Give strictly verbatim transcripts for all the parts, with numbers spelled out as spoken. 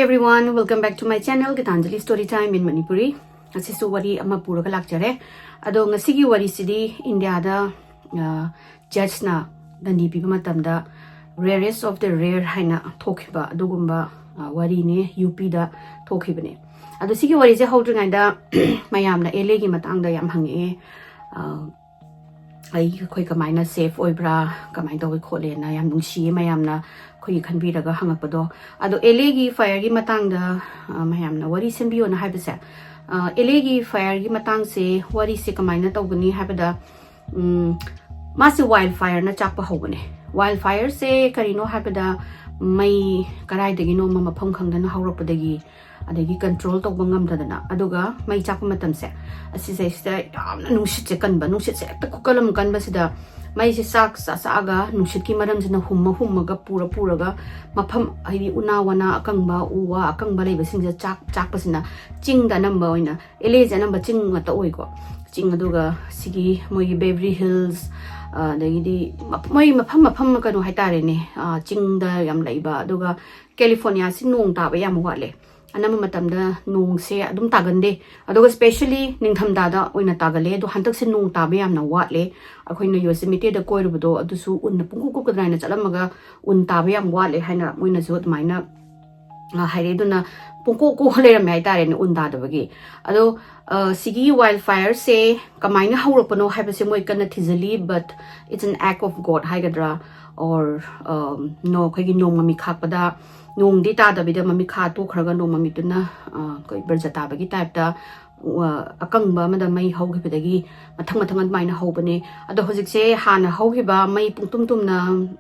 Everyone, welcome back to my channel, Gitanjali Story Time in Manipuri. ꯉꯁꯤꯁꯨ ꯋꯥꯔꯤ ꯑꯃ ꯄꯨꯔꯒ ꯂꯥꯛꯆꯔꯦ꯫ ꯑꯗꯣ ꯉꯁꯤꯒꯤ ꯋꯥꯔꯤꯁꯤꯗꯤ ꯏꯟꯗꯤꯌꯥꯗ, ꯑ, ꯖꯖꯅ ꯗꯟꯗꯤ ꯄꯤꯕ ꯃꯇꯝꯗ rarest of the rare ꯍꯥꯏꯅ ꯊꯣꯛꯈꯤꯕ ꯑꯗꯨꯒꯨꯝꯕ, ꯑ, ꯋꯥꯔꯤꯅꯦ, ꯌꯨ ꯄꯤꯗ ꯊꯣꯛꯈꯤꯕꯅꯦ꯫ ꯑꯗꯣ ꯁꯤꯒꯤ ꯋꯥꯔꯤꯁꯦ ꯍꯧꯗ꯭ꯔꯤꯉꯩꯗ ꯃꯌꯥꯝꯅ ꯑꯦꯜ ꯑꯦꯒꯤ ꯃꯇꯥꯡꯗ ꯌꯥꯝ ꯍꯪꯉꯛꯑꯦ꯫ ꯑ, ꯑꯩ, ꯑꯩꯈꯣꯏ ꯀꯃꯥꯏꯅ ꯁꯦꯐ ꯑꯣꯏꯕ꯭ꯔꯥ, ꯀꯃꯥꯏꯅ ꯇꯧꯏ ꯈꯣꯠꯂꯦꯅ ꯌꯥꯝ ꯅꯨꯡꯁꯤꯌꯦ ꯃꯌꯥꯝꯅ ꯑꯩꯈꯣꯏꯒꯤ ꯈꯟꯕꯤꯔꯒ ꯍꯪꯉꯛꯄꯗꯣ꯫ ꯑꯗꯣ ꯑꯦꯜ ꯑꯦꯒꯤ ꯐꯥꯌꯔꯒꯤ ꯃꯇꯥꯡꯗ, ꯑ, ꯃꯌꯥꯝꯅ ꯋꯥꯔꯤ ꯁꯦꯝꯕꯤꯌꯣꯅ ꯍꯥꯏꯕꯁꯦ, ꯑ, ꯑꯦꯜ ꯑꯦꯒꯤ ꯐꯥꯌꯔꯒꯤ ꯃꯇꯥꯡꯁꯦ ꯋꯥꯔꯤꯁꯦ ꯀꯃꯥꯏꯅ ꯇꯧꯒꯅꯤ ꯍꯥꯏꯕꯗ, ꯎꯝ, ꯃꯥꯁꯦ ꯋꯥꯏꯜ ꯐꯥꯌꯔꯅ ꯆꯥꯛꯄ ꯍꯧꯕꯅꯦ꯫ ꯋꯥꯏꯜ ꯐꯥꯌꯔꯁꯦ ꯀꯔꯤꯅꯣ ꯍꯥꯏꯕꯗ, ꯃꯩ ꯀꯗꯥꯏꯗꯒꯤꯅꯣꯃ ꯃꯐꯝ ꯈꯪꯗꯅ ꯍꯧꯔꯛꯄꯗꯒꯤ, ꯑꯗꯒꯤ ꯀꯟꯇ꯭ꯔꯣꯜ ꯇꯧꯕ ꯉꯝꯗꯗꯅ, ꯑꯗꯨꯒ ꯃꯩ ꯆꯥꯛꯄ ꯃꯇꯝꯁꯦ, ꯑꯁꯤꯁꯩꯁꯤꯗ ꯌꯥꯝꯅ ꯅꯨꯡꯁꯤꯠꯁꯦ ꯀꯟꯕ, ꯅꯨꯡꯁꯤꯠꯁꯦ ꯍꯦꯛꯇ ꯈꯨꯀꯜ ꯑꯃ ꯀꯟꯕꯁꯤꯗ ꯃꯩꯁꯦ ꯆꯥꯛ ꯆꯥ ꯆꯥꯛꯑꯒ ꯅꯨꯡꯁꯤꯠꯀꯤ ꯃꯔꯝꯁꯤꯅ ꯍꯨꯝꯃ ꯍꯨꯝꯃꯒ ꯄꯨꯔ ꯄꯨꯔꯒ ꯃꯐꯝ, ꯍꯥꯏꯗꯤ ꯎꯅꯥ ꯋꯥꯅꯥ ꯑꯀꯪꯕ, ꯎ ꯋꯥ ꯑꯀꯪꯕ ꯂꯩꯕꯁꯤꯡꯁꯦ ꯆꯥꯛ ꯆꯥꯛꯄꯁꯤꯅ ꯆꯤꯡꯗ ꯑꯅꯝꯕ ꯑꯣꯏꯅ, ꯑꯦꯜ ꯑꯦꯁꯦ ꯑꯅꯝꯕ ꯆꯤꯡ ꯉꯥꯛꯇ ꯑꯣꯏꯀꯣ꯫ ꯆꯤꯡ, ꯑꯗꯨꯒ ꯁꯤꯒꯤ ꯃꯣꯏꯒꯤ ꯕꯦꯕ꯭ꯔꯤ ꯍꯤꯜꯁ, ꯑꯗꯒꯤꯗꯤ ꯃꯞ-, ꯃꯣꯏ ꯃꯐꯝ ꯃꯐꯝ ꯀꯩꯅꯣ ꯍꯥꯏꯇꯥꯔꯦꯅꯦ, ꯑ, ꯆꯤꯡꯗ ꯌꯥꯝ ꯂꯩꯕ꯫ ꯑꯗꯨꯒ ꯀꯦꯂꯤꯐꯣꯔꯅꯤꯌꯥꯁꯤ ꯅꯣꯡ ꯇꯥꯕ ꯌꯥꯝ ꯋꯥꯠꯂꯦ꯫ ꯑꯅꯝꯕ ꯃꯇꯝꯗ ꯅꯣꯡꯁꯦ ꯑꯗꯨꯝ ꯇꯥꯒꯟꯗꯦ꯫ ꯑꯗꯨꯒ specially ꯅꯤꯡꯊꯝꯊꯥꯗ ꯑꯣꯏꯅ ꯇꯥꯒꯜꯂꯦ꯫ ꯑꯗꯣ ꯍꯟꯗꯛꯁꯦ ꯅꯣꯡ ꯇꯥꯕ ꯌꯥꯝꯅ ꯋꯥꯠꯂꯦ꯫ ꯑꯩꯈꯣꯏꯅ ꯌꯣꯁꯤꯃꯤꯇꯦꯗ ꯀꯣꯏꯔꯨꯕꯗꯣ ꯑꯗꯨꯁꯨ ꯎꯟꯅ ꯄꯨꯡꯀꯨꯞ ꯀꯨꯞꯀꯗ꯭ꯔꯥ ꯍꯥꯏꯅ ꯆꯠꯂꯝꯃꯒ ꯎꯟ ꯇꯥꯕ ꯌꯥꯝ ꯋꯥꯠꯂꯦ ꯍꯥꯏꯅ ꯃꯣꯏꯅꯁꯨ ꯑꯗꯨꯃꯥꯏꯅ, ꯑ, ꯍꯥꯏꯔꯛꯑꯦ꯫ ꯑꯗꯨꯅ ꯄꯨꯡꯀꯣꯛ ꯀꯣꯛ ꯂꯩꯔꯝꯃꯦ ꯍꯥꯏꯇꯥꯔꯦꯅꯦ ꯎꯟ ꯇꯥꯗꯕꯒꯤ꯫ ꯑꯗꯣ, ꯑ, ꯁꯤꯒꯤ ꯋꯥꯏꯜ ꯐꯥꯌꯔꯁꯦ ꯀꯃꯥꯏꯅ ꯍꯧꯔꯛꯄꯅꯣ ꯍꯥꯏꯕꯁꯦ ꯃꯣꯏ ꯀꯟꯅ ꯊꯤꯖꯤꯜꯂꯤ, but it's an act of God ꯍꯥꯏꯒꯗ꯭ꯔꯥ, or, ꯑ, ꯅꯣ-, ꯑꯩꯈꯣꯏꯒꯤ ꯅꯣꯡ ꯃꯃꯤꯠ ꯈꯥꯛꯄꯗ, ꯅꯣꯡꯗꯤ ꯇꯥꯗꯕꯤꯗ ꯃꯃꯤꯠ ꯈꯥ ꯇꯣꯛꯈ꯭ꯔꯒ ꯅꯣꯡ ꯃꯃꯤꯠꯇꯨꯅ, ꯑ, ꯑꯩꯈꯣꯏ ꯕ꯭ꯔꯖ ꯇꯥꯕꯒꯤ ꯇꯥꯏꯞꯇ, ꯑ, ꯑꯀꯪꯕ ꯑꯃꯗ ꯃꯩ ꯍꯧꯈꯤꯕꯗꯒꯤ ꯃꯊꯪ ꯃꯊꯪ ꯑꯗꯨꯃꯥꯏꯅ ꯍꯧꯕꯅꯦ꯫ ꯑꯗꯣ ꯍꯧꯖꯤꯛꯁꯦ ꯍꯥꯟꯅ ꯍꯧꯈꯤꯕ ꯃꯩ ꯄꯨꯡꯇꯨꯝ ꯇꯨꯝꯅ,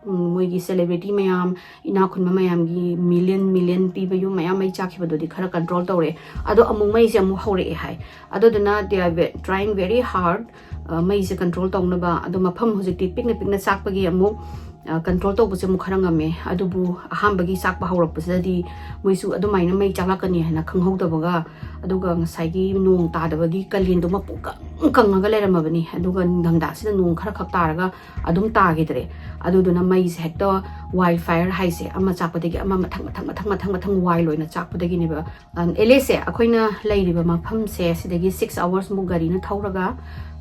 ꯎꯝ, ꯃꯣꯏꯒꯤ ꯁꯦꯂꯦꯕ꯭ꯔꯤꯇꯤ ꯃꯌꯥꯝ, ꯏꯅꯥꯛ ꯈꯨꯟꯕ ꯃꯌꯥꯝꯒꯤ ꯃꯤꯂꯤꯌꯟ ꯃꯤꯂꯤꯌꯟ ꯄꯤꯕ ꯌꯨꯝ ꯃꯌꯥꯝ ꯃꯩ ꯆꯥꯛꯈꯤꯕꯗꯨꯗꯤ ꯈꯔ ꯀꯟꯇ꯭ꯔꯣꯜ ꯇꯧꯔꯦ꯫ ꯑꯗꯣ ꯑꯃꯨꯛ ꯃꯩꯁꯦ ꯑꯃꯨꯛ ꯍꯧꯔꯛꯑꯦ ꯍꯥꯏ꯫ ꯑꯗꯨꯗꯨꯅ they are ve-, trying very hard, ꯑ, ꯃꯩꯁꯦ ꯀꯟꯇ꯭ꯔꯣꯜ ꯇꯧꯅꯕ꯫ ꯑꯗꯣ ꯃꯐꯝ ꯍꯧꯖꯤꯛꯇꯤ ꯄꯤꯛꯅ ꯄꯤꯛꯅ ꯆꯥꯛꯄꯒꯤ ꯑꯃꯨꯛ ꯀꯟꯇ꯭ꯔꯣꯜ ꯇꯧꯕꯁꯦ ꯑꯃꯨꯛ ꯈꯔ ꯉꯝꯃꯦ꯫ ꯑꯗꯨꯕꯨ ꯑꯍꯥꯟꯕꯒꯤ ꯆꯥꯛꯄ ꯍꯧꯔꯛꯄꯁꯤꯗꯗꯤ ꯃꯣꯏꯁꯨ ꯑꯗꯨꯃꯥꯏꯅ ꯃꯩ ꯆꯥꯛꯂꯛꯀꯅꯤ ꯍꯥꯏꯅ ꯈꯪꯍꯧꯗꯕꯒ, ꯑꯗꯨꯒ ꯉꯁꯥꯏꯒꯤ ꯅꯣꯡ ꯇꯥꯗꯕꯒꯤ ꯀꯥꯂꯦꯟꯗꯨꯃ ꯄꯨꯡꯀꯪ ꯀꯪꯉꯒ ꯂꯩꯔꯝꯃꯕꯅꯤ꯫ ꯑꯗꯨꯒ ꯅꯤꯡꯊꯝꯊꯥꯁꯤꯗ ꯅꯣꯡ ꯈꯔ ꯈꯛ ꯇꯥꯔꯒ ꯑꯗꯨꯝ ꯇꯥꯈꯤꯗ꯭ꯔꯦ꯫ ꯑꯗꯨꯗꯨꯅ ꯃꯩꯁꯦ ꯍꯦꯛꯇ ꯋꯥꯏꯜ ꯐꯥꯏꯌꯔ ꯍꯥꯏꯁꯦ, ꯑꯃ ꯆꯥꯛꯄꯗꯒꯤ ꯑꯃ ꯃꯊꯪ ꯃꯊꯪ ꯃꯊꯪ ꯃꯊꯪ ꯃꯊꯪ ꯋꯥꯏꯜ ꯑꯣꯏꯅ ꯆꯥꯛꯄꯗꯒꯤꯅꯦꯕ꯫ ꯑꯦꯜ ꯑꯦꯁꯦ ꯑꯩꯈꯣꯏꯅ ꯂꯩꯔꯤꯕ ꯃꯐꯝꯁꯦ ꯁꯤꯗꯒꯤ ꯁꯤꯛꯁ ꯑꯋꯥꯔꯁꯃꯨꯛ ꯒꯥꯔꯤꯅ ꯊꯧꯔꯒ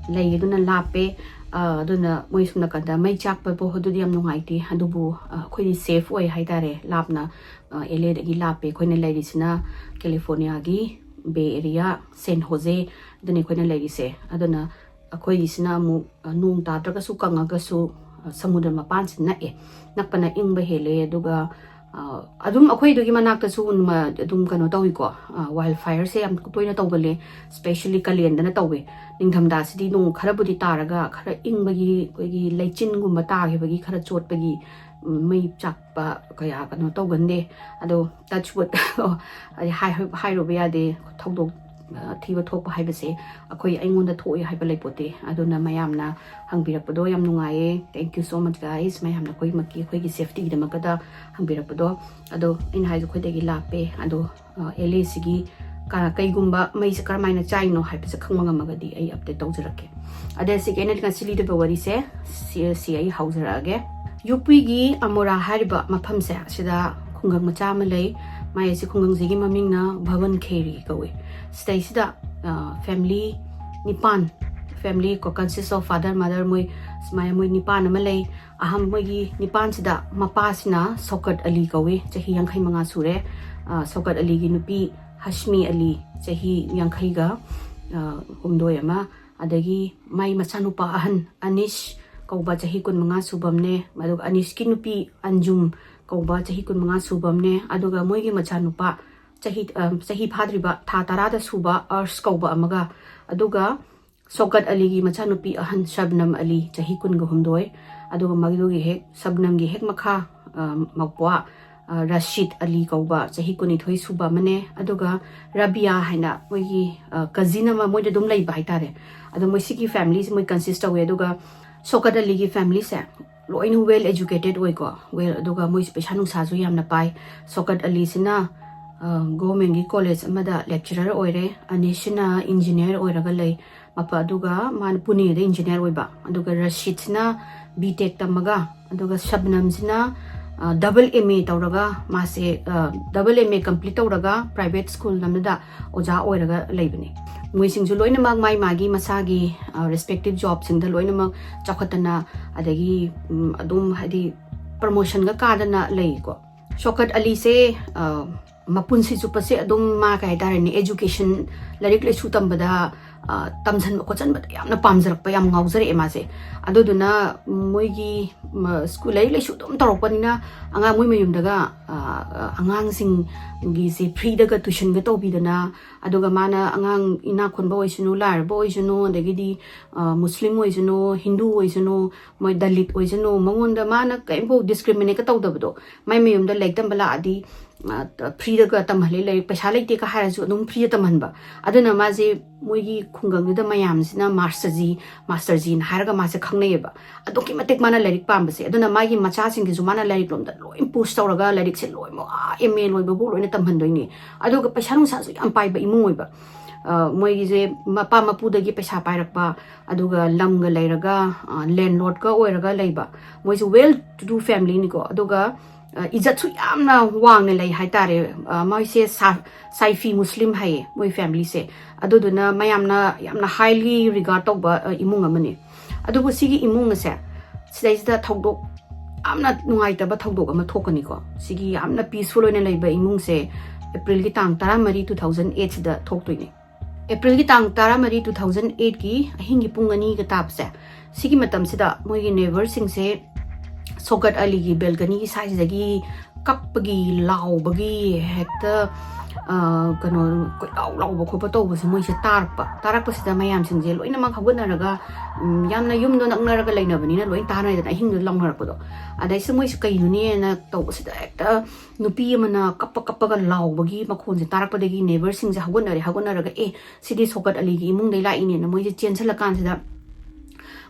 ꯂꯩ, ꯑꯗꯨꯅ ꯂꯥꯞꯄꯦ꯫ ꯑ, ꯑꯗꯨꯅ ꯃꯣꯏ ꯁꯨꯝ ꯅꯥꯀꯟꯗ ꯃꯩ ꯆꯥꯛꯄ ꯄꯣ ꯑꯗꯨꯗꯤ ꯌꯥꯝ ꯅꯨꯡꯉꯥꯏꯇꯦ꯫ ꯑꯗꯨꯕꯨ ꯑ, ꯑꯩꯈꯣꯏꯗꯤ ꯁꯦꯐ ꯑꯣꯏ ꯍꯥꯏꯇꯥꯔꯦ, ꯂꯥꯞꯅ ꯑꯦꯜ ꯑꯦꯗꯒꯤ ꯂꯥꯞꯄꯦ꯫ ꯑꯩꯈꯣꯏꯅ ꯂꯩꯔꯤꯁꯤꯅ ꯀꯦꯂꯤꯐꯣꯔꯅꯤꯌꯥꯒꯤ ꯕꯦ ꯑꯦꯔꯤꯌꯥ, ꯁꯦꯟ ꯍꯣꯖꯦ, ꯑꯗꯨꯅꯤ ꯑꯩꯈꯣꯏꯅ ꯂꯩꯔꯤꯁꯦ꯫ ꯑꯗꯨꯅ ꯑꯩꯈꯣꯏꯒꯤꯁꯤꯅ ꯑꯃꯨꯛ ꯑ, ꯅꯣꯡ ꯇꯥꯗ꯭ꯔꯒꯁꯨ ꯀꯪꯉꯒꯁꯨ ꯑ, ꯁꯃꯨꯗ꯭ꯔ ꯃꯄꯥꯟꯁꯤ ꯅꯛꯑꯦ, ꯅꯛꯄꯅ ꯏꯪꯕ ꯍꯦꯜꯂꯦ꯫ ꯑꯗꯨꯒ ꯑ, ꯑꯗꯨꯝ ꯑꯩꯈꯣꯏꯗꯨꯒꯤ ꯃꯅꯥꯛꯇꯁꯨ ꯅꯨꯃ-, ꯑꯗꯨꯝ ꯀꯩꯅꯣ ꯇꯧꯏꯀꯣ, ꯋꯥꯏꯜ ꯐꯥꯏꯌꯔꯁꯦ ꯌꯥꯝ ꯇꯣꯏꯅ ꯇꯧꯒꯜꯂꯦ, ꯁ꯭ꯄꯦꯁꯤꯌꯦꯜꯂꯤ ꯀꯥꯂꯦꯟꯗꯅ ꯇꯧꯋꯦ꯫ ꯅꯤꯡꯊꯝꯊꯥꯁꯤꯗꯤ ꯅꯣꯡ ꯈꯔꯕꯨꯗꯤ ꯇꯥꯔꯒ ꯈꯔ ꯏꯪꯕꯒꯤ, ꯑꯩꯈꯣꯏꯒꯤ ꯂꯩꯆꯤꯟꯒꯨꯝꯕ ꯇꯥꯈꯤꯕꯒꯤ ꯈꯔ ꯆꯣꯠꯄꯒꯤ ꯎꯝ, ꯃꯩ ꯆꯥꯛꯄ ꯀꯌꯥ ꯀꯩꯅꯣ ꯇꯧꯒꯟꯗꯦ꯫ ꯑꯗꯣ touch wood, ꯑꯣ, ꯑꯩ ꯍꯥꯏ-, ꯍꯥꯏꯔꯨꯕ ꯌꯥꯗꯦ, ꯊꯧꯗꯣꯛ ꯑ, ꯊꯤꯕ ꯊꯣꯛꯄ ꯍꯥꯏꯕꯁꯦ ꯑꯩꯈꯣꯏ ꯑꯩꯉꯣꯟꯗ ꯊꯣꯛꯏ ꯍꯥꯏꯕ ꯂꯩꯄꯣꯠꯇꯦ꯫ ꯑꯗꯨꯅ ꯃꯌꯥꯝꯅ ꯍꯪꯕꯤꯔꯛꯄꯗꯣ ꯌꯥꯝ ꯅꯨꯡꯉꯥꯏꯌꯦ꯫ Thank you so much, guys꯫ ꯃꯌꯥꯝꯅ ꯑꯩꯈꯣꯏꯃꯛꯀꯤ, ꯑꯩꯈꯣꯏꯒꯤ ꯁꯦꯐꯇꯤꯒꯤꯗꯃꯛꯇ ꯍꯪꯕꯤꯔꯛꯄꯗꯣ꯫ ꯑꯗꯣ ꯑꯩꯅ ꯍꯥꯏꯁꯦ ꯑꯩꯈꯣꯏꯗꯒꯤ ꯂꯥꯞꯄꯦ꯫ ꯑꯗꯣ ꯑꯦꯜ ꯑꯦꯁꯤꯒꯤ ꯀ-, ꯀꯩꯒꯨꯝꯕ ꯃꯩꯁꯦ ꯀꯔꯝꯍꯥꯏꯅ ꯆꯥꯏꯅꯣ ꯍꯥꯏꯕꯁꯦ ꯈꯪꯕ ꯉꯝꯃꯒꯗꯤ ꯑꯩ ꯑꯞꯗꯦꯠ ꯇꯧꯖꯔꯛꯀꯦ꯫ ꯑꯗ ꯁꯤꯒꯤ ꯑꯩꯅ ꯉꯁꯤ ꯂꯤꯗꯧꯕ ꯋꯥꯔꯤꯁꯦ ꯁꯤ, ꯁꯤ ꯑꯩ ꯍꯧꯖꯔꯛꯑꯒꯦ꯫ ꯌꯨ ꯄꯤꯒꯤ ꯑꯃꯣꯔꯥ ꯍꯥꯏꯔꯤꯕ ꯃꯐꯝꯁꯦ, ꯑꯁꯤꯗ ꯈꯨꯡꯒꯪ ꯃꯆꯥ ꯑꯃ ꯂꯩ꯫ ꯃꯥꯏ ꯑꯁꯤ ꯈꯨꯡꯒꯪꯁꯤꯒꯤ ꯃꯃꯤꯡꯅ ꯚꯕꯟ ꯈꯦꯔꯤ ꯀꯧꯏ꯫ ꯁꯤꯗꯩꯁꯤꯗ, ꯑ, ꯐꯦꯃꯤꯂꯤ ꯅꯤꯄꯥꯟ, ꯐꯦꯃꯤꯂꯤ ꯀꯣ-, consist of father, mother, ꯃꯣꯏ ꯁꯨꯃꯥꯏꯅ ꯃꯣꯏ ꯅꯤꯄꯥꯟ ꯑꯃ ꯂꯩ꯫ ꯑꯍꯥꯟ-, ꯃꯣꯏꯒꯤ ꯅꯤꯄꯥꯟꯁꯤꯗ ꯃꯄꯥꯁꯤꯅ ꯁꯣꯀꯠ ꯑꯂꯤ ꯀꯧꯏ, ꯆꯍꯤ ꯌꯥꯡꯈꯩ ꯃꯉꯥ ꯁꯨꯔꯦ꯫ ꯑ, ꯁꯣꯀꯠ ꯑꯂꯤꯒꯤ ꯅꯨꯄꯤ ꯍꯁꯃꯤ ꯑꯂꯤ, ꯆꯍꯤ ꯌꯥꯡꯈꯩꯒ, ꯑ, ꯍꯨꯝꯗꯣꯏ ꯑꯃ, ꯑꯗꯒꯤ ꯃꯥꯏ ꯃꯆꯥꯅꯨꯄꯥ ꯑꯍꯟ ꯑꯅꯤꯁ ꯀꯧꯕ, ꯆꯍꯤ ꯀꯨꯟꯃꯉꯥ ꯁꯨꯕ ꯑꯃꯅꯦ, ꯑꯗꯨꯒ ꯑꯅꯤꯁꯀꯤ ꯅꯨꯄꯤ ꯑꯟꯖꯨꯝ ꯀꯧꯕ, ꯆꯍꯤ ꯀꯨꯟꯃꯉꯥ ꯁꯨꯕ ꯑꯃꯅꯦ, ꯑꯗꯨꯒ ꯃꯣꯏꯒꯤ ꯃꯆꯥꯅꯨꯄꯥ ꯆꯍꯤ, ꯑ, ꯆꯍꯤ ꯐꯥꯗ꯭ꯔꯤꯕ, ꯊꯥ ꯇꯔꯥꯗ ꯁꯨꯕ ꯑꯔꯁ ꯀꯧꯕ ꯑꯃꯒ, ꯑꯗꯨꯒ ꯁꯣꯀꯠ ꯑꯂꯤꯒꯤ ꯃꯆꯥꯅꯨꯄꯤ ꯑꯍꯟ ꯁꯕꯅꯝ ꯑꯂꯤ, ꯆꯍꯤ ꯀꯨꯟꯒ ꯍꯨꯝꯗꯣꯏ, ꯑꯗꯨꯒ ꯃꯗꯨꯒꯤ ꯍꯦꯛ, ꯁꯕꯅꯝꯒꯤ ꯍꯦꯛ ꯃꯈꯥ, ꯑ, ꯃꯧꯄ꯭ꯋꯥ, ꯑ, ꯔꯁꯤꯗ ꯑꯂꯤ ꯀꯧꯕ, ꯆꯍꯤ ꯀꯨꯟꯅꯤꯊꯣꯏ ꯁꯨꯕ ꯑꯃꯅꯦ, ꯑꯗꯨꯒ ꯔꯕꯤꯌꯥ ꯍꯥꯏꯅ ꯃꯣꯏꯒꯤ, ꯑ, ꯀꯖꯤꯟ ꯑꯃ ꯃꯣꯏꯗ ꯑꯗꯨꯝ ꯂꯩꯕ ꯍꯥꯏꯇꯥꯔꯦ꯫ ꯑꯗꯣ ꯃꯣꯏ ꯁꯤꯒꯤ ꯐꯦꯃꯤꯂꯤꯁꯦ ꯃꯣꯏ consist ꯇꯧꯋꯦ꯫ ꯑꯗꯨꯒ ꯁꯣꯀꯠ ꯑꯂꯤꯒꯤ ꯐꯦꯃꯤꯂꯤꯁꯦ ꯂꯣꯏꯅ well educated ꯑꯣꯏꯀꯣ, well, ꯑꯗꯨꯒ ꯃꯣꯏꯁꯦ ꯄꯩꯁꯥ ꯅꯨꯡꯁꯥꯁꯨ ꯌꯥꯝꯅ ꯄꯥꯏ꯫ ꯁꯣꯀꯠ ꯑꯂꯤꯁꯤꯅ ꯒꯣꯔꯃꯦꯟꯒꯤ ꯀꯣꯂꯦꯖ ꯑꯃꯗ ꯂꯦꯛꯆꯔꯔ ꯑꯣꯏꯔꯦ, ꯑꯅꯤꯁꯁꯤꯅ ꯏꯟꯖꯤꯅꯤꯌꯔ ꯑꯣꯏꯔꯒ ꯂꯩ꯫ ꯃꯄ-, ꯑꯗꯨꯒ ꯃꯥꯅ ꯄꯨꯅꯦꯗ ꯏꯟꯖꯤꯅꯤꯌꯔ ꯑꯣꯏꯕ, ꯑꯗꯨꯒ ꯔꯁꯤꯗꯁꯤꯅ ꯕꯤ ꯇꯦꯛ ꯇꯝꯃꯒ, ꯑꯗꯨꯒ ꯁꯕꯅꯝꯁꯤꯅ ꯗꯕꯜ ꯑꯦꯝ ꯑꯦ ꯇꯧꯔꯒ, ꯃꯥꯁꯦ ꯗꯕꯜ ꯑꯦꯝ ꯑꯦ ꯀꯝꯄ꯭ꯂꯤꯠ ꯇꯧꯔꯒ ꯄ꯭ꯔꯥꯏꯚꯦꯠ ꯁ꯭ꯀꯨꯜ ꯑꯃꯗ ꯑꯣꯖꯥ ꯑꯣꯏꯔꯒ ꯂꯩꯕꯅꯤ꯫ ꯃꯣꯏꯁꯤꯡꯁꯨ ꯂꯣꯏꯅꯃꯛ ꯃꯥꯏ ꯃꯥꯒꯤ ꯃꯁꯥꯒꯤ ꯔꯦꯁꯄꯦꯛꯇꯤꯞ ꯖꯣꯕꯁꯤꯡꯗ ꯂꯣꯏꯅꯃꯛ ꯆꯥꯎꯈꯠꯇꯅ, ꯑꯗꯒꯤ ꯎꯝ, ꯑꯗꯨꯝ ꯍꯥꯏꯗꯤ ꯄ꯭ꯔꯃꯣꯁꯟꯒ ꯀꯥꯗꯅ ꯂꯩꯀꯣ꯫ ꯁꯣꯀꯠ ꯑꯂꯤꯁꯦ ꯑ, ꯃꯄꯨꯟꯁꯤ ꯆꯨꯞꯄꯁꯦ ꯑꯗꯨꯝ ꯃꯥ ꯀꯩ ꯍꯥꯏꯇꯥꯔꯦꯅꯦ, ꯑꯦꯖꯨꯀꯦꯁꯟ, ꯂꯥꯏꯔꯤꯛ ꯂꯥꯏꯁꯨ ꯇꯝꯕꯗ ꯑ, ꯇꯝꯁꯟꯕ ꯈꯣꯠꯆꯟꯕꯗ ꯌꯥꯝꯅ ꯄꯥꯝꯖꯔꯛꯄ, ꯌꯥꯝ ꯉꯥꯎꯖꯔꯛꯑꯦ ꯃꯥꯁꯦ꯫ ꯑꯗꯨꯗꯨꯅ ꯃꯣꯏꯒꯤ ꯃ-, ꯁ꯭ꯀꯨꯜ ꯂꯥꯏꯔꯤꯛ ꯂꯥꯏꯁꯨ ꯑꯗꯨꯝ ꯇꯧꯔꯛꯄꯅꯤꯅ ꯑꯉꯥꯡ, ꯃꯣꯏ ꯃꯌꯨꯝꯗꯒ ꯑ, ꯑ, ꯑꯉꯥꯡꯁꯤꯡꯒꯤꯁꯦ ꯐ꯭ꯔꯤꯗꯒ ꯇꯨꯏꯁꯟꯒ ꯇꯧꯕꯤꯗꯅ, ꯑꯗꯨꯒ ꯃꯥꯅ ꯑꯉꯥꯡ ꯏꯅꯥꯛ ꯈꯨꯟꯕ ꯑꯣꯏꯁꯅꯨ, ꯂꯥꯏꯔꯕ ꯑꯣꯏꯁꯅꯨ, ꯑꯗꯒꯤꯗꯤ ꯑ, ꯃꯨꯁꯂꯤꯝ ꯑꯣꯏꯁꯅꯨ, ꯍꯤꯟꯗꯨ ꯑꯣꯏꯁꯅꯨ, ꯃꯣꯏ ꯗꯂꯤꯠ ꯑꯣꯏꯁꯅꯨ, ꯃꯉꯣꯟꯗ ꯃꯥꯅ ꯀꯔꯤꯝꯐꯥꯎ ꯗꯤꯁꯀ꯭ꯔꯤꯃꯤꯅꯦꯠꯀ ꯇꯧꯗꯕꯗꯣ꯫ ꯃꯥꯏ ꯃꯌꯨꯝꯗ ꯂꯥꯏꯔꯤꯛ ꯇꯝꯕ ꯂꯥꯛꯑꯗꯤ ꯑ, ꯐ꯭ꯔꯤꯗꯒ ꯇꯝꯍꯜꯂꯦ, ꯂꯥꯏꯔꯤꯛ ꯄꯩꯁꯥ ꯂꯩꯇꯦꯒ ꯍꯥꯏꯔꯁꯨ ꯑꯗꯨꯝ ꯐ꯭ꯔꯤꯗ ꯇꯝꯍꯟꯕ꯫ ꯑꯗꯨꯅ ꯃꯥꯁꯦ ꯃꯣꯏꯒꯤ ꯈꯨꯡꯒꯪꯗꯨꯗ ꯃꯌꯥꯝꯁꯤꯅ ꯃꯥꯁꯇꯔꯖꯤ, ꯃꯥꯁꯇꯔꯖꯤꯅ ꯍꯥꯏꯔꯒ ꯃꯥꯁꯦ ꯈꯪꯅꯩꯌꯦꯕ꯫ ꯑꯗꯨꯛꯀꯤ ꯃꯇꯤꯛ ꯃꯥꯅ ꯂꯥꯏꯔꯤꯛ ꯄꯥꯝꯕꯁꯦ꯫ ꯑꯗꯨꯅ ꯃꯥꯒꯤ ꯃꯆꯥꯁꯤꯡꯁꯤꯁꯨ ꯃꯥꯅ ꯂꯥꯏꯔꯤꯛ ꯂꯣꯝꯗ ꯂꯣꯏ ꯄꯨꯁ ꯇꯧꯔꯒ, ꯂꯥꯏꯔꯤꯛꯁꯦ ꯂꯣꯏꯅꯃꯛ ꯑꯥ ꯑꯦꯝ ꯑꯦ ꯂꯣꯏꯕꯐꯥꯎ ꯂꯣꯏꯅ ꯇꯝꯍꯟꯗꯣꯏꯅꯦ꯫ ꯑꯗꯨꯒ ꯄꯩꯁꯥ ꯅꯨꯡꯁꯥꯁꯨ ꯌꯥꯝ ꯄꯥꯏꯕ ꯏꯃꯨꯡ ꯑꯣꯏꯕ꯫ ꯑ, ꯃꯣꯏꯒꯤꯁꯦ ꯃꯄꯥ ꯃꯄꯨꯗꯒꯤ ꯄꯩꯁꯥ ꯄꯥꯏꯔꯛꯄ, ꯑꯗꯨꯒ ꯂꯝꯒ ꯂꯩꯔꯒ, ꯑ, ꯂꯦꯟꯂꯣꯔꯗꯀ ꯑꯣꯏꯔꯒ ꯂꯩꯕ꯫ ꯃꯣꯏꯁꯦ well to do family ꯅꯤꯀꯣ꯫ ꯑꯗꯨꯒ ꯑ, ꯏꯖꯠꯁꯨ ꯌꯥꯝꯅ ꯋꯥꯡꯅ ꯂꯩ ꯍꯥꯏꯇꯥꯔꯦ꯫ ꯑ, ꯃꯣꯏꯁꯦ ꯁꯥ-, ꯁꯥꯏꯐꯤ ꯃꯨꯁꯂꯤꯝ ꯍꯥꯏꯌꯦ ꯃꯣꯏ ꯐꯦꯃꯤꯂꯤꯁꯦ꯫ ꯑꯗꯨꯗꯨꯅ ꯃꯌꯥꯝꯅ ꯌꯥꯝꯅ highly regard ꯇꯧꯕ, ꯑ, ꯏꯃꯨꯡ ꯑꯃꯅꯤ꯫ ꯑꯗꯨꯕꯨ ꯁꯤꯒꯤ ꯏꯃꯨꯡ ꯑꯁꯦ, ꯁꯤꯗꯩꯁꯤꯗ ꯊꯧꯗꯣꯛ, ꯌꯥꯝꯅ ꯅꯨꯡꯉꯥꯏꯇꯕ ꯊꯧꯗꯣꯛ ꯑꯃ ꯊꯣꯛꯀꯅꯤꯀꯣ꯫ ꯁꯤꯒꯤ ꯌꯥꯝꯅ peaceful ꯑꯣꯏꯅ ꯂꯩꯕ ꯏꯃꯨꯡꯁꯦ ꯑꯦꯄ꯭ꯔꯤꯜꯒꯤ ꯇꯥꯡ ꯇꯔꯥꯃꯔꯤ, two thousand eight ꯁꯤꯗ ꯊꯣꯛꯇꯣꯏꯅꯦ꯫ ꯑꯦꯄ꯭ꯔꯤꯜꯒꯤ ꯇꯥꯡ ꯇꯔꯥꯃꯔꯤ, two thousand eight ꯀꯤ ꯑꯍꯤꯡꯒꯤ ꯄꯨꯡ ꯑꯅꯤꯒ ꯇꯥꯕꯁꯦ, ꯁꯤꯒꯤ ꯃꯇꯝꯁꯤꯗ ꯃꯣꯏꯒꯤ ꯅꯦꯕꯔꯁꯤꯡꯁꯦ ꯁꯣꯒꯠ ꯑꯂꯤꯒꯤ ꯕꯦꯜꯀꯅꯤꯒꯤ ꯁꯥꯏꯁꯤꯗꯒꯤ ꯀꯞꯄꯒꯤ, ꯂꯥꯎꯕꯒꯤ, ꯍꯦꯛꯇ, ꯑ, ꯀꯩꯅꯣ, ꯀꯣꯏꯂꯥꯎ ꯂꯥꯎꯕ ꯈꯣꯠꯄ ꯇꯧꯕꯁꯦ ꯃꯣꯏꯁꯦ ꯇꯥꯔꯛꯄ꯫ ꯇꯥꯔꯛꯄꯁꯤꯗ ꯃꯌꯥꯝꯁꯤꯡꯁꯦ ꯂꯣꯏꯅꯃꯛ ꯍꯧꯒꯠꯅꯔꯒ, ꯎꯝ, ꯌꯥꯝꯅ ꯌꯨꯝꯗꯣ ꯅꯛꯅꯔꯒ ꯂꯩꯅꯕꯅꯤꯅ ꯂꯣꯏ ꯇꯥꯅꯔꯦꯗꯅ, ꯑꯍꯤꯡꯗꯨꯗ ꯂꯥꯎꯅꯔꯛꯄꯗꯣ꯫ ꯑꯗꯩꯁꯤꯗ ꯃꯣꯏꯁꯦ ꯀꯩꯅꯣꯅꯦꯅ ꯇꯧꯕꯁꯤꯗ ꯍꯦꯛꯇ ꯅꯨꯄꯤ ꯑꯃꯅ ꯀꯞꯄ ꯀꯞꯄꯒ ꯂꯥꯎꯕꯒꯤ ꯃꯈꯣꯟꯁꯦ ꯇꯥꯔꯛꯄꯗꯒꯤ ꯅꯦꯕꯔꯁꯤꯡꯁꯦ ꯍꯧꯒꯠꯅꯔꯦ꯫ ꯍꯧꯒꯠꯅꯔꯒ, "ꯑꯦ, ꯁꯤꯗꯤ ꯁꯣꯒꯠ ꯑꯂꯤꯒꯤ ꯏꯃꯨꯡꯗꯩ ꯂꯥꯛꯏꯅꯦꯅ" ꯃꯣꯏꯁꯦ ꯆꯦꯟꯁꯤꯜꯂꯀꯥꯟꯁꯤꯗ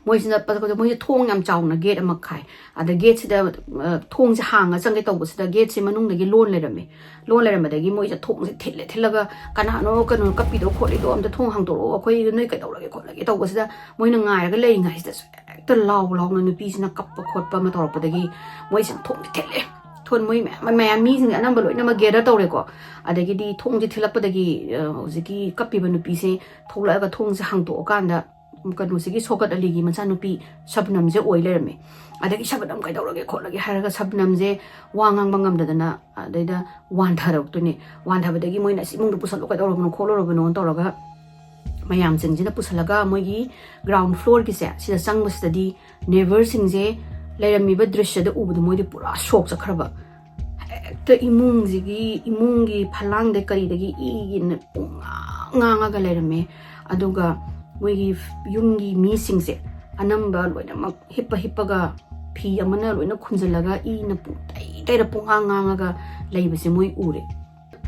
ꯃꯣꯏꯁꯤꯅ ꯄ- ꯃꯣꯏꯁꯦ ꯊꯣꯡ ꯌꯥꯝ ꯆꯥꯎꯅ ꯒꯦꯠ ꯑꯃ ꯈꯥꯏ꯫ ꯑꯗ ꯒꯦꯠꯁꯤꯗ, ꯑ, ꯊꯣꯡꯁꯦ ꯍꯥꯡꯉ ꯆꯪꯒꯦ ꯇꯧꯕꯁꯤꯗ ꯒꯦꯠꯁꯦ ꯃꯅꯨꯡꯗꯒꯤ ꯂꯣꯟ ꯂꯩꯔꯝꯃꯦ꯫ ꯂꯣꯟ ꯂꯩꯔꯝꯕꯗꯒꯤ ꯃꯣꯏꯁꯦ ꯊꯣꯡꯁꯦ ꯊꯤꯜꯂꯦ, ꯊꯤꯜꯂꯒ "ꯀꯅꯥꯅꯣ ꯀꯩꯅꯣ ꯀꯞꯄꯤꯗꯣ ꯈꯣꯠꯂꯤꯗꯣ? ꯑꯝꯇ ꯊꯣꯡ ꯍꯥꯡꯗꯣꯔꯛꯑꯣ, ꯑꯩꯈꯣꯏ ꯅꯣꯏ ꯀꯩꯗꯧꯔꯒꯦ ꯈꯣꯠꯂꯒꯦ?" ꯇꯧꯕꯁꯤꯗ ꯃꯣꯏꯅ ꯉꯥꯏꯔꯒ ꯂꯩꯔꯤꯉꯩꯁꯤꯗꯁꯨ ꯍꯦꯛꯇ ꯂꯥꯎ ꯂꯥꯎꯅ ꯅꯨꯄꯤꯁꯤꯅ ꯀꯞꯄ ꯈꯣꯠꯄ ꯑꯃ ꯇꯧꯔꯛꯄꯗꯒꯤ ꯃꯣꯏꯁꯤꯅ ꯊꯣꯡꯁꯦ ꯊꯤꯜꯂꯦ꯫ ꯊꯣꯟ ꯃꯣꯏ ꯃꯌꯥꯝ, ꯃꯌꯥꯝ ꯃꯤꯁꯤꯡꯁꯦ ꯑꯅꯝꯕ ꯂꯣꯏꯅꯃꯛ gather ꯇꯧꯔꯦꯀꯣ꯫ ꯑꯗꯒꯤꯗꯤ ꯊꯣꯡꯁꯦ ꯊꯤꯜꯂꯛꯄꯗꯒꯤ, ꯑ, ꯍꯧꯖꯤꯛꯀꯤ ꯀꯞꯄꯤꯕ ꯅꯨꯄꯤꯁꯦ ꯊꯣꯛꯂꯛꯑꯒ ꯊꯣꯡꯁꯦ ꯍꯥꯡꯇꯣꯛꯑꯀꯥꯟꯗ ꯀꯩꯅꯣꯁꯤꯒꯤ ꯁꯣꯒꯠ ꯑꯂꯤꯒꯤ ꯃꯆꯥꯅꯨꯄꯤ ꯁꯕꯅꯝꯁꯦ ꯑꯣꯏ ꯂꯩꯔꯝꯃꯦ꯫ ꯑꯗꯒꯤ "ꯁꯕꯅꯝ ꯀꯩꯗꯧꯔꯒꯦ ꯈꯣꯠꯂꯒꯦ?" ꯍꯥꯏꯔꯒ ꯁꯕꯅꯝꯁꯦ ꯋꯥ ꯉꯥꯡꯕ ꯉꯝꯗꯗꯅ ꯑꯗꯩꯗ ꯋꯥꯟꯊꯔꯛꯇꯣꯏꯅꯦ꯫ ꯋꯥꯟꯊꯕꯗꯒꯤ ꯃꯣꯏꯅ "ꯑꯁ ꯏꯃꯨꯡꯗ ꯄꯨꯁꯜꯂꯣ, ꯀꯩꯗꯧꯔꯕꯅꯣ ꯈꯣꯠꯂꯨꯔꯕꯅꯣ" ꯇꯧꯔꯒ ꯃꯌꯥꯝꯁꯤꯡꯁꯤꯅ ꯄꯨꯁꯜꯂꯒ ꯃꯣꯏꯒꯤ ground floorꯒꯤꯁꯦ ꯁꯤꯗ ꯆꯪꯕꯁꯤꯗꯗꯤ neighbourꯁꯤꯡꯁꯦ ꯂꯩꯔꯝꯃꯤꯕ ꯗ꯭ꯔꯤꯁ꯭ꯌꯗ ꯎꯕꯗ ꯃꯣꯏꯗꯤ ꯄꯨꯔꯥ shock ꯆꯠꯈ꯭ꯔꯕ꯫ ꯍꯦꯛꯇ ꯏꯃꯨꯡꯁꯤꯒꯤ, ꯏꯃꯨꯡꯒꯤ ꯐꯂꯥꯡꯗ ꯀꯔꯤꯗꯒꯤ ꯏꯒꯤꯅ ꯄꯨꯡꯉꯥꯡ ꯉꯥꯡꯉꯒ ꯂꯩꯔꯝꯃꯦ꯫ ꯑꯗꯨꯒ ꯃꯣꯏꯒꯤ ꯌꯨꯝꯒꯤ ꯃꯤꯁꯤꯡꯁꯦ ꯑꯅꯝꯕ ꯂꯣꯏꯅꯃꯛ ꯍꯤꯞꯄ ꯍꯤꯞꯄꯒ ꯐꯤ ꯑꯃꯅ ꯂꯣꯏꯅ ꯈꯨꯝꯖꯤꯜꯂꯒ ꯏꯅ ꯄꯨꯡꯇꯩ ꯇꯩꯔ ꯄꯨꯡꯉꯥꯡ ꯉꯥꯡꯉꯒ ꯂꯩꯕꯁꯦ ꯃꯣꯏ ꯎꯔꯦ꯫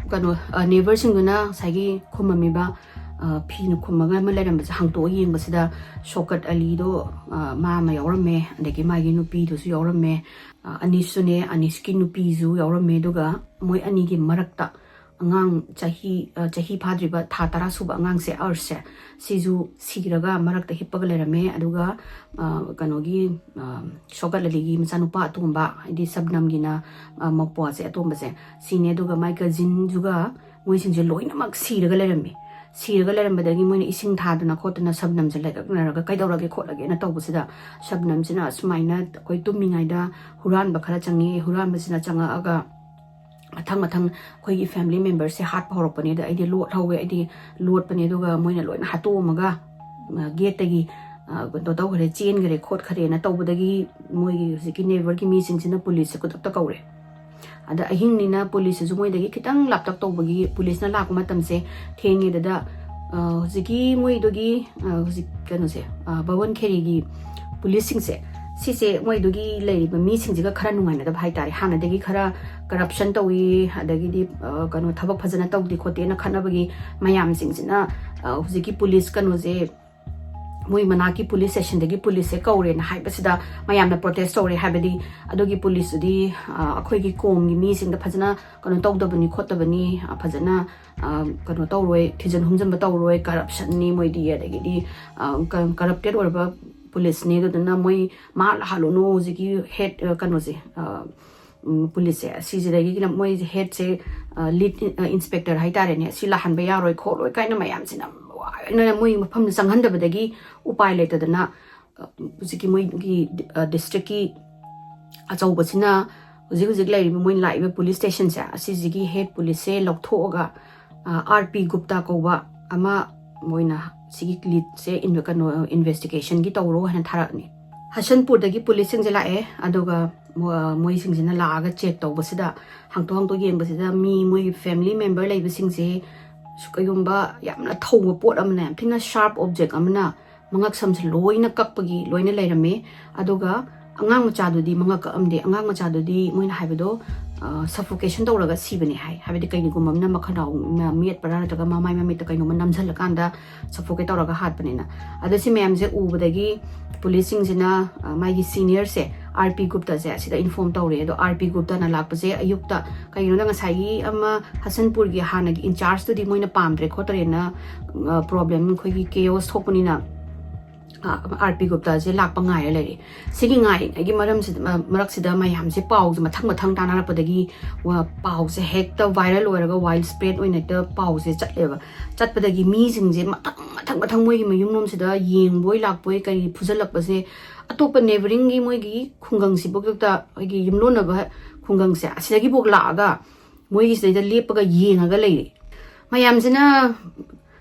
ꯀꯩꯅꯣ, ꯑ, neighbourꯁꯤꯡꯗꯨꯅ ꯉꯁꯥꯏꯒꯤ ꯈꯨꯝꯃꯝꯃꯤꯕ, ꯑ, ꯐꯤꯅ ꯈꯨꯝꯃꯒ ꯑꯃ ꯂꯩꯔꯝꯕꯁꯦ ꯍꯥꯡꯇꯣꯛꯑ ꯌꯦꯡꯕꯁꯤꯗ ꯁꯣꯀꯠ ꯑꯂꯤꯗꯣ, ꯑ, ꯃꯥ ꯑꯃ ꯌꯥꯎꯔꯝꯃꯦ, ꯑꯗꯒꯤ ꯃꯥꯒꯤ ꯅꯨꯄꯤꯗꯨꯁꯨ ꯌꯥꯎꯔꯝꯃꯦ, ꯑ, ꯑꯅꯤꯁꯁꯨꯅꯦ, ꯑꯅꯤꯁꯀꯤ ꯅꯨꯄꯤꯁꯨ ꯌꯥꯎꯔꯝꯃꯦ, ꯑꯗꯨꯒ ꯃꯣꯏ ꯑꯅꯤꯒꯤ ꯃꯔꯛꯇ ꯑꯉꯥꯡ ꯆꯍꯤ, ꯑ, ꯆꯍꯤ ꯐꯥꯗ꯭ꯔꯤꯕ ꯊꯥ ꯇꯔꯥ ꯁꯨꯕ ꯑꯉꯥꯡꯁꯦ ꯑꯔꯁꯁꯦ, ꯁꯤꯁꯨ ꯁꯤꯔꯒ ꯃꯔꯛꯇ ꯍꯤꯞꯄꯒ ꯂꯩꯔꯝꯃꯦ꯫ ꯑꯗꯨꯒ, ꯑ, ꯀꯩꯅꯣꯒꯤ, ꯑ, ꯁꯣꯒꯠ ꯑꯂꯤꯒꯤ ꯃꯆꯥꯅꯨꯄꯥ ꯑꯇꯣꯝꯕ, ꯍꯥꯏꯗꯤ ꯁꯕꯅꯝꯒꯤꯅ, ꯑ, ꯃꯧꯄ꯭ꯋꯥꯁꯦ ꯑꯇꯣꯝꯕꯁꯦ, ꯁꯤꯅꯦ꯫ ꯑꯗꯨꯒ ꯃꯥꯏ ꯀꯖꯤꯟꯗꯨꯒ ꯃꯣꯏꯁꯤꯡꯁꯦ ꯂꯣꯏꯅꯃꯛ ꯁꯤꯔꯒ ꯂꯩꯔꯝꯃꯦ꯫ ꯁꯤꯔꯒ ꯂꯩꯔꯝꯕꯗꯒꯤ ꯃꯣꯏꯅ ꯏꯁꯤꯡ ꯊꯥꯗꯅ ꯈꯣꯠꯇꯅ ꯁꯕꯅꯝꯁꯦ ꯂꯩꯀꯛꯅꯔꯒ "ꯀꯩꯗꯧꯔꯒꯦ ꯈꯣꯠꯂꯒꯦꯅ" ꯇꯧꯕꯁꯤꯗ, ꯁꯕꯅꯝꯁꯤꯅ ꯑꯁꯨꯃꯥꯏꯅ ꯑꯩꯈꯣꯏ ꯇꯨꯝꯃꯤꯉꯩꯗ ꯍꯨꯔꯥꯟꯕ ꯈꯔ ꯆꯪꯉꯤ, ꯍꯨꯔꯥꯟꯕꯁꯤꯅ ꯆꯪꯉꯛꯑꯒ ꯃꯊꯪ ꯃꯊꯪ ꯑꯩꯈꯣꯏꯒꯤ family memberꯁꯦ ꯍꯥꯠꯄ ꯍꯧꯔꯛꯄꯅꯦ꯫ ꯑꯗ ꯑꯩꯗꯤ ꯂꯣꯠꯍꯧꯋꯦ, ꯑꯩꯗꯤ ꯂꯣꯠꯄꯅꯦ꯫ ꯑꯗꯨꯒ ꯃꯣꯏꯅ ꯂꯣꯏꯅ ꯍꯥꯠꯇꯣꯛꯑꯝꯃꯒ, ꯑ, ꯒꯦꯠꯇꯒꯤ, ꯑ, ꯀꯩꯅꯣ ꯇꯧꯈ꯭ꯔꯦ, ꯆꯦꯟꯈ꯭ꯔꯦ ꯈꯣꯠꯈ꯭ꯔꯦꯅ ꯇꯧꯕꯗꯒꯤ ꯃꯣꯏꯒꯤ ꯍꯧꯖꯤꯛꯀꯤ neighbourꯒꯤ ꯃꯤꯁꯤꯡꯁꯤꯅ ꯄꯨꯂꯤꯁꯁꯦ ꯈꯨꯗꯛꯇ ꯀꯧꯔꯦ꯫ ꯑꯗ ꯑꯍꯤꯡꯅꯤꯅ ꯄꯨꯂꯤꯁꯁꯤꯁꯨ ꯃꯣꯏꯗꯒꯤ ꯈꯤꯇꯪ ꯂꯥꯞꯇꯛ ꯇꯧꯕꯒꯤ ꯄꯨꯂꯤꯁꯅ ꯂꯥꯛꯄ ꯃꯇꯝꯁꯦ ꯊꯦꯡꯉꯦ꯫ ꯑꯗꯨꯗ, ꯑ, ꯍꯧꯖꯤꯛꯀꯤ ꯃꯣꯏꯗꯨꯒꯤ, ꯑ, ꯍꯧꯖꯤꯛ ꯀꯩꯅꯣꯁꯦ, ꯑ, ꯕꯋꯟ ꯈꯦꯔꯤꯒꯤ ꯄꯨꯂꯤꯁꯁꯤꯡꯁꯦ, ꯁꯤꯁꯦ ꯃꯣꯏꯗꯨꯒꯤ ꯂꯩꯔꯤꯕ ꯃꯤꯁꯤꯡꯁꯤꯒ ꯈꯔ ꯅꯨꯡꯉꯥꯏꯅꯗꯕ ꯍꯥꯏꯇꯥꯔꯦ꯫ ꯍꯥꯟꯅꯗꯒꯤ ꯈꯔ corruption ꯇꯧꯏ, ꯑꯗꯒꯤꯗꯤ, ꯑ, ꯀꯩꯅꯣ, ꯊꯕꯛ ꯐꯖꯅ ꯇꯧꯗꯦ ꯈꯣꯠꯇꯦꯅ ꯈꯠꯅꯕꯒꯤ ꯃꯌꯥꯝꯁꯤꯡꯁꯤꯅ, ꯑ, ꯍꯧꯖꯤꯛꯀꯤ ꯄꯨꯂꯤꯁ ꯀꯩꯅꯣꯁꯦ, ꯃꯣꯏ ꯃꯅꯥꯛꯀꯤ ꯄꯨꯂꯤꯁ ꯁ꯭ꯇꯦꯁꯟꯗꯒꯤ ꯄꯨꯂꯤꯁꯁꯦ ꯀꯧꯔꯦꯅ ꯍꯥꯏꯕꯁꯤꯗ ꯃꯌꯥꯝꯅ ꯄ꯭ꯔꯣꯇꯦꯁ ꯇꯧꯔꯦ꯫ ꯍꯥꯏꯕꯗꯤ ꯑꯗꯨꯒꯤ ꯄꯨꯂꯤꯁꯇꯨꯗꯤ ꯑ, ꯑꯩꯈꯣꯏꯒꯤ ꯀꯣꯝꯒꯤ ꯃꯤꯁꯤꯡꯗ ꯐꯖꯅ ꯀꯩꯅꯣ ꯇꯧꯗꯕꯅꯤ ꯈꯣꯠꯇꯕꯅꯤ, ꯑ, ꯐꯖꯅ ꯑ, ꯀꯩꯅꯣ ꯇꯧꯔꯣꯏ, ꯊꯤꯖꯤꯟ ꯍꯨꯝꯖꯤꯟꯕ ꯇꯧꯔꯣꯏ, ꯀꯔꯞꯁꯟꯅꯤ ꯃꯣꯏꯗꯤ, ꯑꯗꯒꯤꯗꯤ ꯀꯔꯞꯇꯦꯠ ꯑꯣꯏꯔꯕ ꯄꯨꯂꯤꯁꯅꯤ, ꯑꯗꯨꯗꯨꯅ ꯃꯣꯏ ꯃꯥ ꯂꯥꯛꯍꯜꯂꯨꯅꯨ, ꯍꯧꯖꯤꯛꯀꯤ ꯍꯦꯠ ꯀꯩꯅꯣꯁꯦ, ꯑ, ꯎꯝ, ꯄꯨꯂꯤꯁꯁꯦ ꯑꯁꯤꯁꯤꯗꯒꯤ ꯃꯣꯏ ꯍꯦꯠꯁꯦ, ꯂꯤꯗ ꯏꯟꯁꯄꯦꯛꯇꯔ ꯍꯥꯏꯇꯥꯔꯦꯅꯦ, ꯑꯁꯤ ꯂꯥꯛꯍꯟꯕ ꯌꯥꯔꯣꯏ ꯈꯣꯠꯂꯣꯏ ꯀꯥꯏꯅ ꯃꯌꯥꯝꯁꯤꯅ ꯋꯥꯅ ꯃꯣꯏ ꯃꯐꯝꯗ ꯆꯪꯍꯟꯗꯕꯗꯒꯤ ꯎꯄꯥꯏ ꯂꯩꯇꯗꯅ, ꯑ, ꯍꯧꯖꯤꯛꯀꯤ ꯃꯣꯏꯒꯤ ꯗꯤꯁꯇ꯭ꯔꯤꯛꯀꯤ ꯑꯆꯧꯕꯁꯤꯅ ꯍꯧꯖꯤꯛ ꯍꯧꯖꯤꯛ ꯂꯩꯔꯤꯕ ꯃꯣꯏ ꯂꯥꯛꯏꯕ ꯄꯨꯂꯤꯁ ꯁ꯭ꯇꯦꯁꯟꯁꯦ, ꯑꯁꯤꯁꯤꯒꯤ ꯍꯦꯠ ꯄꯨꯂꯤꯁꯁꯦ ꯂꯧꯊꯣꯛꯑꯒ, ꯑꯥꯔ ꯄꯤ ꯒꯨꯞꯇꯥ ꯀꯧꯕ ꯑꯃ ꯃꯣꯏꯅ ꯁꯤꯒꯤ ꯂꯤꯗꯁꯦ ꯏꯟ-, ꯀꯩꯅꯣ, ꯏꯟꯚꯦꯁꯇꯤꯒꯦꯁꯟꯒꯤ ꯇꯧꯔꯣ ꯍꯥꯏꯅ ꯊꯥꯔꯛꯑꯅꯤ꯫ ꯍꯁꯟꯄꯨꯔꯗꯒꯤ ꯄꯨꯂꯤꯁꯁꯤꯡꯁꯦ ꯂꯥꯛꯑꯦ, ꯑꯗꯨꯒ ꯃꯣ-, ꯃꯣꯏꯁꯤꯡꯁꯤꯅ ꯂꯥꯛꯑꯒ ꯆꯦꯛ ꯇꯧꯕꯁꯤꯗ, ꯍꯥꯡꯇꯣꯛ ꯍꯥꯡꯇꯣꯛ ꯌꯦꯡꯕꯁꯤꯗ, ꯃꯤ ꯃꯣꯏꯒꯤ ꯐꯦꯃꯤꯂꯤ ꯃꯦꯝꯕꯔ ꯂꯩꯕꯁꯤꯡꯁꯦ ꯀꯩꯒꯨꯝꯕ ꯌꯥꯝꯅ ꯊꯧꯕ ꯄꯣꯠ ꯑꯃꯅ, ꯌꯥꯝ ꯊꯤꯅ ꯁꯥꯔꯞ ꯑꯣꯕꯖꯦꯛ ꯑꯃꯅ ꯃꯉꯛ ꯁꯝꯁꯦ ꯂꯣꯏꯅ ꯀꯛꯄꯒꯤ ꯂꯣꯏꯅ ꯂꯩꯔꯝꯃꯦ꯫ ꯑꯗꯨꯒ ꯑꯉꯥꯡ ꯃꯆꯥꯗꯨꯗꯤ ꯃꯉꯛ ꯀꯛꯑꯝꯗꯦ꯫ ꯑꯉꯥꯡ ꯃꯆꯥꯗꯨꯗꯤ ꯃꯣꯏꯅ ꯍꯥꯏꯕꯗꯣ, ꯑ, ꯁꯐꯣꯀꯦꯁꯟ ꯇꯧꯔꯒ ꯁꯤꯕꯅꯦ ꯍꯥꯏ꯫ ꯍꯥꯏꯕꯗꯤ ꯀꯩꯒꯨꯝꯕ ꯑꯃꯅ ꯃꯈꯅꯥꯎ ꯃ-, ꯃꯦꯠꯄꯔꯥ ꯅꯠꯇ꯭ꯔꯒ ꯃꯃꯥꯏ ꯃꯃꯤꯠꯇ ꯀꯩꯅꯣꯝꯃ ꯅꯝꯁꯤꯜꯂꯀꯥꯟꯗ ꯁꯐꯣꯀꯦꯠ ꯇꯧꯔꯒ ꯍꯥꯠꯄꯅꯤꯅ꯫ ꯑꯗꯣ ꯁꯤ ꯃꯌꯥꯝꯁꯦ ꯎꯕꯗꯒꯤ ꯄꯨꯂꯤꯁꯁꯤꯡꯁꯤꯅ, ꯑ, ꯃꯥꯒꯤ ꯁꯤꯅꯤꯌꯔꯁꯦ, ꯑꯥꯔ ꯄꯤ ꯒꯨꯞꯇꯁꯦ, ꯑꯁꯤꯗ ꯏꯟꯐꯣꯔꯝ ꯇꯧꯔꯦ꯫ ꯑꯗꯣ ꯑꯥꯔ ꯄꯤ ꯒꯨꯞꯇꯅ ꯂꯥꯛꯄꯁꯦ ꯑꯌꯨꯛꯇ, ꯀꯩꯒꯤꯅꯣꯗ ꯉꯁꯥꯏꯒꯤ ꯑꯃ ꯍꯁꯟꯄꯨꯔꯒꯤ ꯍꯥꯟꯅꯒꯤ ꯏꯟꯆꯥꯔꯖꯇꯨꯗꯤ ꯃꯣꯏꯅ ꯄꯥꯝꯗ꯭ꯔꯦ ꯈꯣꯠꯇ꯭ꯔꯦꯅ, ꯑ, ꯄ꯭ꯔꯣꯕ꯭ꯂꯦꯝ, ꯑꯩꯈꯣꯏꯒꯤ ꯀꯦꯑꯣꯁ ꯊꯣꯛꯄꯅꯤꯅ, ꯑꯥꯔ ꯄꯤ ꯒꯨꯞꯇꯥꯁꯦ ꯂꯥꯛꯄ ꯉꯥꯏꯔ ꯂꯩꯔꯦ꯫ ꯁꯤꯒꯤ ꯉꯥꯏꯔꯤꯉꯩꯒꯤ ꯃꯔꯝꯁꯤꯗ, ꯃ-, ꯃꯔꯛꯁꯤꯗ ꯃꯌꯥꯝꯁꯦ ꯄꯥꯎꯁꯦ ꯃꯊꯪ ꯃꯊꯪ ꯇꯥꯟꯅꯔꯛꯄꯗꯒꯤ ꯋꯥ-, ꯄꯥꯎꯁꯦ ꯍꯦꯛꯇ ꯚꯥꯏꯔꯦꯜ ꯑꯣꯏꯔꯒ ꯋꯥꯏꯜ ꯁ꯭ꯄ꯭ꯔꯦꯗ ꯑꯣꯏꯅ ꯍꯦꯛꯇ ꯄꯥꯎꯁꯦ ꯆꯠꯂꯦꯕ꯫ ꯆꯠꯄꯗꯒꯤ ꯃꯤꯁꯤꯡꯁꯦ ꯃꯊꯪ ꯃꯊꯪ ꯃꯊꯪ ꯃꯣꯏꯒꯤ ꯃꯌꯨꯝꯂꯣꯝꯁꯤꯗ ꯌꯦꯡꯕꯣꯏ ꯂꯥꯛꯄꯣꯏ ꯀꯔꯤ ꯐꯨꯖꯜꯂꯛꯄꯁꯦ, ꯑꯇꯣꯞꯄ ꯅꯦꯕꯔꯤꯡꯒꯤ ꯃꯣꯏꯒꯤ ꯈꯨꯡꯒꯪꯁꯤꯐꯥꯎꯗ ꯑꯩꯈꯣꯏꯒꯤ ꯌꯨꯝꯂꯣꯟꯅꯕ ꯈꯨꯡꯒꯪꯁꯦ ꯑꯁꯤꯗꯒꯤꯐꯥꯎ ꯂꯥꯛꯑꯒ ꯃꯣꯏꯒꯤꯁꯤꯗꯩꯗ ꯂꯦꯞꯄꯒ ꯌꯦꯡꯉꯒ ꯂꯩꯔꯦ꯫ ꯃꯌꯥꯝꯁꯤꯅ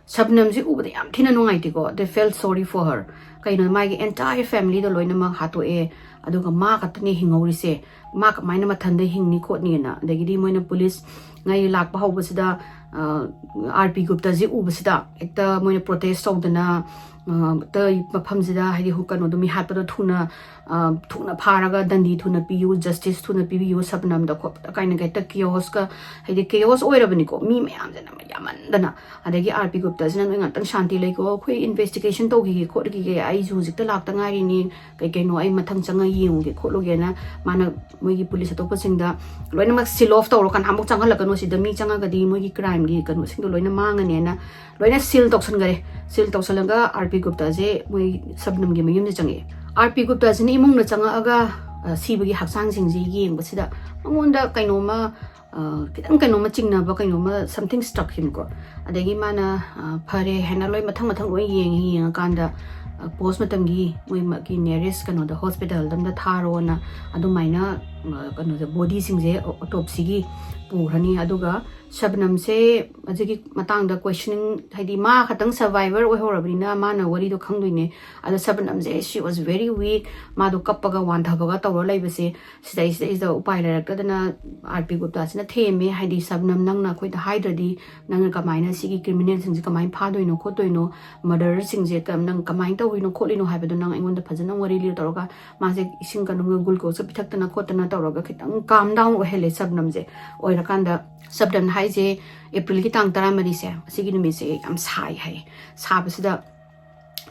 ꯁꯕꯅꯝꯁꯤ ꯎꯕꯗ ꯌꯥꯝ ꯊꯤꯅ ꯅꯨꯡꯉꯥꯏꯇꯦꯀꯣ꯫ They felt sorry for her. ꯀꯩꯅꯣ, ꯃꯥꯒꯤ entire familyꯗꯣ ꯂꯣꯏꯅꯃꯛ ꯍꯥꯠꯇꯣꯛꯑꯦ, ꯑꯗꯨꯒ ꯃꯥ ꯈꯛꯇꯅꯦ ꯍꯤꯡꯍꯧꯔꯤꯁꯦ꯫ ꯃꯥ ꯀꯃꯥꯏꯅ ꯃꯊꯟꯗ ꯍꯤꯡꯅꯤ ꯈꯣꯠꯅꯤꯅ꯫ ꯑꯗꯒꯤꯗꯤ ꯃꯣꯏꯅ ꯄꯨꯂꯤꯁ ꯉꯩ ꯂꯥꯛꯄ ꯍꯧꯕꯁꯤꯗ, ꯑꯥꯔ ꯄꯤ ꯒꯨꯞꯇꯁꯦ ꯎꯕꯁꯤꯗ ꯍꯦꯛꯇ ꯃꯣꯏꯅ ꯄ꯭ꯔꯣꯇꯦꯁ ꯇꯧꯗꯅ, ꯑ, ꯍꯦꯛꯇ ꯃꯐꯝꯁꯤꯗ, ꯍꯥꯏꯗꯤ, ꯍꯨ-, ꯀꯩꯅꯣꯗꯣ, ꯃꯤ ꯍꯥꯠꯄꯗꯣ ꯊꯨꯅ, ꯑ, ꯊꯨꯅ ꯐꯥꯔꯒ ꯗꯟꯗꯤ ꯊꯨꯅ ꯄꯤꯌꯨ, ꯖꯁꯇꯤꯁ ꯊꯨꯅ ꯄꯤꯕꯤꯌꯨ ꯁꯕꯅꯝꯗ ꯈꯣꯠꯄꯗ ꯀꯥꯏꯅꯒ ꯍꯦꯛꯇ ꯀꯤꯌꯣꯁꯀ, ꯍꯥꯏꯗꯤ ꯀꯤꯌꯣꯁ ꯑꯣꯏꯔꯕꯅꯤꯀꯣ, ꯃꯤ ꯃꯌꯥꯝꯁꯤꯅ ꯌꯥꯝꯃꯟꯗꯅ꯫ ꯑꯗꯒꯤ ꯑꯥꯔ ꯄꯤ ꯒꯨꯞꯇꯁꯤꯅ, "ꯅꯣꯏ ꯉꯥꯛꯇꯪ ꯁꯥꯟꯇꯤ ꯂꯩꯀꯣ, ꯑꯩꯈꯣꯏ ꯏꯟꯚꯦꯁꯇꯤꯒꯦꯁꯟ ꯇꯧꯈꯤꯒꯦ ꯈꯣꯠꯈꯤꯒꯦ, ꯑꯩꯁꯨ ꯍꯧꯖꯤꯛꯇ ꯂꯥꯛꯇ ꯉꯥꯏꯔꯤꯅꯤ, ꯀꯩ ꯀꯩꯅꯣ ꯑꯩ ꯃꯊꯪ ꯆꯪꯉ ꯌꯦꯡꯉꯨꯒꯦ ꯈꯣꯠꯂꯨꯒꯦꯅ" ꯃꯥꯅ ꯃꯣꯏꯒꯤ ꯄꯨꯂꯤꯁ ꯑꯇꯣꯞꯄꯁꯤꯡꯗ ꯂꯣꯏꯅꯃꯛ ꯁꯤꯜ ꯑꯣꯐ ꯇꯧꯔꯣ, ꯀꯅꯥꯃꯨꯛ ꯆꯪꯍꯜꯂꯛꯀꯅꯣ ꯁꯤꯗ, ꯃꯤ ꯆꯪꯉꯒꯗꯤ ꯃꯣꯏꯒꯤ ꯀ꯭ꯔꯥꯏꯝꯒꯤ ꯀꯩꯅꯣꯁꯤꯡꯗꯣ ꯂꯣꯏꯅ ꯃꯥꯡꯉꯅꯦꯅ ꯂꯣꯏꯅ ꯁꯤꯜ ꯇꯧꯁꯟꯈꯔꯦ꯫ ꯁꯤꯜ ꯇꯧꯁꯜꯂꯒ ꯑꯥꯔ ꯄꯤ ꯒꯨꯞꯇꯁꯦ ꯃꯣꯏ ꯁꯕꯅꯝꯒꯤ ꯃꯌꯨꯝꯗ ꯆꯪꯉꯛꯑꯦ꯫ ꯑꯥꯔ ꯄꯤ ꯒꯨꯞꯇꯁꯤꯅ ꯏꯃꯨꯡꯗ ꯆꯪꯉꯛꯑꯒ, ꯑ, ꯁꯤꯕꯒꯤ ꯍꯛꯆꯥꯡꯁꯤꯡꯁꯦ ꯌꯦꯡꯕꯁꯤꯗ ꯃꯉꯣꯟꯗ ꯀꯩꯅꯣꯝꯃ, ꯑ, ꯈꯤꯇꯪ ꯀꯩꯅꯣꯝꯃ ꯆꯤꯡꯅꯕ, ꯀꯩꯅꯣꯝꯃ, something struck him ꯀꯣ꯫ ꯑꯗꯒꯤ ꯃꯥꯅ, ꯑ, ꯐꯔꯦ ꯍꯥꯏꯅ ꯂꯣꯏ ꯃꯊꯪ ꯃꯊꯪ ꯂꯣꯏ ꯌꯦꯡꯉꯤ꯫ ꯌꯦꯡꯉꯀꯥꯟꯗ, ꯑ, ꯄꯣꯁ ꯃꯇꯝꯒꯤ ꯃꯣꯏ ꯃꯥꯒꯤ nearest ꯀꯩꯅꯣꯗ, ꯍꯣꯁꯄꯤꯇꯥꯜꯗ ꯑꯝꯗ ꯊꯥꯔꯣꯅ ꯑꯗꯨꯃꯥꯏꯅ, ꯑ, ꯀꯩꯅꯣꯁꯦ, ꯕꯣꯗꯤꯁꯤꯡꯁꯦ ꯑꯣꯇꯣꯞꯁꯤꯒꯤ ꯄꯨꯈ꯭ꯔꯅꯤ꯫ ꯑꯗꯨꯒ ꯁꯕꯅꯝꯁꯦ ꯑꯁꯤꯒꯤ ꯃꯇꯥꯡꯗ questioning, ꯍꯥꯏꯗꯤ ꯃꯥ ꯈꯛꯇꯪ ꯁꯔꯚꯥꯏꯚꯔ ꯑꯣꯏꯍꯧꯔꯕꯅꯤꯅ ꯃꯥꯅ ꯋꯥꯔꯤꯗꯣ ꯈꯪꯗꯣꯏꯅꯦ꯫ ꯑꯗꯣ ꯁꯕꯅꯝꯁꯦ, she was very weak, ꯃꯥꯗꯣ ꯀꯞꯄꯒ ꯋꯥꯟꯊꯕꯒ ꯇꯧꯔ ꯂꯩꯕꯁꯦ, ꯁꯤꯗꯩꯁꯤꯗꯩꯁꯤꯗ ꯎꯄꯥꯏ ꯂꯩꯔꯛꯇꯗꯅ ꯑꯥꯔ ꯄꯤ ꯒꯨꯞꯇꯥꯁꯤꯅ ꯊꯦꯝꯃꯦ, ꯍꯥꯏꯗꯤ, "ꯁꯕꯅꯝ, ꯅꯪꯅ ꯑꯩꯈꯣꯏꯗ ꯍꯥꯏꯗ꯭ꯔꯗꯤ ꯅꯪꯅ ꯀꯃꯥꯏꯅ ꯁꯤꯒꯤ ꯀ꯭ꯔꯤꯃꯤꯅꯦꯜꯁꯤꯡꯁꯦ ꯀꯃꯥꯏꯅ ꯐꯥꯗꯣꯏꯅꯣ ꯈꯣꯠꯇꯣꯏꯅꯣ, ꯃꯔꯗꯔꯁꯤꯡꯁꯦ ꯀ-, ꯅꯪ ꯀꯃꯥꯏꯅ ꯇꯧꯔꯤꯅꯣ ꯈꯣꯠꯂꯤꯅꯣ ꯍꯥꯏꯕꯗꯣ ꯅꯪ ꯑꯩꯉꯣꯟꯗ ꯐꯖꯅ ꯋꯥꯔꯤ ꯂꯤꯌꯨ" ꯇꯧꯔꯒ ꯃꯥꯁꯦ ꯏꯁꯤꯡ ꯀꯩꯅꯣꯝꯒ ꯒ꯭ꯂꯨꯀꯣꯁꯀ ꯄꯤꯊꯛꯇꯅ ꯈꯣꯠꯇꯅ ꯇꯧꯔꯒ ꯈꯤꯇꯪ calm down ꯑꯣꯏꯍꯜꯂꯦ ꯁꯕꯅꯝꯁꯦ꯫ ꯑꯣꯏꯔꯀꯥꯟꯗ ꯁꯕꯅꯝ ꯍꯥꯏꯁꯦ ꯑꯦꯄ꯭ꯔꯤꯜꯒꯤ ꯇꯥꯡ ꯇꯔꯥꯃꯔꯤꯁꯦ, ꯑꯁꯤꯒꯤ ꯅꯨꯃꯤꯠꯁꯦ ꯌꯥꯝ ꯁꯥꯏ ꯍꯥꯏꯌꯦ꯫ ꯁꯥꯕꯁꯤꯗ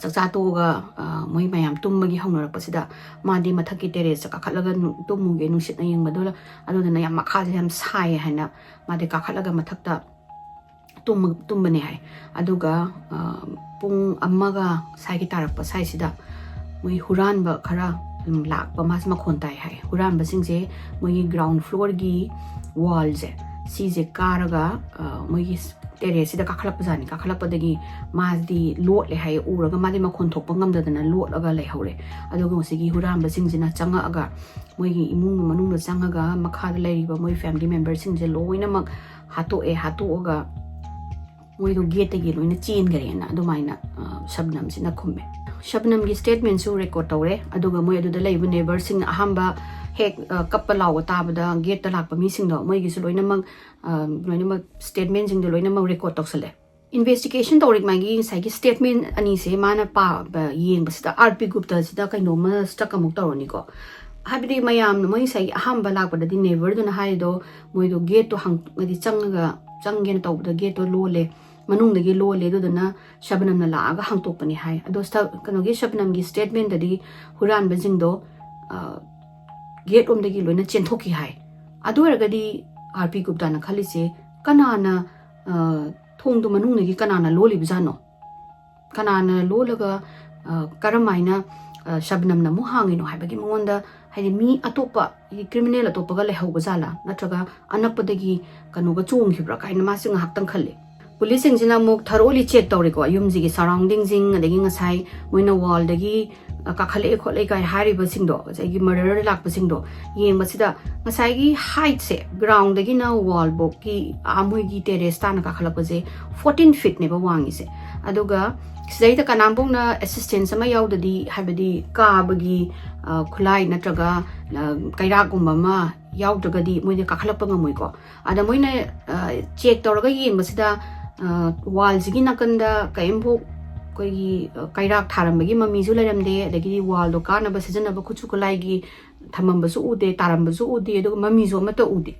ꯆꯥꯛꯆꯥ ꯇꯣꯛꯑꯒ, ꯑ, ꯃꯣꯏ ꯃꯌꯥꯝ ꯇꯨꯝꯕꯒꯤ ꯍꯧꯅꯔꯛꯄꯁꯤꯗ ꯃꯥꯗꯤ ꯃꯊꯛꯀꯤ ꯇꯦꯔꯦꯁꯇ ꯀꯥꯈꯠꯂꯒ ꯅꯨ-, ꯇꯨꯝꯃꯨꯒꯦ, ꯅꯨꯡꯁꯤꯠꯅ ꯌꯦꯡꯕꯗꯨ, ꯑꯗꯨꯗꯨꯅ ꯌꯥꯝ ꯃꯈꯥꯁꯦ ꯌꯥꯝ ꯁꯥꯏꯌꯦ ꯍꯥꯏꯅ ꯃꯥꯗꯤ ꯀꯥꯈꯠꯂꯒ ꯃꯊꯛꯇ ꯇꯨꯝꯃ-, ꯇꯨꯝꯕꯅꯦ ꯍꯥꯏ꯫ ꯑꯗꯨꯒ, ꯑ, ꯄꯨꯡ ꯑꯃꯒ ꯁ꯭ꯋꯥꯏꯒꯤ ꯇꯥꯔꯛꯄ ꯁ꯭ꯋꯥꯏꯁꯤꯗ ꯃꯣꯏ ꯍꯨꯔꯥꯟꯕ ꯈꯔ ꯑꯗꯨꯝ ꯂꯥꯛꯄ, ꯃꯥꯁꯦ ꯃꯈꯣꯟ ꯇꯥꯏ ꯍꯥꯏ꯫ ꯍꯨꯔꯥꯟꯕꯁꯤꯡꯁꯦ ꯃꯣꯏꯒꯤ ground floorꯒꯤ wallꯁꯦ, ꯁꯤꯁꯦ ꯀꯥꯔꯒ, ꯑ, ꯃꯣꯏꯒꯤ ꯇꯦꯔꯦꯁꯁꯤꯗ ꯀꯥꯈꯠꯂꯛꯄꯖꯥꯠꯅꯤ꯫ ꯀꯥꯈꯠꯂꯛꯄꯗꯒꯤ ꯃꯥꯗꯤ ꯂꯣꯠꯂꯦ ꯍꯥꯏꯌꯦ, ꯎꯔꯒ ꯃꯥꯗꯤ ꯃꯈꯣꯟ ꯊꯣꯛꯄ ꯉꯝꯗꯗꯅ ꯂꯣꯠꯂꯒ ꯂꯩꯍꯧꯔꯦ꯫ ꯑꯗꯨꯒ ꯉꯁꯤꯒꯤ ꯍꯨꯔꯥꯟꯕꯁꯤꯡꯁꯤꯅ ꯆꯪꯉꯛꯑꯒ ꯃꯣꯏꯒꯤ ꯏꯃꯨꯡ ꯃꯅꯨꯡꯗ ꯆꯪꯉꯒ ꯃꯈꯥꯗ ꯂꯩꯔꯤꯕ ꯃꯣꯏ family memberꯁꯤꯡꯁꯦ ꯂꯣꯏꯅꯃꯛ ꯍꯥꯠꯇꯣꯛꯑꯦ꯫ ꯍꯥꯠꯇꯣꯛꯑꯒ ꯃꯣꯏꯗꯣ gateꯇꯒꯤ ꯂꯣꯏꯅ ꯆꯦꯟꯈꯔꯦꯅ ꯑꯗꯨꯃꯥꯏꯅ, ꯑ, ꯁꯕꯅꯝꯁꯤꯅ ꯈꯨꯝꯃꯦ꯫ ꯁꯕꯅꯝꯒꯤ statementꯁꯨ record ꯇꯧꯔꯦ꯫ ꯑꯗꯨꯒ ꯃꯣꯏ ꯑꯗꯨꯗ ꯂꯩꯕ neighbourꯁꯤꯡꯅ ꯑꯍꯥꯟꯕ ꯍꯦꯛ ꯑ, ꯀꯞꯄ ꯂꯥꯎꯕ ꯇꯥꯕꯗ ꯒꯦꯠꯇ ꯂꯥꯛꯄ ꯃꯤꯁꯤꯡꯗꯣ ꯃꯣꯏꯒꯤꯁꯨ ꯂꯣꯏꯅꯃꯛ ꯑ, ꯂꯣꯏꯅꯃꯛ ꯁ꯭ꯇꯦꯠꯃꯦꯟꯁꯤꯡꯗꯣ ꯂꯣꯏꯅꯃꯛ ꯔꯦꯀꯣꯔꯠ ꯇꯧꯁꯜꯂꯦ꯫ ꯏꯟꯚꯦꯁꯇꯤꯒꯦꯁꯟ ꯇꯧꯔꯤꯉꯩꯒꯤ ꯉꯁꯥꯏꯒꯤ ꯁ꯭ꯇꯦꯠꯃꯦꯟ ꯑꯅꯤꯁꯦ ꯃꯥꯅ ꯄꯥꯕ ꯌꯦꯡꯕꯁꯤꯗ ꯑꯥꯔ ꯄꯤ ꯒꯨꯞꯇꯁꯤꯗ ꯀꯩꯅꯣꯝꯃ ꯁ꯭ꯇꯛ ꯑꯃꯨꯛ ꯇꯧꯔꯅꯤꯀꯣ꯫ ꯍꯥꯏꯕꯗꯤ ꯃꯌꯥꯝꯅ ꯃꯣꯏ ꯉꯁꯥꯏꯒꯤ ꯑꯍꯥꯟꯕ ꯂꯥꯛꯄꯗꯗꯤ ꯅꯦꯕꯔꯗꯨꯅ ꯍꯥꯏꯔꯤꯗꯣ ꯃꯣꯏꯗꯣ ꯒꯦꯠꯇꯣ ꯍꯥꯡ ꯍꯥꯏꯗꯤ ꯆꯪꯉꯒ ꯆꯪꯒꯦꯅ ꯇꯧꯕꯗ ꯒꯦꯠꯇꯣ ꯂꯣꯜꯂꯦ, ꯃꯅꯨꯡꯗꯒꯤ ꯂꯣꯜꯂꯦ, ꯑꯗꯨꯗꯨꯅ ꯁꯕꯅꯝꯅ ꯂꯥꯛꯑꯒ ꯍꯥꯡꯇꯣꯛꯄꯅꯤ ꯍꯥꯏ꯫ ꯑꯗꯣ ꯁ- ꯀꯩꯅꯣꯒꯤ ꯁꯕꯅꯝꯒꯤ ꯁ꯭ꯇꯦꯠꯃꯦꯟꯗꯗꯤ ꯍꯨꯔꯥꯟꯕꯁꯤꯡꯗꯣ ꯑ, ꯒꯦꯠ ꯂꯣꯝꯗꯒꯤ ꯂꯣꯏꯅ ꯆꯦꯟꯊꯣꯛꯈꯤ ꯍꯥꯏ꯫ ꯑꯗꯨ ꯑꯣꯏꯔꯒꯗꯤ ꯑꯥꯔ ꯄꯤ ꯒꯨꯞꯇꯥꯅ ꯈꯜꯂꯤꯁꯦ ꯀꯅꯥꯅ ꯑ, ꯊꯣꯡꯗꯣ ꯃꯅꯨꯡꯗꯒꯤ ꯀꯅꯥꯅ ꯂꯣꯜꯂꯤꯕꯖꯥꯠꯅꯣ? ꯀꯅꯥꯅ ꯂꯣꯜꯂꯒ ꯑ, ꯀꯔꯝ ꯍꯥꯏꯅ ꯑ, ꯁꯕꯅꯝꯅ ꯑꯃꯨꯛ ꯍꯥꯡꯉꯤꯅꯣ ꯍꯥꯏꯕꯒꯤ ꯃꯉꯣꯟꯗ ꯍꯥꯏꯗꯤ ꯃꯤ ꯑꯇꯣꯞꯄ ꯍꯥꯏꯗꯤ ꯀ꯭ꯔꯤꯃꯤꯅꯦꯜ ꯑꯇꯣꯞꯄꯒ ꯂꯩꯍꯧꯕ ꯖꯥꯠꯂꯥ, ꯅꯠꯇ꯭ꯔꯒ ꯑꯅꯛꯄꯗꯒꯤ ꯀꯩꯅꯣꯒ ꯆꯣꯡꯈꯤꯕ꯭ꯔꯥ ꯀꯥꯏꯅ ꯃꯥꯁꯦ ꯉꯥꯏꯍꯥꯛꯇꯪ ꯈꯜꯂꯤ꯫ ꯄꯨꯂꯤꯁꯁꯤꯡꯁꯤꯅ ꯑꯃꯨꯛ ꯊꯔꯣꯂꯤ ꯆꯦꯛ ꯇꯧꯔꯦꯀꯣ, ꯌꯨꯝꯁꯤꯒꯤ ꯁꯔꯥꯎꯟꯗꯤꯡꯁꯤꯡ, ꯑꯗꯒꯤ ꯉꯁꯥꯏ ꯃꯣꯏꯅ ꯋꯥꯜꯗꯒꯤ ꯑ, ꯀꯥꯈꯠꯂꯛꯑꯦ ꯈꯣꯠꯂꯛꯑꯦ ꯀꯥꯏ ꯍꯥꯏꯔꯤꯕꯁꯤꯡꯗꯣ, ꯉꯁꯥꯏꯒꯤ ꯃꯔꯗꯔ ꯂꯥꯛꯄꯁꯤꯡꯗꯣ ꯌꯦꯡꯕꯁꯤꯗ ꯉꯁꯥꯏꯒꯤ ꯍꯥꯏꯠꯁꯦ ꯒ꯭ꯔꯥꯎꯟꯗꯒꯤꯅ ꯋꯥꯜꯐꯧꯀꯤ ꯑꯥ ꯃꯣꯏꯒꯤ ꯇꯦꯔꯦꯁ ꯇꯥꯅ ꯀꯥꯈꯠꯂꯛꯄꯁꯦ ꯐꯣꯔꯇꯤꯟ ꯐꯤꯠꯅꯦꯕ ꯋꯥꯡꯉꯤꯁꯦ꯫ ꯑꯗꯨꯒ ꯁꯤꯗꯩꯗ ꯀꯅꯥꯝꯐꯧꯅ ꯑꯦꯁꯤꯁꯇꯦꯟꯁ ꯑꯃ ꯌꯥꯎꯗꯗꯤ, ꯍꯥꯏꯕꯗꯤ ꯀꯥꯕꯒꯤ ꯑ, ꯈꯨꯠꯂꯥꯏ ꯅꯠꯇ꯭ꯔꯒ ꯑ, ꯀꯩꯔꯥꯛꯀꯨꯝꯕ ꯑꯃ ꯌꯥꯎꯗ꯭ꯔꯒꯗꯤ ꯃꯣꯏꯗꯤ ꯀꯥꯈꯠꯂꯛꯄ ꯉꯝꯃꯣꯏꯀꯣ꯫ ꯑꯗ ꯃꯣꯏꯅ ꯆꯦꯛ ꯇꯧꯔꯒ ꯌꯦꯡꯕꯁꯤꯗ ꯋꯥꯜꯁꯤꯒꯤ ꯅꯥꯀꯟꯗ ꯀꯔꯤꯝꯐꯥꯎ ꯑꯩꯈꯣꯏꯒꯤ ꯑ, ꯀꯩꯔꯥꯛ ꯊꯥꯔꯝꯕꯒꯤ ꯃꯃꯤꯁꯨ ꯂꯩꯔꯝꯗꯦ, ꯑꯗꯒꯤꯗꯤ ꯋꯥꯜꯗꯣ ꯀꯥꯅꯕ ꯁꯤꯖꯤꯟꯅꯕ ꯈꯨꯠꯁꯨ ꯈꯨꯠꯂꯥꯏꯒꯤ ꯊꯝꯃꯝꯕꯁꯨ ꯎꯗꯦ, ꯇꯥꯔꯝꯕꯁꯨ ꯎꯗꯦ, ꯑꯗꯨꯒ ꯃꯃꯤꯁꯨ ꯑꯃꯠꯇ ꯎꯗꯦ꯫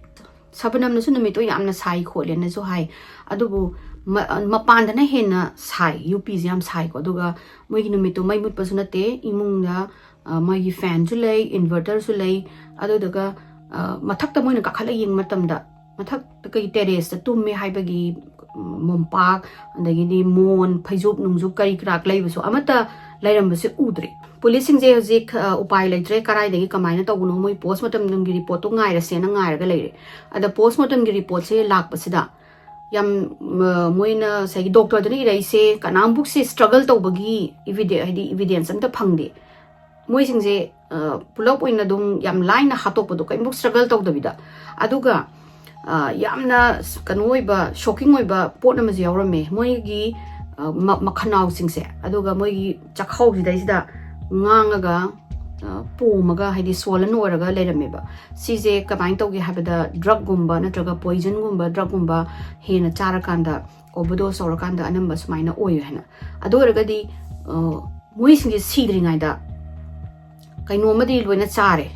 ꯁꯕꯅꯝꯅꯁꯨ ꯅꯨꯃꯤꯠꯇꯣ ꯌꯥꯝꯅ ꯁꯥꯏ ꯈꯣꯠꯂꯦꯅꯁꯨ ꯍꯥꯏ꯫ ꯑꯗꯨꯕꯨ ꯃ- ꯃꯄꯥꯟꯗꯅ ꯍꯦꯟꯅ ꯁꯥꯏ, ꯌꯨ ꯄꯤꯁꯦ ꯌꯥꯝ ꯁꯥꯏꯀꯣ꯫ ꯑꯗꯨꯒ ꯃꯣꯏꯒꯤ ꯅꯨꯃꯤꯠꯇꯣ ꯃꯩ ꯃꯨꯠꯄꯁꯨ ꯅꯠꯇꯦ, ꯏꯃꯨꯡꯗ ꯑ, ꯃꯣꯏꯒꯤ ꯐꯦꯟꯁꯨ ꯂꯩ, ꯏꯟꯚꯔꯇꯔꯁꯨ ꯂꯩ꯫ ꯑꯗꯨꯗꯨꯒ ꯑ, ꯃꯊꯛꯇ ꯃꯣꯏꯅ ꯀꯥꯈꯠꯂ ꯌꯦꯡꯕ ꯃꯇꯝꯗ ꯃꯊꯛꯇ ꯀꯩ ꯇꯦꯔꯦꯁꯇ ꯇꯨꯝꯃꯦ ꯍꯥꯏꯕꯒꯤ ꯎꯝ, ꯃꯣꯝꯄꯥꯛ, ꯑꯗꯒꯤꯗꯤ ꯃꯣꯟ, ꯐꯩꯖꯨꯞ ꯅꯨꯡꯖꯨꯞ ꯀꯔꯤ ꯀꯔꯥꯛ ꯂꯩꯕꯁꯨ ꯑꯃꯠꯇ ꯂꯩꯔꯝꯕꯁꯦ ꯎꯗ꯭ꯔꯦ꯫ ꯄꯨꯂꯤꯁꯁꯤꯡꯁꯦ ꯍꯧꯖꯤꯛ ꯑ, ꯎꯄꯥꯏ ꯂꯩꯇ꯭ꯔꯦ, ꯀꯔꯥꯏꯗꯒꯤ ꯀꯃꯥꯏꯅ ꯇꯧꯕꯅꯣ, ꯃꯣꯏ ꯄꯣꯁꯃꯣꯔꯇꯝꯒꯤ ꯔꯤꯄꯣꯔꯠꯇꯣ ꯉꯥꯏꯔꯁꯦꯅ ꯉꯥꯏꯔꯒ ꯂꯩꯔꯦ꯫ ꯑꯗ ꯄꯣꯁꯃꯣꯔꯇꯝꯒꯤ ꯔꯤꯄꯣꯔꯠꯁꯦ ꯂꯥꯛꯄꯁꯤꯗ ꯌꯥꯝ ꯑ, ꯃꯣꯏꯅ ꯉꯁꯥꯏꯒꯤ ꯗꯣꯛꯇꯔꯗꯨꯅ ꯏꯔꯛꯏꯁꯦ ꯀꯅꯥꯝꯕꯨꯛꯁꯦ ꯁ꯭ꯇ꯭ꯔꯒꯜ ꯇꯧꯕꯒꯤ ꯏꯚꯤꯗꯦ ꯍꯥꯏꯗꯤ ꯏꯚꯤꯗꯦꯟꯁ ꯑꯝꯇ ꯐꯪꯗꯦ꯫ ꯃꯣꯏꯁꯤꯡꯁꯦ ꯑ, ꯄꯨꯂꯞ ꯑꯣꯏꯅ ꯑꯗꯨꯝ ꯌꯥꯝ ꯂꯥꯏꯅ ꯍꯥꯠꯇꯣꯛꯄꯗꯣ, ꯀꯔꯤꯝꯐꯥꯎ ꯁ꯭ꯇ꯭ꯔꯒꯜ ꯇꯧꯗꯕꯤꯗ꯫ ꯑꯗꯨꯒ ꯑ, ꯌꯥꯝꯅ ꯁ- ꯀꯩꯅꯣ ꯑꯣꯏꯕ, ꯁꯣꯛꯀꯤꯡ ꯑꯣꯏꯕ ꯄꯣꯠ ꯑꯃꯁꯨ ꯌꯥꯎꯔꯝꯃꯦ꯫ ꯃꯣꯏꯒꯤ ꯑ, ꯃ- ꯃꯈꯅꯥꯎꯁꯤꯡꯁꯦ, ꯑꯗꯨꯒ ꯃꯣꯏꯒꯤ ꯆꯥꯛꯈꯥꯎꯁꯤꯗꯩꯁꯤꯗ ꯉꯥꯡꯉꯒ ꯄꯣꯝꯃꯒ, ꯍꯥꯏꯗꯤ swollen ꯑꯣꯏꯔꯒ ꯂꯩꯔꯝꯃꯦꯕ꯫ ꯁꯤꯁꯦ ꯀꯃꯥꯏꯅ ꯇꯧꯒꯦ ꯍꯥꯏꯕꯗ, ꯗ꯭ꯔꯛꯀꯨꯝꯕ ꯅꯠꯇ꯭ꯔꯒ ꯄꯣꯏꯖꯟꯒꯨꯝꯕ, ꯗ꯭ꯔꯛꯀꯨꯝꯕ ꯍꯦꯟꯅ ꯆꯥꯔꯀꯥꯟꯗ, ꯑꯣꯚꯔꯗꯣꯁ ꯇꯧꯔꯀꯥꯟꯗ ꯑꯅꯝꯕ ꯁꯨꯃꯥꯏꯅ ꯑꯣꯏꯌꯦ ꯍꯥꯏꯅ꯫ ꯑꯗꯨ ꯑꯣꯏꯔꯒꯗꯤ ꯃꯣꯏꯁꯤꯡꯁꯦ ꯁꯤꯗ꯭ꯔꯤꯉꯩꯗ ꯀꯩꯅꯣꯝꯃꯗꯤ ꯂꯣꯏꯅ ꯆꯥꯔꯦ꯫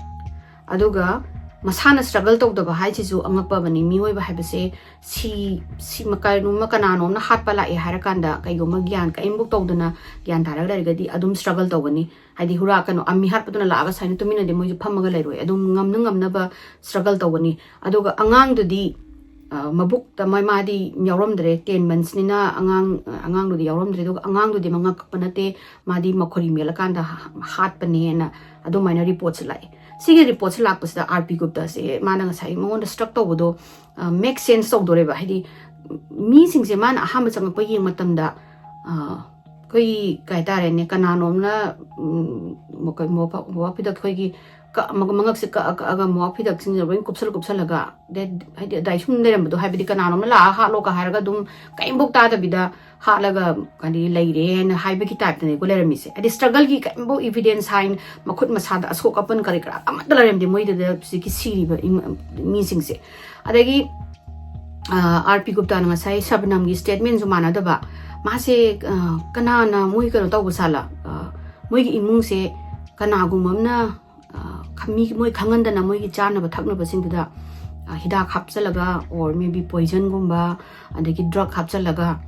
ꯑꯗꯨꯒ ꯃꯁꯥꯅ ꯁ꯭ꯇ꯭ꯔꯒꯜ ꯇꯧꯗꯕ ꯍꯥꯏꯁꯤꯁꯨ ꯑꯉꯛꯄꯕꯅꯤ꯫ ꯃꯤꯑꯣꯏꯕ ꯍꯥꯏꯕꯁꯦ ꯁꯤ ꯁꯤ ꯀꯩꯅꯣꯝꯃ, ꯀꯅꯥꯅꯣꯝꯅ ꯍꯥꯠꯄ ꯂꯥꯛꯑꯦ ꯍꯥꯏꯔꯀꯥꯟꯗ ꯀꯩꯒꯨꯝꯕ ꯒ꯭ꯌꯥꯟ ꯀꯔꯤꯝꯐꯥꯎ ꯇꯧꯗꯅ ꯒ꯭ꯌꯥꯟ ꯇꯥꯔꯒ ꯂꯩꯔꯒꯗꯤ ꯑꯗꯨꯝ ꯁ꯭ꯇ꯭ꯔꯒꯜ ꯇꯧꯒꯅꯤ꯫ ꯍꯥꯏꯗꯤ ꯍꯨꯔꯥ, ꯀꯩꯅꯣ, ꯑꯃꯤ ꯍꯥꯠꯄꯗꯨꯅ ꯂꯥꯛꯑꯒ ꯁꯨꯃꯥꯏꯅ ꯇꯨꯃꯤꯟꯅꯗꯤ ꯃꯣꯏꯁꯨ ꯐꯝꯃꯒ ꯂꯩꯔꯣꯏ, ꯑꯗꯨꯝ ꯉꯝꯅ ꯉꯝꯅꯕ ꯁ꯭ꯇ꯭ꯔꯒꯜ ꯇꯧꯒꯅꯤ꯫ ꯑꯗꯨꯒ ꯑꯉꯥꯡꯗꯨꯗꯤ ꯃꯕꯨꯛꯇ ꯃꯥꯗꯤ ꯌꯥꯎꯔꯝꯗ꯭ꯔꯦ, ten monthsꯅꯤꯅ ꯑꯉꯥꯡ ꯑꯉꯥꯡꯗꯨꯗꯤ ꯌꯥꯎꯔꯝꯗ꯭ꯔꯦ꯫ ꯑꯗꯨꯒ ꯑꯉꯥꯡꯗꯨꯗꯤ ꯃꯉꯛ ꯀꯛꯄ ꯅꯠꯇꯦ, ꯃꯥꯗꯤ ꯃꯈꯣꯔꯤ ꯃꯦꯠꯂꯀꯥꯟꯗ ꯍꯥꯠꯄꯅꯦꯅ ꯑꯗꯨꯃꯥꯏꯅ ꯔꯤꯄꯣꯔꯠꯁꯦ ꯂꯥꯛꯑꯦ꯫ ꯁꯤꯒꯤ ꯔꯤꯄꯣꯔꯠꯁꯦ ꯂꯥꯛꯄꯁꯤꯗ ꯑꯥꯔ ꯄꯤ ꯒꯨꯞꯇꯁꯦ, ꯃꯥꯅ ꯉꯁꯥꯏ ꯃꯉꯣꯟꯗ ꯁ꯭ꯇ꯭ꯔꯛ ꯇꯧꯕꯗꯣ ꯃꯦꯛ ꯁꯦꯟꯁ ꯇꯧꯗꯣꯔꯦꯕ꯫ ꯍꯥꯏꯗꯤ ꯃꯤꯁꯤꯡꯁꯦ ꯃꯥꯅ ꯑꯍꯥꯟꯕ ꯆꯪꯉꯛꯄ ꯌꯦꯡꯕ ꯃꯇꯝꯗ ꯑꯩꯈꯣꯏꯒꯤ ꯀꯩ ꯍꯥꯏꯇꯥꯔꯦꯅꯦ, ꯀꯅꯥꯅꯣꯝꯅ ꯃꯣꯄꯥꯛ ꯐꯤꯗꯛ ꯑꯩꯈꯣꯏꯒꯤ ꯃꯉꯛꯁꯦ ꯀꯛꯑ ꯀꯛꯑꯒ ꯃꯣꯄꯥꯛ ꯐꯤꯗꯛꯁꯤꯡꯁꯦ ꯂꯣꯏ ꯀꯨꯞꯁꯜꯂ ꯀꯨꯞꯁꯜꯂꯒ, ꯍꯥꯏꯗꯤ ꯑꯗꯥꯏ ꯁꯨꯝ ꯂꯩꯔꯝꯕꯗꯣ, ꯍꯥꯏꯕꯗꯤ ꯀꯅꯥꯅꯣꯝꯅ ꯂꯥꯛꯑ ꯍꯥꯠꯂꯣꯒ ꯍꯥꯏꯔꯒ ꯑꯗꯨꯝ ꯀꯔꯤꯝꯐꯧ ꯇꯥꯗꯕꯤꯗ ꯍꯥꯠꯂꯒ ꯍꯥꯏꯗꯤ ꯂꯩꯔꯦꯅ ꯍꯥꯏꯕꯒꯤ ꯇꯥꯏꯞꯇꯅꯦꯀꯣ ꯂꯩꯔꯝꯃꯤꯁꯦ꯫ ꯍꯥꯏꯗꯤ ꯁ꯭ꯇ꯭ꯔꯒꯜꯒꯤ ꯀꯔꯤꯝꯐꯧ ꯏꯚꯤꯗꯦꯟꯁ, ꯁꯥꯏꯟ, ꯃꯈꯨꯠ ꯃꯁꯥꯗ ꯑꯁꯣꯛ ꯑꯄꯟ ꯀꯔꯤ ꯀꯔꯥ ꯑꯃꯠꯇ ꯂꯩꯔꯝꯗꯦ ꯃꯣꯏꯗꯨꯗ ꯍꯧꯖꯤꯛꯀꯤ ꯁꯤꯔꯤꯕ ꯃꯤꯁꯤꯡꯁꯦ꯫ ꯑꯗꯒꯤ ꯑꯥꯔ ꯄꯤ ꯒꯨꯞꯇꯥꯅ ꯉꯁꯥꯏ ꯁꯕꯅꯝꯒꯤ ꯁ꯭ꯇꯦꯠꯃꯦꯟꯁꯨ ꯃꯥꯟꯅꯗꯕ꯫ ꯃꯥꯁꯦ ꯀꯅꯥꯅ ꯃꯣꯏ ꯀꯩꯅꯣ ꯇꯧꯕ ꯁꯥꯠꯂ, ꯃꯣꯏꯒꯤ ꯏꯃꯨꯡꯁꯦ ꯀꯅꯥꯒꯨꯝꯕ ꯑꯃꯅ ꯃꯤ, ꯃꯣꯏ ꯈꯪꯍꯟꯗꯅ ꯃꯣꯏꯒꯤ ꯆꯥꯅꯕ ꯊꯛꯅꯕꯁꯤꯡꯗꯨꯗ ꯍꯤꯗꯥꯛ ꯍꯥꯞꯆꯜꯂꯒ, or maybe poisonꯒꯨꯝꯕ, ꯑꯗꯒꯤ ꯗ꯭ꯔꯛ ꯍꯥꯞꯆꯜꯂꯒ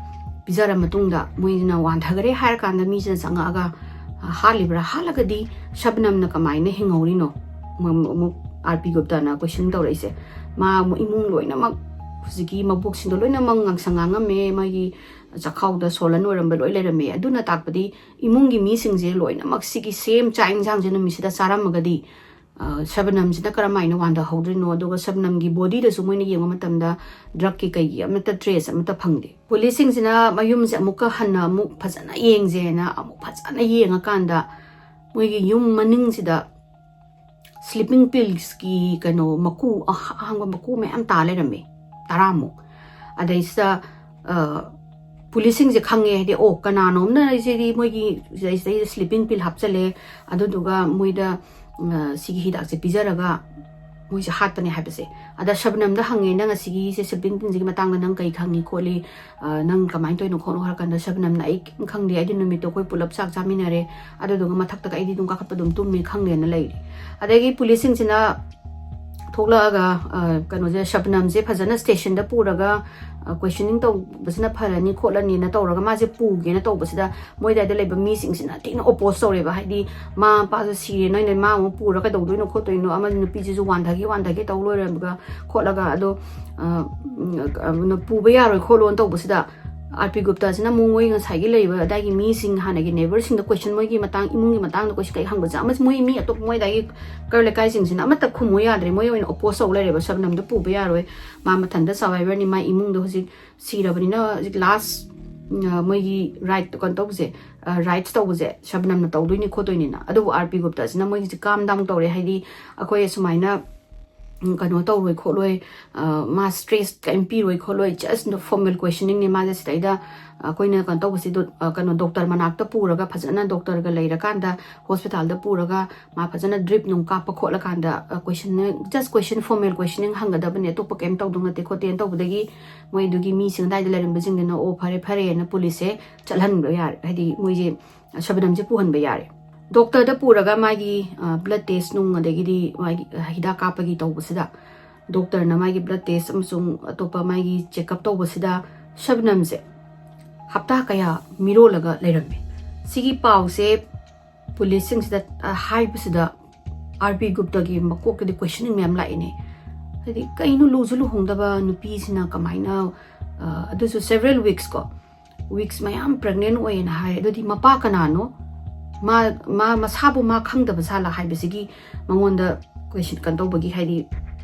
ꯄꯤꯖꯔ ꯃꯇꯨꯡꯗ ꯃꯣꯏꯁꯤꯅ ꯋꯥꯟꯊꯈꯔꯦ ꯍꯥꯏꯔꯀꯥꯟꯗ ꯃꯤꯁꯤꯅ ꯆꯪꯉꯛꯑꯒ ꯍꯥꯠꯂꯤꯕ꯭ꯔꯥ? ꯍꯥꯠꯂꯒꯗꯤ ꯁꯕꯅꯝꯅ ꯀꯃꯥꯏꯅ ꯍꯤꯡꯍꯧꯔꯤꯅꯣ? ꯑꯃꯨꯛ ꯑꯥꯔ ꯄꯤ ꯒꯨꯞꯇꯥꯅ ꯀꯣꯏꯁꯟ ꯇꯧꯔꯛꯏꯁꯦ꯫ ꯃꯥ ꯑꯃꯨꯛ ꯏꯃꯨꯡ ꯂꯣꯏꯅꯃꯛ, ꯍꯧꯖꯤꯛꯀꯤ ꯃꯕꯣꯛꯁꯤꯡꯗꯣ ꯂꯣꯏꯅꯃꯛ ꯉꯥꯡꯁꯪ ꯉꯥꯡꯉꯝꯃꯦ, ꯃꯥꯒꯤ ꯆꯥꯛꯈꯥꯎꯗ swollen ꯑꯣꯏꯔꯝꯕ ꯂꯣꯏ ꯂꯩꯔꯝꯃꯦ꯫ ꯑꯗꯨꯅ ꯇꯥꯛꯄꯗꯤ ꯏꯃꯨꯡꯒꯤ ꯃꯤꯁꯤꯡꯁꯦ ꯂꯣꯏꯅꯃꯛ ꯁꯤꯒꯤ ꯁꯦꯝ ꯆꯥꯛ ꯌꯦꯟꯁꯥꯡꯁꯦ ꯅꯨꯃꯤꯠꯁꯤꯗ ꯆꯥꯔꯝꯃꯒꯗꯤ ꯁꯕꯅꯝꯁꯤꯅ ꯀꯔꯝ ꯍꯥꯏꯅ ꯋꯥꯟꯊꯍꯧꯗ꯭ꯔꯤꯅꯣ? ꯑꯗꯨꯒ ꯁꯕꯅꯝꯒꯤ ꯕꯣꯗꯤꯗꯁꯨ ꯃꯣꯏꯅ ꯌꯦꯡꯕ ꯃꯇꯝꯗ ꯗ꯭ꯔꯛꯀꯤ ꯀꯩꯒꯤ ꯑꯃꯠꯇ ꯇ꯭ꯔꯦꯁ ꯑꯃꯠꯇ ꯐꯪꯗꯦ꯫ ꯄꯨꯂꯤꯁꯁꯤꯡꯁꯤꯅ ꯃꯌꯨꯝꯁꯦ ꯑꯃꯨꯛꯀ ꯍꯟꯅ ꯑꯃꯨꯛ ꯐꯖꯅ ꯌꯦꯡꯁꯦꯅ ꯑꯃꯨꯛ ꯐꯖꯅ ꯌꯦꯡꯉꯀꯥꯟꯗ ꯃꯣꯏꯒꯤ ꯌꯨꯝ ꯃꯅꯤꯡꯁꯤꯗ ꯁ꯭ꯂꯤꯄꯤꯡ ꯄꯤꯜꯁꯀꯤ ꯀꯩꯅꯣ ꯃꯀꯨ, ꯑꯍꯥꯡꯕ ꯃꯀꯨ ꯃꯌꯥꯝ ꯇꯥ ꯂꯩꯔꯝꯃꯦ, ꯇꯔꯥꯃꯨꯛ꯫ ꯑꯗꯩꯁꯤꯗ ꯄꯨꯂꯤꯁꯁꯤꯡꯁꯦ ꯈꯪꯉꯦ, ꯍꯥꯏꯗꯤ, ꯑꯣ, ꯀꯅꯥꯅꯣꯝꯅ ꯑꯩꯁꯤꯗꯤ ꯃꯣꯏꯒꯤ ꯁꯤꯗꯩꯁꯤꯗ sleeping pill ꯍꯥꯞꯆꯜꯂꯦ, ꯑꯗꯨꯗꯨꯒ ꯃꯣꯏꯗ, ꯑ, ꯁꯤꯒꯤ ꯍꯤꯗꯥꯛꯁꯦ ꯄꯤꯖꯔꯒ ꯃꯣꯏꯁꯦ ꯍꯥꯠꯄꯅꯦ ꯍꯥꯏꯕꯁꯦ꯫ ꯑꯗ ꯁꯕꯅꯝꯗ ꯍꯪꯉꯦ, "ꯅꯪ ꯑꯁꯤꯒꯤꯁꯦ sleeping pillꯁꯤꯒꯤ ꯃꯇꯥꯡꯗ ꯅꯪ ꯀꯩ ꯈꯪꯉꯤ ꯈꯣꯠꯂꯤ, ꯑ, ꯅꯪ ꯀꯃꯥꯏꯅ ꯇꯧꯔꯤꯅꯣ ꯈꯣꯠꯅꯣ?" ꯍꯥꯏꯔ ꯀꯥꯟꯗ ꯁꯕꯅꯝꯅ, "ꯑꯩ ꯀꯩꯝ ꯈꯪꯗꯦ, ꯑꯩꯗꯤ ꯅꯨꯃꯤꯠꯇꯣ ꯑꯩꯈꯣꯏ ꯄꯨꯂꯞ ꯆꯥꯛ ꯆꯥꯃꯤꯟꯅꯔꯦ, ꯑꯗꯨꯗꯨꯒ ꯃꯊꯛꯇꯒ ꯑꯩꯗꯤ ꯑꯗꯨꯝ ꯀꯥꯈꯠꯄ ꯑꯗꯨꯝ ꯇꯨꯝꯃꯦ, ꯈꯪꯗꯦꯅ" ꯂꯩꯔꯦ꯫ ꯑꯗꯒꯤ ꯄꯨꯂꯤꯁꯁꯤꯡꯁꯤꯅ ꯊꯣꯛꯂꯛꯑꯒ, ꯑ, ꯀꯩꯅꯣꯁꯦ, ꯁꯕꯅꯝꯁꯦ ꯐꯖꯅ stationꯗ ꯄꯨꯔꯒ, ꯑ, questioning ꯇꯧꯕꯁꯤꯅ ꯐꯔꯅꯤ ꯈꯣꯠꯂꯅꯤꯅ ꯇꯧꯔꯒ ꯃꯥꯁꯦ ꯄꯨꯒꯦꯅ ꯇꯧꯕꯁꯤꯗ ꯃꯣꯏ ꯑꯗꯨꯋꯥꯏꯗ ꯂꯩꯕ ꯃꯤꯁꯤꯡꯁꯤꯅ ꯊꯤꯅ oppose ꯇꯧꯔꯦꯕ꯫ ꯍꯥꯏꯗꯤ, "ꯃꯥ ꯃꯄꯥꯁꯨ ꯁꯤꯔꯦ, ꯅꯣꯏꯅ ꯃꯥ ꯑꯃꯨꯛ ꯄꯨꯔ ꯀꯩꯗꯧꯗꯣꯏꯅꯣ ꯈꯣꯠꯇꯣꯏꯅꯣ, ꯑꯃ ꯅꯨꯄꯤꯁꯤꯁꯨ ꯋꯥꯟꯊꯒꯦ ꯋꯥꯟꯊꯒꯦ ꯇꯧ ꯂꯣꯏꯔꯒ ꯈꯣꯠꯂꯒ, ꯑꯗꯣ, ꯑ, ꯎꯝ, ꯑ, ꯄꯨꯕ ꯌꯥꯔꯣꯏ ꯈꯣꯠꯂꯣꯅ" ꯇꯧꯕꯁꯤꯗ, ꯑꯥꯔ ꯄꯤ ꯒꯨꯞꯇꯥꯁꯤꯅ ꯑꯃꯨꯛ ꯃꯣꯏ ꯉꯁꯥꯏꯒꯤ ꯂꯩꯔꯤꯕ ꯑꯗꯥꯏꯒꯤ ꯃꯤꯁꯤꯡ, ꯍꯥꯟꯅꯒꯤ neighbourꯁꯤꯡꯗ question, ꯃꯣꯏꯒꯤ ꯃꯇꯥꯡ, ꯏꯃꯨꯡꯒꯤ ꯃꯇꯥꯡꯗ question ꯀꯩ ꯍꯪꯕꯁꯦ, ꯑꯃ ꯃꯣꯏ ꯃꯤ ꯑꯇꯣꯞꯄ ꯃꯣꯏ ꯑꯗꯥꯏꯒꯤ ꯀꯩꯔꯣꯜ ꯂꯩꯀꯥꯏꯁꯤꯡꯁꯤꯅ ꯑꯃꯠꯇ ꯈꯨꯝꯃꯨ ꯌꯥꯗ꯭ꯔꯦ꯫ ꯃꯣꯏ ꯑꯣꯏꯅ oppose ꯇꯧ ꯂꯩꯔꯦꯕ, "ꯁꯕꯅꯝꯗꯣ ꯄꯨꯕ ꯌꯥꯔꯣꯏ, ꯃꯥ ꯃꯊꯟꯇ survivorꯅꯤ, ꯃꯥ ꯏꯃꯨꯡꯗꯣ ꯍꯧꯖꯤꯛ ꯁꯤꯔꯕꯅꯤꯅ ꯍꯧꯖꯤꯛ last, ꯑ, ꯃꯣꯏꯒꯤ right ꯀꯩꯅꯣ ꯇꯧꯕꯁꯦ, ꯑ, rights ꯇꯧꯕꯁꯦ ꯁꯕꯅꯝꯅ ꯇꯧꯗꯣꯏꯅꯤ ꯈꯣꯠꯇꯣꯏꯅꯤꯅ"꯫ ꯑꯗꯨꯕꯨ ꯑꯥꯔ ꯄꯤ ꯒꯨꯞꯇꯥꯁꯤꯅ ꯃꯣꯏꯒꯤꯁꯦ calm down ꯇꯧꯔꯦ, ꯍꯥꯏꯗꯤ, "ꯑꯩꯈꯣꯏ ꯑꯁꯨꯃꯥꯏꯅ ꯎꯝ, ꯀꯩꯅꯣ ꯇꯧꯔꯣꯏ ꯈꯣꯠꯂꯣꯏ, ꯑ, ꯃꯥ stress ꯀꯔꯤꯝ ꯄꯤꯔꯣꯏ ꯈꯣꯠꯂꯣꯏ, just formal questioningꯅꯦ ꯃꯥꯁꯦ ꯁꯤꯗꯩꯗ, ꯑ, ꯑꯩꯈꯣꯏꯅ ꯀꯩꯅꯣ ꯇꯧꯕꯁꯤꯗ, ꯑ, ꯀꯩꯅꯣ, doctor ꯃꯅꯥꯛꯇ ꯄꯨꯔꯒ ꯐꯖꯅ doctorꯒ ꯂꯩꯔꯀꯥꯟꯗ, hospitalꯗ ꯄꯨꯔꯒ ꯃꯥ ꯐꯖꯅ drip ꯅꯨꯡ ꯀꯥꯞꯄ ꯈꯣꯠꯂꯀꯥꯟꯗ, ꯑ, question, just question, formal questioning ꯍꯪꯒꯗꯕꯅꯦ, ꯑꯇꯣꯞꯄ ꯀꯔꯤꯝ ꯇꯧꯗꯧ ꯅꯠꯇꯦ ꯈꯣꯠꯇꯦꯅ ꯇꯧꯕꯗꯒꯤ ꯃꯣꯏ ꯑꯗꯨꯒꯤ ꯃꯤꯁꯤꯡ ꯑꯗꯨꯋꯥꯏꯗ ꯂꯩꯔꯝꯕꯁꯤꯡꯗꯨꯅ, "ꯑꯣ, ꯐꯔꯦ, ꯐꯔꯦꯅ" ꯄꯨꯂꯤꯁꯁꯦ ꯆꯠꯍꯟꯕ ꯌꯥꯔꯦ, ꯍꯥꯏꯗꯤ ꯃꯣꯏꯁꯦ ꯁꯕꯅꯝꯁꯦ ꯄꯨꯍꯟꯕ ꯌꯥꯔꯦ꯫ Doctorꯗ ꯄꯨꯔꯒ ꯃꯥꯒꯤ, ꯑ, blood test ꯅꯨꯡ, ꯑꯗꯒꯤꯗꯤ ꯃꯥꯒꯤ, ꯑ, ꯍꯤꯗꯥꯛ ꯀꯥꯞꯄꯒꯤ ꯇꯧꯕꯁꯤꯗ, doctorꯅ ꯃꯥꯒꯤ blood test ꯑꯃꯁꯨꯡ ꯑꯇꯣꯞꯄ ꯃꯥꯒꯤ checkup ꯇꯧꯕꯁꯤꯗ ꯁꯕꯅꯝꯁꯦ ꯍꯞꯇꯥ ꯀꯌꯥ ꯃꯤꯔꯣꯜꯂꯒ ꯂꯩꯔꯝꯃꯤ꯫ ꯁꯤꯒꯤ ꯄꯥꯎꯁꯦ ꯄꯨꯂꯤꯁꯁꯤꯡꯁꯤꯗ, ꯑ, ꯍꯥꯏꯕꯁꯤꯗ ꯑꯥꯔ ꯄꯤ ꯒꯨꯞꯇꯒꯤ ꯃꯀꯣꯛꯇꯗꯤ questioning ꯃꯌꯥꯝ ꯂꯥꯛꯏꯅꯦ꯫ ꯍꯥꯏꯗꯤ, ꯀꯩꯅꯣ, ꯂꯨꯁꯨ ꯂꯨꯍꯣꯡꯗꯕ ꯅꯨꯄꯤꯁꯤꯅ ꯀꯃꯥꯏꯅ, ꯑ, ꯑꯗꯨꯁꯨ several weeks ꯀꯣ, weeks ꯃꯌꯥꯝ pregnant ꯑꯣꯏꯌꯦꯅ ꯍꯥꯏ꯫ ꯑꯗꯨꯗꯤ ꯃꯄꯥ ꯀꯅꯥꯅꯣ? ꯃꯥ, ꯃꯥ ꯃꯁꯥꯕꯨ ꯃꯥ ꯈꯪꯗꯕ ꯖꯥꯠꯂꯥ ꯍꯥꯏꯕꯁꯤꯒꯤ ꯃꯉꯣꯟꯗ question, ꯀꯩꯅꯣ ꯇꯧꯕꯒꯤ, ꯍꯥꯏꯗꯤ,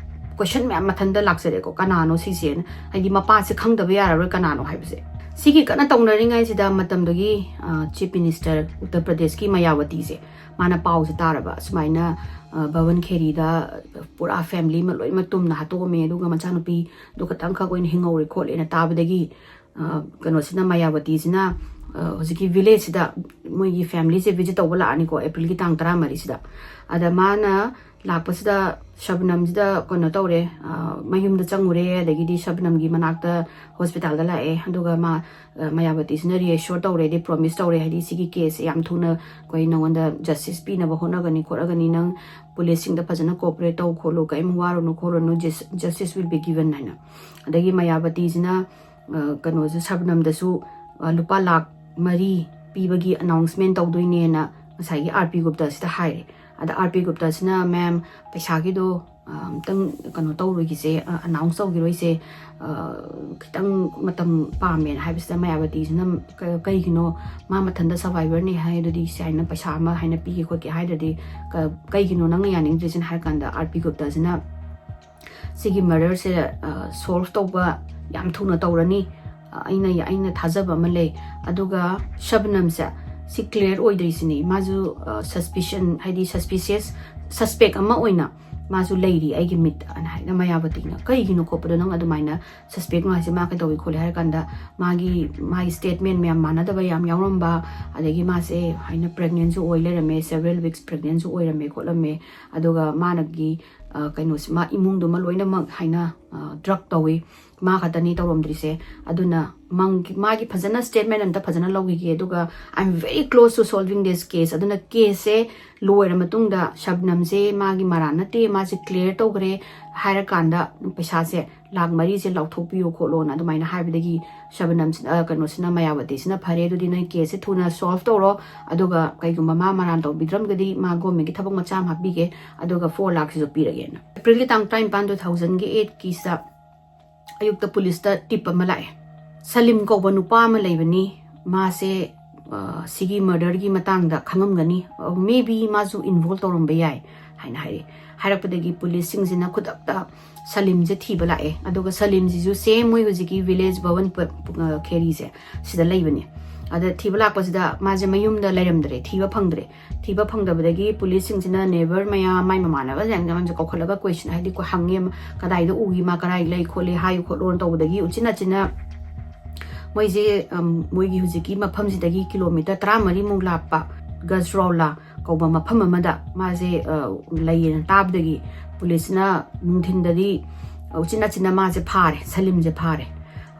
question ꯃꯌꯥꯝ ꯃꯊꯟꯇ ꯂꯥꯛꯆꯔꯦꯀꯣ, "ꯀꯅꯥꯅꯣ ꯁꯤꯁꯦꯅ?" ꯍꯥꯏꯗꯤ, ꯃꯄꯥꯁꯦ ꯈꯪꯗꯕ ꯌꯥꯔꯔꯣꯏ ꯀꯅꯥꯅꯣ ꯍꯥꯏꯕꯁꯦ꯫ ꯁꯤꯒꯤ ꯀꯟꯅ ꯇꯧꯅꯔꯤꯉꯩꯁꯤꯗ ꯃꯇꯝꯗꯨꯒꯤ, ꯑ, Chief Minister ꯎꯠꯇꯔ ꯄ꯭ꯔꯗꯦꯁꯀꯤ ꯃꯌꯥꯋꯇꯤꯁꯦ, ꯃꯥꯅ ꯄꯥꯎꯁꯦ ꯇꯥꯔꯕ, ꯑꯁꯨꯃꯥꯏꯅ, ꯑ, ꯚꯋꯟ ꯈꯦꯔꯤꯗ ꯄꯨꯔꯥ family ꯑꯃ ꯂꯣꯏꯅꯃꯛ ꯇꯨꯝꯅ ꯍꯥꯠꯇꯣꯛꯑꯝꯃꯦ, ꯑꯗꯨꯒ ꯃꯆꯥꯅꯨꯄꯤꯗꯨ ꯈꯛꯇꯪꯈꯛ ꯑꯣꯏꯅ ꯍꯤꯡꯍꯧꯔꯦ ꯈꯣꯠꯂꯦꯅ ꯇꯥꯕꯗꯒꯤ, ꯀꯩꯅꯣꯁꯤꯅ, ꯃꯌꯥꯕꯇꯤꯁꯤꯅ ꯍꯧꯖꯤꯛꯀꯤ ꯚꯤꯂꯦꯖꯁꯤꯗ ꯃꯣꯏꯒꯤ ꯐꯦꯃꯤꯂꯤꯁꯦ ꯚꯤꯖꯤꯠ ꯇꯧꯕ ꯂꯥꯛꯑꯅꯤꯀꯣ, ꯑꯦꯄ꯭ꯔꯤꯜꯒꯤ ꯇꯥꯡ ꯇꯔꯥꯃꯔꯤꯁꯤꯗ꯫ ꯑꯗ ꯃꯥꯅ ꯂꯥꯛꯄꯁꯤꯗ ꯁꯕꯅꯝꯁꯤꯗ ꯀꯩꯅꯣ ꯇꯧꯔꯦ, ꯃꯌꯨꯝꯗ ꯆꯪꯉꯨꯔꯦ, ꯑꯗꯒꯤꯗꯤ ꯁꯕꯅꯝꯒꯤ ꯃꯅꯥꯛꯇ ꯍꯣꯁꯄꯤꯇꯥꯜꯗ ꯂꯥꯛꯑꯦ꯫ ꯑꯗꯨꯒ ꯃꯥ ꯃꯌꯥꯕꯇꯤꯁꯤꯅ ꯔꯤꯑꯦꯁꯣꯔ ꯇꯧꯔꯦ, ꯑꯗꯩ ꯄ꯭ꯔꯣꯃꯤꯁ ꯇꯧꯔꯦ, ꯍꯥꯏꯗꯤ ꯁꯤꯒꯤ ꯀꯦꯁꯁꯦ ꯌꯥꯝ ꯊꯨꯅ ꯑꯩꯈꯣꯏ ꯅꯉꯣꯟꯗ ꯖꯁꯇꯤꯁ ꯄꯤꯅꯕ ꯍꯣꯠꯅꯒꯅꯤ ꯈꯣꯠꯅꯒꯅꯤ, ꯅꯪ ꯄꯨꯂꯤꯁꯁꯤꯡꯗ ꯐꯖꯅ ꯀꯣꯑꯣꯄꯔꯦꯠ ꯇꯧ ꯈꯣꯠꯂꯨ, ꯀꯔꯤꯝ ꯋꯥꯔꯨꯅꯨ ꯈꯣꯠꯂꯨꯅꯨ, justice will be given ꯍꯥꯏꯅ꯫ ꯑꯗꯒꯤ ꯃꯌꯥꯕꯇꯤꯁꯤꯅ ꯀꯩꯅꯣꯁꯦ, ꯁꯕꯅꯝꯗꯁꯨ ꯂꯨꯄꯥ ꯂꯥꯛ ꯃꯔꯤ ꯄꯤꯕꯒꯤ ꯑꯅꯥꯎꯟꯁꯃꯦꯟ ꯇꯧꯗꯣꯏꯅꯦꯅ ꯉꯁꯥꯏꯒꯤ ꯑꯥꯔ ꯄꯤ ꯒꯨꯞꯇꯁꯤꯗ ꯍꯥꯏꯔꯦ꯫ ꯑꯗ ꯑꯥꯔ ꯄꯤ ꯒꯨꯞꯇꯁꯤꯅ, "ꯃꯦꯝ, ꯄꯩꯁꯥꯒꯤꯗꯣ ꯑꯝꯇꯪ ꯀꯩꯅꯣ ꯇꯧꯔꯣꯏꯒꯤꯁꯦ, ꯑꯅꯥꯎꯟꯁ ꯇꯧꯈꯤꯔꯣꯏꯁꯦ, ꯈꯤꯇꯪ ꯃꯇꯝ ꯄꯥꯝꯃꯦꯅ" ꯍꯥꯏꯕꯁꯤꯗ ꯃꯌꯥꯕꯇꯤꯁꯤꯅ, "ꯀꯩꯒꯤꯅꯣ? ꯃꯥ ꯃꯊꯟꯇ ꯁꯔꯚꯥꯏꯚꯔꯅꯦ ꯍꯥꯏ, ꯑꯗꯨꯗꯤ ꯁꯤ ꯍꯥꯏꯅ ꯄꯩꯁꯥ ꯑꯃ ꯍꯥꯏꯅ ꯄꯤꯒꯦ ꯈꯣꯠꯀꯦ ꯍꯥꯏꯗ꯭ꯔꯗꯤ ꯀꯩꯒꯤꯅꯣ ꯅꯪꯅ ꯌꯥꯅꯤꯡꯗ꯭ꯔꯤꯁꯤꯅ?" ꯍꯥꯏꯔ ꯀꯥꯟꯗ ꯑꯥꯔ ꯄꯤ ꯒꯨꯞꯇꯁꯤꯅ, "ꯁꯤꯒꯤ ꯃꯔꯗꯔꯁꯦ ꯁꯣꯜꯚ ꯇꯧꯕ ꯌꯥꯝ ꯊꯨꯅ ꯇꯧꯔꯅꯤ, ꯑꯩꯅ ꯑꯩꯅ ꯊꯥꯖꯕ ꯑꯃ ꯂꯩ꯫ ꯑꯗꯨꯒ ꯁꯕꯅꯝꯁꯦ ꯁꯤ ꯀ꯭ꯂꯤꯌꯥꯔ ꯑꯣꯏꯗ꯭ꯔꯤꯁꯤꯅꯤ, ꯃꯥꯁꯨ ꯁꯁꯄꯤꯁꯟ, ꯍꯥꯏꯗꯤ ꯁꯁꯄꯤꯁꯤꯌꯁ ꯁꯁꯄꯦꯛ ꯑꯃ ꯑꯣꯏꯅ ꯃꯥꯁꯨ ꯂꯩꯔꯤ ꯑꯩꯒꯤ ꯃꯤꯠꯇ" ꯑꯅ ꯍꯥꯏꯅ ꯃꯌꯥꯕꯇꯤꯅ꯫ "ꯀꯩꯒꯤꯅꯣ ꯈꯣꯠꯄꯗꯣ ꯅꯪ ꯑꯗꯨꯃꯥꯏꯅ ꯁꯁꯄꯦꯛ ꯍꯥꯏꯁꯦ ꯃꯥ ꯀꯩꯗꯧꯏ ꯈꯣꯠꯂꯤ?" ꯍꯥꯏꯔ ꯀꯥꯟꯗ ꯃꯥꯒꯤ ꯃꯥꯒꯤ ꯁ꯭ꯇꯦꯠꯃꯦꯟ ꯃꯌꯥꯝ ꯃꯥꯟꯅꯗꯕ ꯌꯥꯝ ꯌꯥꯎꯔꯝꯕ, ꯑꯗꯒꯤ ꯃꯥꯁꯦ ꯍꯥꯏꯅ ꯄ꯭ꯔꯦꯒꯅꯦꯟꯁꯨ ꯑꯣꯏ ꯂꯩꯔꯝꯃꯦ, ꯁꯦꯕꯔꯦꯜ ꯋꯤꯛꯁ ꯄ꯭ꯔꯦꯒꯅꯦꯟꯁꯨ ꯑꯣꯏꯔꯝꯃꯦ ꯈꯣꯠꯂꯝꯃꯦ꯫ ꯑꯗꯨꯒ ꯃꯥꯅꯒꯤ ꯀꯩꯅꯣꯁꯤ, ꯃꯥ ꯏꯃꯨꯡꯗꯨꯃ ꯂꯣꯏꯅꯃꯛ ꯍꯥꯏꯅ ꯗ꯭ꯔꯛ ꯇꯧꯏ, ꯃꯥ ꯈꯛꯇꯅꯤ ꯇꯧꯔꯝꯗ꯭ꯔꯤꯁꯦ꯫ ꯑꯗꯨꯅ ꯃꯥꯒꯤ ꯐꯖꯅ ꯁ꯭ꯇꯦꯠꯃꯦꯟ ꯑꯝꯇ ꯐꯖꯅ ꯂꯧꯈꯤꯒꯦ꯫ ꯑꯗꯨꯒ "I am very close to solving this case", ꯑꯗꯨꯅ ꯀꯦꯁꯁꯦ ꯂꯣꯏꯔ ꯃꯇꯨꯡꯗ ꯁꯕꯅꯝꯁꯦ ꯃꯥꯒꯤ ꯃꯔꯥꯟ ꯅꯠꯇꯦ, ꯃꯥꯁꯦ ꯀ꯭ꯂꯤꯌꯥꯔ ꯇꯧꯈ꯭ꯔꯦ ꯍꯥꯏꯔꯀꯥꯟꯗ ꯄꯩꯁꯥꯁꯦ ꯂꯥꯛ ꯃꯔꯤꯁꯦ ꯂꯥꯎꯊꯣꯛꯄꯤꯌꯨ ꯈꯣꯠꯂꯣꯅ ꯑꯗꯨꯃꯥꯏꯅ ꯍꯥꯏꯕꯗꯒꯤ ꯁꯕꯅꯝꯁꯤꯅ, ꯀꯩꯅꯣꯁꯤꯅ, ꯃꯌꯥꯕꯇꯤꯁꯤꯅ, "ꯐꯔꯦ, ꯑꯗꯨꯗꯤ ꯅꯣꯏ ꯀꯦꯁꯁꯦ ꯊꯨꯅ ꯁꯣꯜꯚ ꯇꯧꯔꯣ, ꯑꯗꯨꯒ ꯀꯩꯒꯨꯝꯕ ꯃꯥ ꯃꯔꯥꯟ ꯇꯧꯕꯤꯗ꯭ꯔꯝꯒꯗꯤ ꯃꯥ ꯒꯣꯔꯃꯦꯟꯒꯤ ꯊꯕꯛ ꯃꯆꯥ ꯑꯃ ꯍꯥꯞꯄꯤꯒꯦ, ꯑꯗꯨꯒ ꯐꯣꯔ ꯂꯥꯛꯁꯤꯁꯨ ꯄꯤꯔꯒꯦꯅ"꯫ ꯑꯦꯄ꯭ꯔꯤꯜꯒꯤ ꯇꯥꯡ ꯇꯔꯥꯅꯤꯄꯥꯟ, ꯇꯨ ꯊꯥꯎꯖꯟꯒꯤ ꯑꯩꯠꯀꯤꯁꯤꯗ ꯑꯌꯨꯛꯇ ꯄꯨꯂꯤꯁꯇ ꯇꯤꯞ ꯑꯃ ꯂꯥꯛꯑꯦ, "ꯁꯂꯤꯝ ꯀꯧꯕ ꯅꯨꯄꯥ ꯑꯃ ꯂꯩꯕꯅꯤ, ꯃꯥꯁꯦ ꯁꯤꯒꯤ ꯃꯔꯗꯔꯒꯤ ꯃꯇꯥꯡꯗ ꯈꯪꯉꯝꯒꯅꯤ, ꯃꯦ ꯕꯤ ꯃꯥꯁꯨ ꯏꯟꯚꯣꯜꯕ ꯇꯧꯔꯝꯕ ꯌꯥꯏ" ꯍꯥꯏꯅ ꯍꯥꯏꯔꯛꯑꯦ꯫ ꯍꯥꯏꯔꯛꯄꯗꯒꯤ ꯄꯨꯂꯤꯁꯁꯤꯡꯁꯤꯅ ꯈꯨꯗꯛꯇ ꯁꯂꯤꯝꯁꯦ ꯊꯤꯕ ꯂꯥꯛꯑꯦ꯫ ꯑꯗꯨꯒ ꯁꯂꯤꯝꯁꯤꯁꯨ ꯁꯦꯝ ꯃꯣꯏ ꯍꯧꯖꯤꯛꯀꯤ ꯚꯤꯂꯦꯖ ꯚꯋꯟ ꯈꯦꯔꯤꯁꯦ, ꯁꯤꯗ ꯂꯩꯕꯅꯦ꯫ ꯑꯗ ꯊꯤꯕ ꯂꯥꯛꯄꯁꯤꯗ ꯃꯥꯁꯦ ꯃꯌꯨꯝꯗ ꯂꯩꯔꯝꯗ꯭ꯔꯦ, ꯊꯤꯕ ꯐꯪꯗ꯭ꯔꯦ꯫ ꯊꯤꯕ ꯐꯪꯗꯕꯗꯒꯤ ꯄꯨꯂꯤꯁꯁꯤꯡꯁꯤꯅ ꯅꯦꯕꯔ ꯃꯌꯥꯝ, ꯃꯥꯏ ꯃꯃꯥꯟꯅꯕ ꯃꯌꯥꯝꯁꯦ ꯀꯧꯈꯠꯂꯒ ꯀꯣꯏꯁꯟ, ꯍꯥꯏꯗꯤ ꯀꯣ-, ꯍꯪꯉꯦ, "ꯀꯗꯥꯏꯗ ꯎꯈꯤ, ꯃꯥ ꯀꯗꯥꯏ ꯂꯩ ꯈꯣꯠꯂꯤ, ꯍꯥꯏꯌꯨ ꯈꯣꯠꯂꯣꯅ" ꯇꯧꯕꯗꯒꯤ ꯎꯆꯤꯟ ꯅꯥꯆꯤꯟꯅ ꯃꯣꯏꯁꯦ ꯃꯣꯏꯒꯤ ꯍꯧꯖꯤꯛꯀꯤ ꯃꯐꯝꯁꯤꯗꯒꯤ ꯀꯤꯂꯣꯃꯤꯇꯔ ꯇꯔꯥꯃꯔꯤꯃꯨꯛ ꯂꯥꯞꯄ ꯒꯖꯔꯧꯂꯥ ꯀꯧꯕ ꯃꯐꯝ ꯑꯃꯗ ꯃꯥꯁꯦ ꯂꯩꯌꯦꯅ ꯇꯥꯕꯗꯒꯤ ꯄꯨꯂꯤꯁꯅ ꯅꯨꯡꯊꯤꯟꯗꯗꯤ ꯎꯆꯤꯟ ꯅꯥꯆꯤꯟꯅ ꯃꯥꯁꯦ ꯐꯥꯔꯦ, ꯁꯂꯤꯝꯁꯦ ꯐꯥꯔꯦ꯫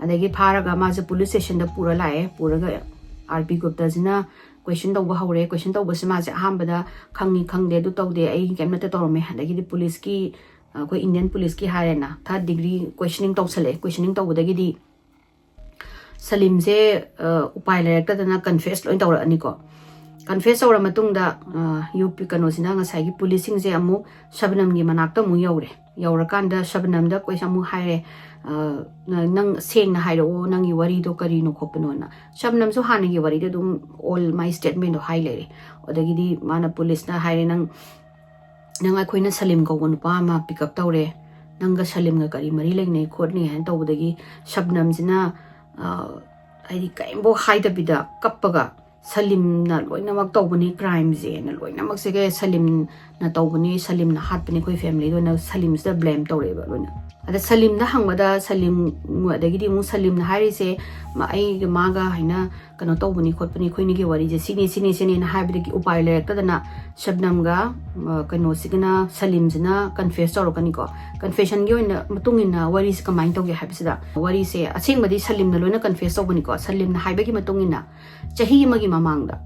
ꯑꯗꯒꯤ ꯐꯥꯔꯒ ꯃꯥꯁꯦ ꯄꯨꯂꯤꯁ ꯁ꯭ꯇꯦꯁꯟꯗ ꯄꯨꯔ ꯂꯥꯛꯑꯦ꯫ ꯄꯨꯔꯒ ꯑꯥꯔ ꯄꯤ ꯒꯨꯞꯇꯥꯁꯤꯅ ꯀꯣꯏꯁꯟ ꯇꯧꯕ ꯍꯧꯔꯦ꯫ ꯀꯣꯏꯁꯟ ꯇꯧꯕꯁꯦ ꯃꯥꯁꯦ ꯑꯍꯥꯟꯕꯗ ꯈꯪꯉꯤ ꯈꯪꯗꯦ, ꯑꯗꯨ ꯇꯧꯗꯦ, ꯑꯩ ꯀꯩꯝ ꯅꯠꯇꯦ ꯇꯧꯔꯝꯃꯦ꯫ ꯑꯗꯒꯤꯗꯤ ꯄꯨꯂꯤꯁꯀꯤ, ꯑꯩꯈꯣꯏ ꯏꯟꯗꯤꯌꯟ ꯄꯨꯂꯤꯁꯀꯤ ꯍꯥꯏꯔꯦꯅ, ꯊꯥꯔꯠ ꯗꯤꯒ꯭ꯔꯤ ꯀꯣꯏꯁꯟꯅꯤꯡ ꯇꯧꯁꯜꯂꯛꯑꯦ꯫ ꯀꯣꯏꯁꯟꯅꯤꯡ ꯇꯧꯕꯗꯒꯤꯗꯤ ꯁꯂꯤꯝꯁꯦ ꯎꯄꯥꯏ ꯂꯩꯔꯛꯇꯗꯅ ꯀꯟꯐꯦꯁ ꯂꯣꯏ ꯇꯧꯔꯛꯑꯅꯤꯀꯣ꯫ ꯀꯟꯐꯦꯁ ꯇꯧꯔ ꯃꯇꯨꯡꯗ ꯌꯨ ꯄꯤ ꯀꯩꯅꯣꯁꯤꯅ, ꯉꯁꯥꯏꯒꯤ ꯄꯨꯂꯤꯁꯁꯤꯡꯁꯦ ꯑꯃꯨꯛ ꯁꯕꯅꯝꯒꯤ ꯃꯅꯥꯛꯇ ꯑꯃꯨꯛ ꯌꯧꯔꯦ꯫ ꯌꯧꯔꯀꯥꯟꯗ ꯁꯕꯅꯝꯗ ꯀꯣꯏꯁꯟ ꯑꯃꯨꯛ ꯍꯥꯏꯔꯦ, "ꯅꯪ ꯁꯦꯡꯅ ꯍꯥꯏꯔꯛꯑꯣ, ꯅꯪꯒꯤ ꯋꯥꯔꯤꯗꯣ ꯀꯔꯤꯅꯣ ꯈꯣꯠꯄꯅꯣꯅ?" ꯁꯕꯅꯝꯁꯨ ꯍꯥꯟꯅꯒꯤ ꯋꯥꯔꯤꯗꯣ ꯑꯗꯨꯝ ꯑꯣꯜ ꯃꯥꯏ ꯁ꯭ꯇꯦꯠꯃꯦꯟꯗꯣ ꯍꯥꯏ ꯂꯩꯔꯦ꯫ ꯑꯗꯒꯤꯗꯤ ꯃꯥꯅ, ꯄꯨꯂꯤꯁꯅ ꯍꯥꯏꯔꯦ, "ꯅꯪ, ꯅꯪ ꯑꯩꯈꯣꯏꯅ ꯁꯂꯤꯝ ꯀꯧꯕ ꯅꯨꯄꯥ ꯑꯃ ꯄꯤꯛ ꯑꯞ ꯇꯧꯔꯦ, ꯅꯪꯒ ꯁꯂꯤꯝꯒ ꯀꯔꯤ ꯃꯔꯤ ꯂꯩꯅꯩ ꯈꯣꯠꯅꯤ?" ꯍꯥꯏꯅ ꯇꯧꯕꯗꯒꯤ ꯁꯕꯅꯝꯁꯤꯅ, ꯍꯥꯏꯗꯤ, ꯀꯔꯤꯝꯐꯥꯎ ꯍꯥꯏꯗꯕꯤꯗ ꯀꯞꯄꯒ, "ꯁꯂꯤꯝꯅ ꯂꯣꯏꯅꯃꯛ ꯇꯧꯕꯅꯤ ꯀ꯭ꯔꯥꯏꯝꯁꯦꯅ, ꯂꯣꯏꯅꯃꯛꯁꯦ ꯁꯂꯤꯝꯅ ꯇꯧꯕꯅꯤ, ꯁꯂꯤꯝꯅ ꯍꯥꯠꯄꯅꯤ, ꯑꯩꯈꯣꯏ ꯐꯦꯃꯤꯂꯤꯗꯣꯅ ꯁꯂꯤꯝꯁꯤꯗ ꯕ꯭ꯂꯦꯝ ꯇꯧꯔꯛꯑꯦꯕ ꯂꯣꯏꯅ꯫ ꯑꯗ ꯁꯂꯤꯝꯗ ꯍꯪꯕꯗ ꯁꯂꯤꯝ, ꯑꯗꯒꯤꯗꯤ ꯑꯃꯨꯛ ꯁꯂꯤꯝꯅ ꯍꯥꯏꯔꯤꯁꯦ, "ꯑꯩꯒ ꯃꯥꯒ ꯍꯥꯏꯅ ꯀꯩꯅꯣ ꯇꯧꯕꯅꯤ ꯈꯣꯠꯄꯅꯤ, ꯑꯩꯈꯣꯏꯅꯤꯒꯤ ꯋꯥꯔꯤꯁꯦ ꯁꯤꯅꯤ, ꯁꯤꯅꯤ, ꯁꯤꯅꯤꯅ" ꯍꯥꯏꯕꯗꯒꯤ ꯎꯄꯥꯏ ꯂꯩꯔꯛꯇꯗꯅ ꯁꯕꯅꯝꯒ ꯀꯩꯅꯣꯁꯤꯒꯅ, ꯁꯂꯤꯝꯁꯤꯅ ꯀꯟꯐꯦꯁ ꯇꯧꯔꯛꯀꯅꯤꯀꯣ꯫ ꯀꯟꯐꯦꯁꯟꯒꯤ ꯑꯣꯏꯅ ꯃꯇꯨꯡ ꯏꯟꯅ ꯋꯥꯔꯤꯁꯦ ꯀꯃꯥꯏꯅ ꯇꯧꯒꯦ ꯍꯥꯏꯕꯁꯤꯗ, ꯋꯥꯔꯤꯁꯦ ꯑꯁꯦꯡꯕꯗꯤ ꯁꯂꯤꯝꯅ ꯂꯣꯏꯅ ꯀꯟꯐꯦꯁ ꯇꯧꯕꯅꯤꯀꯣ꯫ ꯁꯂꯤꯝꯅ ꯍꯥꯏꯕꯒꯤ ꯃꯇꯨꯡ ꯏꯟꯅ ꯆꯍꯤ ꯑꯃꯒꯤ ꯃꯃꯥꯡꯗ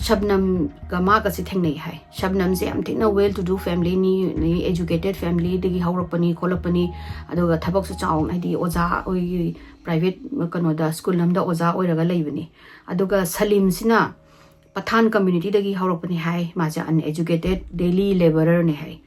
ꯁꯕꯅꯝꯒ ꯃꯥꯒꯁꯦ ꯊꯦꯡꯅꯩ ꯍꯥꯏ꯫ ꯁꯕꯅꯝꯁꯦ ꯌꯥꯝ ꯊꯤꯅ ꯋꯦꯜ ꯇꯨ ꯗꯨ ꯐꯦꯃꯤꯂꯤꯅꯤ, ꯑꯦꯖꯨꯀꯦꯇꯦꯠ ꯐꯦꯃꯤꯂꯤꯗꯒꯤ ꯍꯧꯔꯛꯄꯅꯤ ꯈꯣꯠꯂꯛꯄꯅꯤ꯫ ꯑꯗꯨꯒ ꯊꯕꯛꯁꯨ ꯆꯥꯎꯅ, ꯍꯥꯏꯗꯤ ꯑꯣꯖꯥ ꯑꯣꯏ, ꯄ꯭ꯔꯥꯏꯚꯦꯠ ꯀꯩꯅꯣꯗ, ꯁ꯭ꯀꯨꯜ ꯑꯃꯗ ꯑꯣꯖꯥ ꯑꯣꯏꯔꯒ ꯂꯩꯕꯅꯤ꯫ ꯑꯗꯨꯒ ꯁꯂꯤꯝꯁꯤꯅ ꯄꯊꯥꯟ ꯀꯝꯃ꯭ꯌꯨꯅꯤꯇꯤꯗꯒꯤ ꯍꯧꯔꯛꯄꯅꯤ ꯍꯥꯏ꯫ ꯃꯥꯁꯦ ꯑꯟꯑꯦꯖꯨꯀꯦꯇꯦꯠ ꯗꯦꯂꯤ ꯂꯦꯕꯔꯔꯅꯦ ꯍꯥꯏ꯫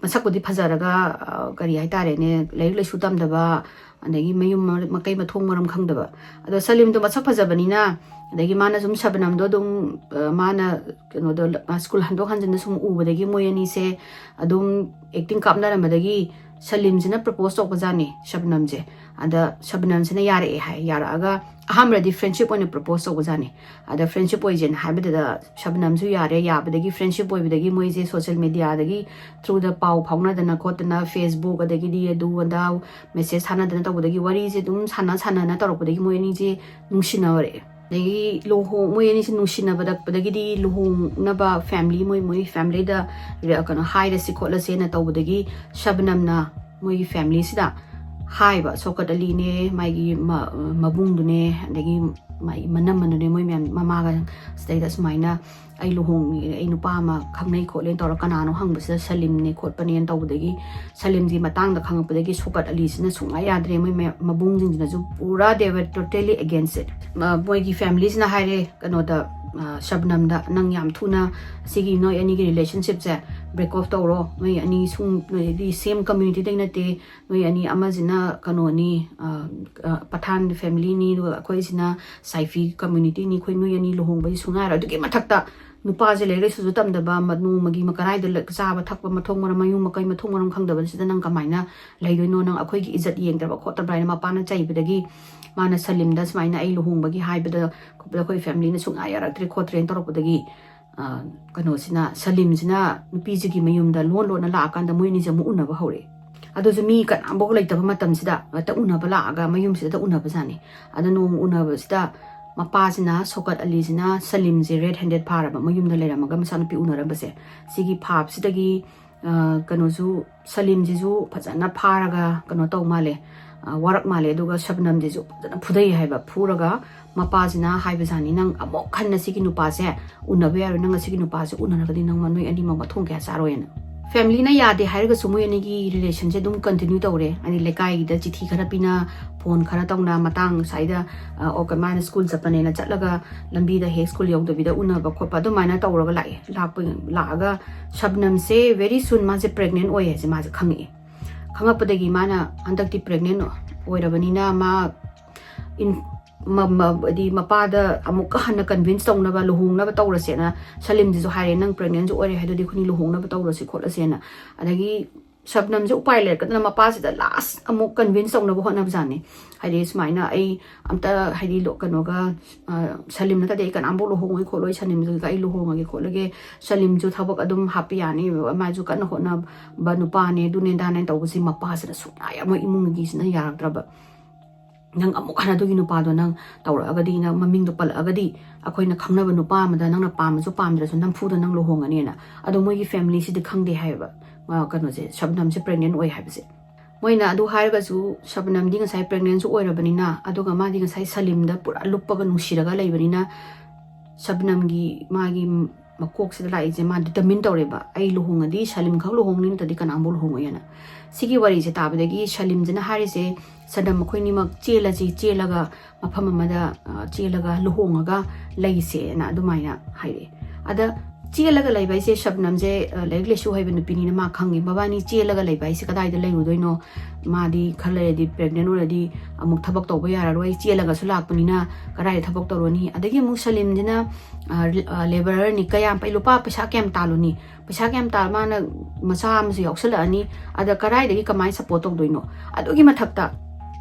ꯃꯁꯛꯄꯨꯗꯤ ꯐꯖꯔꯒ, ꯀꯔꯤ ꯍꯥꯏꯇꯥꯔꯦꯅꯦ, ꯂꯥꯏꯔꯤꯛ ꯂꯥꯏꯁꯨ ꯇꯝꯗꯕ, ꯑꯗꯒꯤ ꯃꯌꯨꯝ ꯃꯀꯩ ꯃꯊꯣꯡ ꯃꯔꯝ ꯈꯪꯗꯕ꯫ ꯑꯗꯣ ꯁꯂꯤꯝꯗꯣ ꯃꯁꯛ ꯐꯖꯕꯅꯤꯅ, ꯑꯗꯒꯤ ꯃꯥꯅ ꯁꯨꯝ ꯁꯕꯅꯝꯗꯣ ꯑꯗꯨꯝ, ꯃꯥꯅ ꯀꯩꯅꯣꯗꯣ, ꯁ꯭ꯀꯨꯜ ꯍꯟꯗꯣꯛ ꯍꯟꯖꯤꯟꯗ ꯁꯨꯝ ꯎꯕꯗꯒꯤ ꯃꯣꯏ ꯑꯅꯤꯁꯦ ꯑꯗꯨꯝ ꯑꯦꯛꯇꯤꯡ ꯀꯥꯞꯅꯔꯝꯕꯗꯒꯤ ꯁꯂꯤꯝꯁꯤꯅ ꯄ꯭ꯔꯄꯣꯁ ꯇꯧꯕꯖꯥꯠꯅꯤ ꯁꯕꯅꯝꯁꯦ꯫ ꯑꯗ ꯁꯕꯅꯝꯁꯤꯅ ꯌꯥꯔꯛꯑꯦ ꯍꯥꯏ꯫ ꯌꯥꯔꯛꯑꯒ ꯑꯍꯥꯟꯕꯗꯗꯤ ꯐ꯭ꯔꯦꯟꯁꯤꯞ ꯑꯣꯏꯅ ꯄ꯭ꯔꯄꯣꯁ ꯇꯧꯕꯖꯥꯠꯅꯤ꯫ ꯑꯗ ꯐ꯭ꯔꯦꯟꯁꯤꯞ ꯑꯣꯏꯁꯦꯅ ꯍꯥꯏꯕꯗꯨꯗ ꯁꯕꯅꯝꯁꯨ ꯌꯥꯔꯦ꯫ ꯌꯥꯕꯗꯒꯤ, ꯐ꯭ꯔꯦꯟꯁꯤꯞ ꯑꯣꯏꯕꯗꯒꯤ ꯃꯣꯏꯁꯦ ꯁꯣꯁꯦꯜ ꯃꯦꯗꯤꯌꯥꯗꯒꯤ ꯊ꯭ꯔꯨꯗ ꯄꯥꯎ ꯐꯥꯎꯅꯗꯅ ꯈꯣꯠꯇꯅ, ꯐꯦꯁꯕꯨꯛ ꯑꯗꯒꯤꯗꯤ ꯑꯗꯨ ꯑꯗꯥ ꯃꯦꯁꯦꯖ ꯊꯥꯅꯗꯅ ꯇꯧꯕꯗꯒꯤ, ꯋꯥꯔꯤꯁꯦ ꯑꯗꯨꯝ ꯁꯥꯟꯅ ꯁꯥꯟꯅꯅ ꯇꯧꯔꯛꯄꯗꯒꯤ ꯃꯣꯏ ꯑꯅꯤꯁꯦ ꯅꯨꯡꯁꯤꯅꯔꯛꯑꯦ꯫ ꯑꯗꯒꯤ ꯂꯨꯍꯣꯡ ꯃꯣꯏ ꯑꯅꯤꯁꯦ ꯅꯨꯡꯁꯤꯅꯕꯗꯛꯄꯗꯒꯤꯗꯤ ꯂꯨꯍꯣꯡꯅꯕ ꯐꯦꯃꯤꯂꯤ, ꯃꯣꯏ ꯃꯣꯏ ꯐꯦꯃꯤꯂꯤꯗ ꯀꯩꯅꯣ ꯍꯥꯏꯔꯁꯤ ꯈꯣꯠꯂꯁꯦꯅ ꯇꯧꯕꯗꯒꯤ ꯁꯕꯅꯝꯅ ꯃꯣꯏꯒꯤ ꯐꯦꯃꯤꯂꯤꯁꯤꯗ ꯍꯥꯏꯕ, ꯁꯣꯀꯠ ꯑꯂꯤꯅꯦ, ꯃꯥꯒꯤ ꯃ- ꯃꯕꯨꯡꯗꯨꯅꯦ, ꯑꯗꯒꯤ ꯃꯥꯒꯤ ꯃꯅꯝꯃꯗꯨꯅꯦ, ꯃꯣꯏ ꯃꯌꯥꯝ ꯃꯃꯥꯒ ꯁꯤꯗꯩꯗ ꯁꯨꯃꯥꯏꯅ ꯑꯩ ꯂꯨꯍꯣꯡꯉꯦ, ꯑꯩ ꯅꯨꯄꯥ ꯑꯃ ꯈꯪꯅꯩ ꯈꯣꯠꯂꯦꯅ ꯇꯧꯔ ꯀꯅꯥꯅꯣ ꯍꯪꯕꯁꯤꯗ ꯁꯂꯤꯝꯅꯦ ꯈꯣꯠꯄꯅꯦꯅ ꯇꯧꯕꯗꯒꯤ ꯁꯂꯤꯝꯒꯤ ꯃꯇꯥꯡꯗ ꯈꯪꯉꯛꯄꯗꯒꯤ ꯁꯣꯀꯠ ꯑꯂꯤꯁꯤꯅ ꯁꯨꯡꯌꯥ ꯌꯥꯗ꯭ꯔꯦ꯫ ꯃꯣꯏ ꯃꯌꯥꯝ ꯃꯕꯨꯡꯁꯤꯡꯁꯤꯅꯁꯨ ꯄꯨꯔꯥ they were totally against it꯫ ꯃ- ꯃꯣꯏꯒꯤ ꯐꯦꯃꯤꯂꯤꯁꯤꯅ ꯍꯥꯏꯔꯦ ꯀꯩꯅꯣꯗ, ꯑ, ꯁꯕꯅꯝꯗ, "ꯅꯪ ꯌꯥꯝ ꯊꯨꯅ ꯁꯤꯒꯤ ꯅꯣꯏ ꯑꯅꯤꯒꯤ ꯔꯤꯂꯦꯁꯟꯁꯤꯞꯁꯦ ꯕ꯭ꯔꯦꯛ ꯑꯣꯐ ꯇꯧꯔꯣ꯫ ꯅꯣꯏ ꯑꯅꯤ ꯁꯨꯝ ꯅꯣꯏꯗꯤ ꯁꯦꯝ ꯀꯝꯃ꯭ꯌꯨꯅꯤꯇꯤꯗꯩ ꯅꯠꯇꯦ, ꯅꯣꯏ ꯑꯅꯤ ꯑꯃꯁꯤꯅ ꯀꯩꯅꯣꯅꯤ, ꯑ, ꯑ, ꯄꯊꯥꯟ ꯐꯦꯃꯤꯂꯤꯅꯤ, ꯑꯗꯨꯒ ꯑꯩꯈꯣꯏꯁꯤꯅ ꯁꯥꯏꯐꯤ ꯀꯝꯃ꯭ꯌꯨꯅꯤꯇꯤꯅꯤ, ꯑꯩꯈꯣꯏ ꯅꯣꯏ ꯑꯅꯤ ꯂꯨꯍꯣꯡꯕꯗꯤ ꯁꯨꯡꯌꯥ ꯌꯥꯔꯣꯏ꯫ ꯑꯗꯨꯒꯤ ꯃꯊꯛꯇ ꯅꯨꯄꯥꯁꯦ ꯂꯥꯏꯔꯤꯛ ꯂꯥꯏꯁꯨꯁꯨ ꯇꯝꯗꯕ, ꯃ- ꯅꯣꯡꯃꯒꯤ ꯃ- ꯀꯔꯥꯏꯗ ꯂ- ꯆꯥꯕ ꯊꯛꯄ ꯃꯊꯣꯡ ꯃꯔꯝ, ꯃꯌꯨꯝ ꯃꯀꯩ ꯃꯊꯣꯡ ꯃꯔꯝ ꯈꯪꯗꯕꯁꯤꯗ ꯅꯪ ꯀꯃꯥꯏꯅ ꯂꯩꯗꯣꯏꯅꯣ? ꯅꯪ ꯑꯩꯈꯣꯏꯒꯤ ꯏꯖꯠ ꯌꯦꯡꯗ꯭ꯔꯕ ꯈꯣꯠꯇꯕ꯭ꯔꯥ?" ꯍꯥꯏꯅ ꯃꯄꯥꯅ ꯆꯩꯕꯗꯒꯤ ꯃꯥꯅ ꯁꯂꯤꯝꯗ ꯁꯨꯃꯥꯏꯅ ꯑꯩ ꯂꯨꯍꯣꯡꯕꯒꯤ ꯍꯥꯏꯕꯗ ꯈꯣꯠꯄꯗ ꯑꯩꯈꯣꯏ ꯐꯦꯃꯤꯂꯤꯅ ꯁꯨꯡꯌꯥ ꯌꯥꯔꯛꯇ꯭ꯔꯦ ꯈꯣꯠꯇ꯭ꯔꯦꯅ ꯇꯧꯔꯛꯄꯗꯒꯤ, ꯑ, ꯀꯩꯅꯣꯁꯤꯅ, ꯁꯂꯤꯝꯁꯤꯅ ꯅꯨꯄꯤꯁꯤꯒꯤ ꯃꯌꯨꯝꯗ ꯂꯣꯟ ꯂꯣꯟꯅ ꯂꯥꯛꯑꯀꯥꯟꯗ ꯃꯣꯏ ꯑꯅꯤꯁꯦ ꯑꯃꯨꯛ ꯎꯅꯕ ꯍꯧꯔꯛꯑꯦ꯫ ꯑꯗꯨꯁꯨ ꯃꯤ ꯀꯅꯥꯝꯐꯥꯎ ꯂꯩꯇꯕ ꯃꯇꯝꯁꯤꯗ ꯍꯦꯛꯇ ꯎꯅꯕ ꯂꯥꯛꯑꯒ ꯃꯌꯨꯝꯁꯤꯗ ꯎꯅꯕꯖꯥꯠꯅꯤ꯫ ꯑꯗ ꯅꯣꯡꯃ ꯎꯅꯕꯁꯤꯗ ꯃꯄꯥꯁꯤꯅ, ꯁꯣꯀꯠ ꯑꯂꯤꯁꯤꯅ ꯁꯂꯤꯝꯁꯦ ꯔꯦꯗ ꯍꯦꯟꯗꯦꯗ ꯐꯥꯔꯕ, ꯃꯌꯨꯝꯗ ꯂꯩꯔꯝꯃꯒ ꯃꯆꯥꯅꯨꯄꯤ ꯎꯅꯔꯝꯕꯁꯦ꯫ ꯁꯤꯒꯤ ꯐꯥꯕꯁꯤꯗꯒꯤ, ꯑ, ꯀꯩꯅꯣꯁꯨ, ꯁꯂꯤꯝꯁꯤꯁꯨ ꯐꯖꯅ ꯐꯥꯔꯒ ꯀꯩꯅꯣ ꯇꯧ ꯃꯥꯜꯂꯦ, ꯑ, ꯋꯥꯔꯛ ꯃꯥꯜꯂꯦ꯫ ꯑꯗꯨꯒ ꯁꯕꯅꯝꯁꯤꯁꯨ ꯐꯖꯅ ꯐꯨꯗꯩ ꯍꯥꯏꯕ꯫ ꯐꯨꯔꯒ ꯃꯄꯥꯁꯤꯅ ꯍꯥꯏꯕꯖꯥꯠꯅꯤ, "ꯅꯪ ꯑꯃꯨꯛ ꯍꯟꯅ ꯁꯤꯒꯤ ꯅꯨꯄꯥꯁꯦ ꯎꯅꯕ ꯌꯥꯔꯣꯏ, ꯅꯪ ꯑꯁꯤꯒꯤ ꯅꯨꯄꯥꯁꯦ ꯎꯅꯔꯒꯗꯤ ꯅꯪ ꯅꯣꯏ ꯑꯅꯤꯃꯛ ꯃꯊꯣꯡ ꯀꯌꯥ ꯆꯥꯔꯣꯏꯅ"꯫ ꯐꯦꯃꯤꯂꯤꯅ ꯌꯥꯗꯦ ꯍꯥꯏꯔꯒꯁꯨ ꯃꯣꯏ ꯑꯅꯤꯒꯤ ꯔꯤꯂꯦꯁꯟꯁꯦ ꯑꯗꯨꯝ ꯀꯟꯇꯤꯅ꯭ꯌꯨ ꯇꯧꯔꯦ꯫ ꯍꯥꯏꯗꯤ ꯂꯩꯀꯥꯏꯗ ꯆꯤꯊꯤ ꯈꯔ ꯄꯤꯅ, ꯐꯣꯟ ꯈꯔ ꯇꯧꯅ, ꯃꯇꯥꯡ ꯁ꯭ꯋꯥꯏꯗ, ꯑ, ꯑꯣ, ꯀ- ꯃꯥꯅ ꯁ꯭ꯀꯨꯜ ꯆꯠꯄꯅꯦꯅ ꯆꯠꯂꯒ ꯂꯝꯕꯤꯗ ꯍꯦꯛ ꯁ꯭ꯀꯨꯜ ꯌꯧꯗꯕꯤꯗ ꯎꯅꯕ ꯈꯣꯠꯄ ꯑꯗꯨꯃꯥꯏꯅ ꯇꯧꯔꯒ ꯂꯥꯛꯑꯦ꯫ ꯂꯥꯛꯄ, ꯂꯥꯛꯑꯒ ꯁꯕꯅꯝꯁꯦ very soon ꯃꯥꯁꯦ ꯄ꯭ꯔꯦꯒꯅꯦꯟ ꯑꯣꯏ ꯍꯥꯏꯁꯦ ꯃꯥꯁꯦ ꯈꯪꯉꯛꯑꯦ꯫ ꯈꯪꯉꯛꯄꯗꯒꯤ ꯃꯥꯅ ꯍꯟꯗꯛꯇꯤ ꯄ꯭ꯔꯦꯒꯅꯦꯟ ꯑꯣꯏꯔꯕꯅꯤꯅ ꯃꯥ ꯏꯟ- ꯃ- ꯃ- ꯍꯥꯏꯗꯤ ꯃꯄꯥꯗ ꯑꯃꯨꯛꯀ ꯍꯟꯅ ꯀꯟꯚꯤꯟꯁ ꯇꯧꯅꯕ, ꯂꯨꯍꯣꯡꯅꯕ ꯇꯧꯔꯁꯦꯅ ꯁꯂꯤꯝꯁꯤꯁꯨ ꯍꯥꯏꯔꯦ, "ꯅꯪ ꯄ꯭ꯔꯦꯒꯅꯦꯟꯁꯨ ꯑꯣꯏꯔꯦ ꯍꯥꯏꯗꯨꯗꯤ ꯑꯩꯈꯣꯏꯅꯤ ꯂꯨꯍꯣꯡꯅꯕ ꯇꯧꯔꯁꯤ ꯈꯣꯠꯂꯁꯦꯅ"꯫ ꯑꯗꯒꯤ ꯁꯕꯅꯝꯁꯦ ꯎꯄꯥꯏ ꯂꯩꯔꯛꯇꯗꯅ ꯃꯄꯥꯁꯤꯗ ꯂꯥꯁ ꯑꯃꯨꯛ ꯀꯟꯚꯤꯟꯁ ꯇꯧꯅꯕ ꯍꯣꯠꯅꯕꯖꯥꯠꯅꯤ꯫ ꯍꯥꯏꯗꯤ ꯁꯨꯃꯥꯏꯅ ꯑꯩ ꯑꯝꯇ ꯍꯥꯏꯗꯤ ꯂꯣ- ꯀꯩꯅꯣꯒ, ꯑ, ꯁꯂꯤꯝ ꯅꯠꯇꯗꯤ ꯑꯩ ꯀꯅꯥꯝꯐꯥꯎ ꯂꯨꯍꯣꯡꯉꯣꯏ ꯈꯣꯠꯂꯣꯏ, ꯁꯂꯤꯝꯗꯨꯒ ꯑꯩ ꯂꯨꯍꯣꯡꯉꯒꯦ ꯈꯣꯠꯂꯒꯦ, ꯁꯂꯤꯝꯁꯨ ꯊꯕꯛ ꯑꯗꯨꯝ ꯍꯥꯞꯄ ꯌꯥꯅꯤ, ꯃꯥꯁꯨ ꯀꯟꯅ ꯍꯣꯠꯅꯕ ꯅꯨꯄꯥꯅꯦ, ꯑꯗꯨꯅꯦ ꯗꯥꯅꯦ ꯇꯧꯕꯁꯤ ꯃꯄꯥꯁꯤꯅ ꯁꯨꯡꯌꯥ ꯌꯥ-, ꯃꯣꯏ ꯏꯃꯨꯡꯒꯤꯁꯤꯅ ꯌꯥꯔꯛꯇ꯭ꯔꯕ꯫ "ꯅꯪ ꯑꯃꯨꯛ ꯍꯟꯅ ꯑꯗꯨꯒꯤ ꯅꯨꯄꯥꯗꯣ ꯅꯪ ꯇꯧꯔꯛꯑꯒꯗꯤ, ꯅꯪ ꯃꯃꯤꯡꯗꯣ ꯄꯜꯂꯛꯑꯒꯗꯤ, ꯑꯩꯈꯣꯏꯅ ꯈꯪꯅꯕ ꯅꯨꯄꯥ ꯑꯃꯗ ꯅꯪꯅ ꯄꯥꯝꯃꯁꯨ ꯄꯥꯝꯗ꯭ꯔꯁꯨ ꯅꯝꯐꯨꯗ ꯅꯪ ꯂꯨꯍꯣꯡꯉꯅꯤꯅ"꯫ ꯑꯗꯣ ꯃꯣꯏꯒꯤ ꯐꯦꯃꯤꯂꯤꯁꯤꯗꯤ ꯈꯪꯗꯦ ꯍꯥꯏꯌꯦꯕ, ꯑ, ꯀꯩꯅꯣꯁꯦ, ꯁꯕꯅꯝꯁꯦ ꯄ꯭ꯔꯦꯒꯅꯦꯟ ꯑꯣꯏ ꯍꯥꯏꯕꯁꯦ꯫ ꯃꯣꯏꯅ ꯑꯗꯨ ꯍꯥꯏꯔꯒꯁꯨ ꯁꯕꯅꯝꯗꯤ ꯉꯁꯥꯏ ꯄ꯭ꯔꯦꯒꯅꯦꯟꯁꯨ ꯑꯣꯏꯔꯕꯅꯤꯅ, ꯑꯗꯨꯒ ꯃꯥꯗꯤ ꯉꯁꯥꯏ ꯁꯂꯤꯝꯗ ꯄꯨꯔꯥ ꯂꯨꯞꯄꯒ ꯅꯨꯡꯁꯤꯔꯒ ꯂꯩꯕꯅꯤꯅ, ꯁꯕꯅꯝꯒꯤ ꯃꯥꯒꯤ ꯃꯀꯣꯛꯁꯤꯗ ꯂꯥꯛꯏꯁꯦ, ꯃꯥ ꯗꯤꯇꯔꯃꯤꯟ ꯇꯧꯔꯦꯕ, "ꯑꯩ ꯂꯨꯍꯣꯡꯉꯗꯤ ꯁꯂꯤꯝ ꯈꯛ ꯂꯨꯍꯣꯡꯅꯤ, ꯅꯠꯇ꯭ꯔꯗꯤ ꯀꯅꯥꯝꯐꯥꯎ ꯂꯨꯍꯣꯡꯉꯣꯏ" ꯍꯥꯏꯅ꯫ ꯁꯤꯒꯤ ꯋꯥꯔꯤꯁꯦ ꯇꯥꯕꯗꯒꯤ ꯁꯂꯤꯝꯁꯤꯅ ꯍꯥꯏꯔꯤꯁꯦ, "ꯁꯕꯅꯝ, ꯑꯩꯈꯣꯏꯅꯤꯃꯛ ꯆꯦꯜꯂꯁꯤ, ꯆꯦꯜꯂꯒ ꯃꯐꯝ ꯑꯃꯗ, ꯑ, ꯆꯦꯜꯂꯒ ꯂꯨꯍꯣꯡꯉꯒ ꯂꯩꯁꯦꯅ" ꯑꯗꯨꯃꯥꯏꯅ ꯍꯥꯏꯔꯛꯑꯦ꯫ ꯑꯗ ꯆꯦꯜꯂꯒ ꯂꯩꯕ ꯍꯥꯏꯁꯦ ꯁꯕꯅꯝꯁꯦ, ꯑ, ꯂꯥꯏꯔꯤꯛ ꯂꯥꯏꯁꯨ ꯍꯩꯕ ꯅꯨꯄꯤꯅꯤꯅ ꯃꯥ ꯈꯪꯉꯦ, ꯃꯕꯥꯅꯤ ꯆꯦꯜꯂꯒ ꯂꯩꯕ ꯍꯥꯏꯁꯦ ꯀꯗꯥꯏꯗ ꯂꯩꯔꯨꯗꯣꯏꯅꯣ? ꯃꯥꯗꯤ ꯈꯔ ꯂꯩꯔꯗꯤ ꯄ꯭ꯔꯦꯒꯅꯦꯟ ꯑꯣꯏꯔꯗꯤ ꯑꯃꯨꯛ ꯊꯕꯛ ꯇꯧꯕ ꯌꯥꯔꯔꯣꯏ, ꯆꯦꯜꯂꯒꯁꯨ ꯂꯥꯛꯄꯅꯤꯅ ꯀꯗꯥꯏꯗ ꯊꯕꯛ ꯇꯧꯔꯨꯅꯤ? ꯑꯗꯒꯤ ꯑꯃꯨꯛ ꯁꯂꯤꯝꯁꯤꯅ, ꯑ, ꯔꯤ-, ꯑ, ꯂꯦꯕꯔꯔꯅꯤ, ꯀꯌꯥꯝ ꯄꯩ-, ꯂꯨꯄꯥ ꯄꯩꯁꯥ ꯀꯌꯥꯝ ꯇꯥꯜꯂꯨꯅꯤ? ꯄꯩꯁꯥ ꯀꯌꯥꯝ ꯇꯥꯜ-, ꯃꯥꯅ ꯃꯆꯥ ꯑꯃꯁꯨ ꯌꯥꯎꯁꯜꯂꯛꯑꯅꯤ, ꯑꯗ ꯀꯗꯥꯏꯗꯒꯤ ꯀꯃꯥꯏꯅ ꯁꯞꯄꯣꯔꯠ ꯇꯧꯗꯣꯏꯅꯣ? ꯑꯗꯨꯒꯤ ꯃꯊꯛꯇ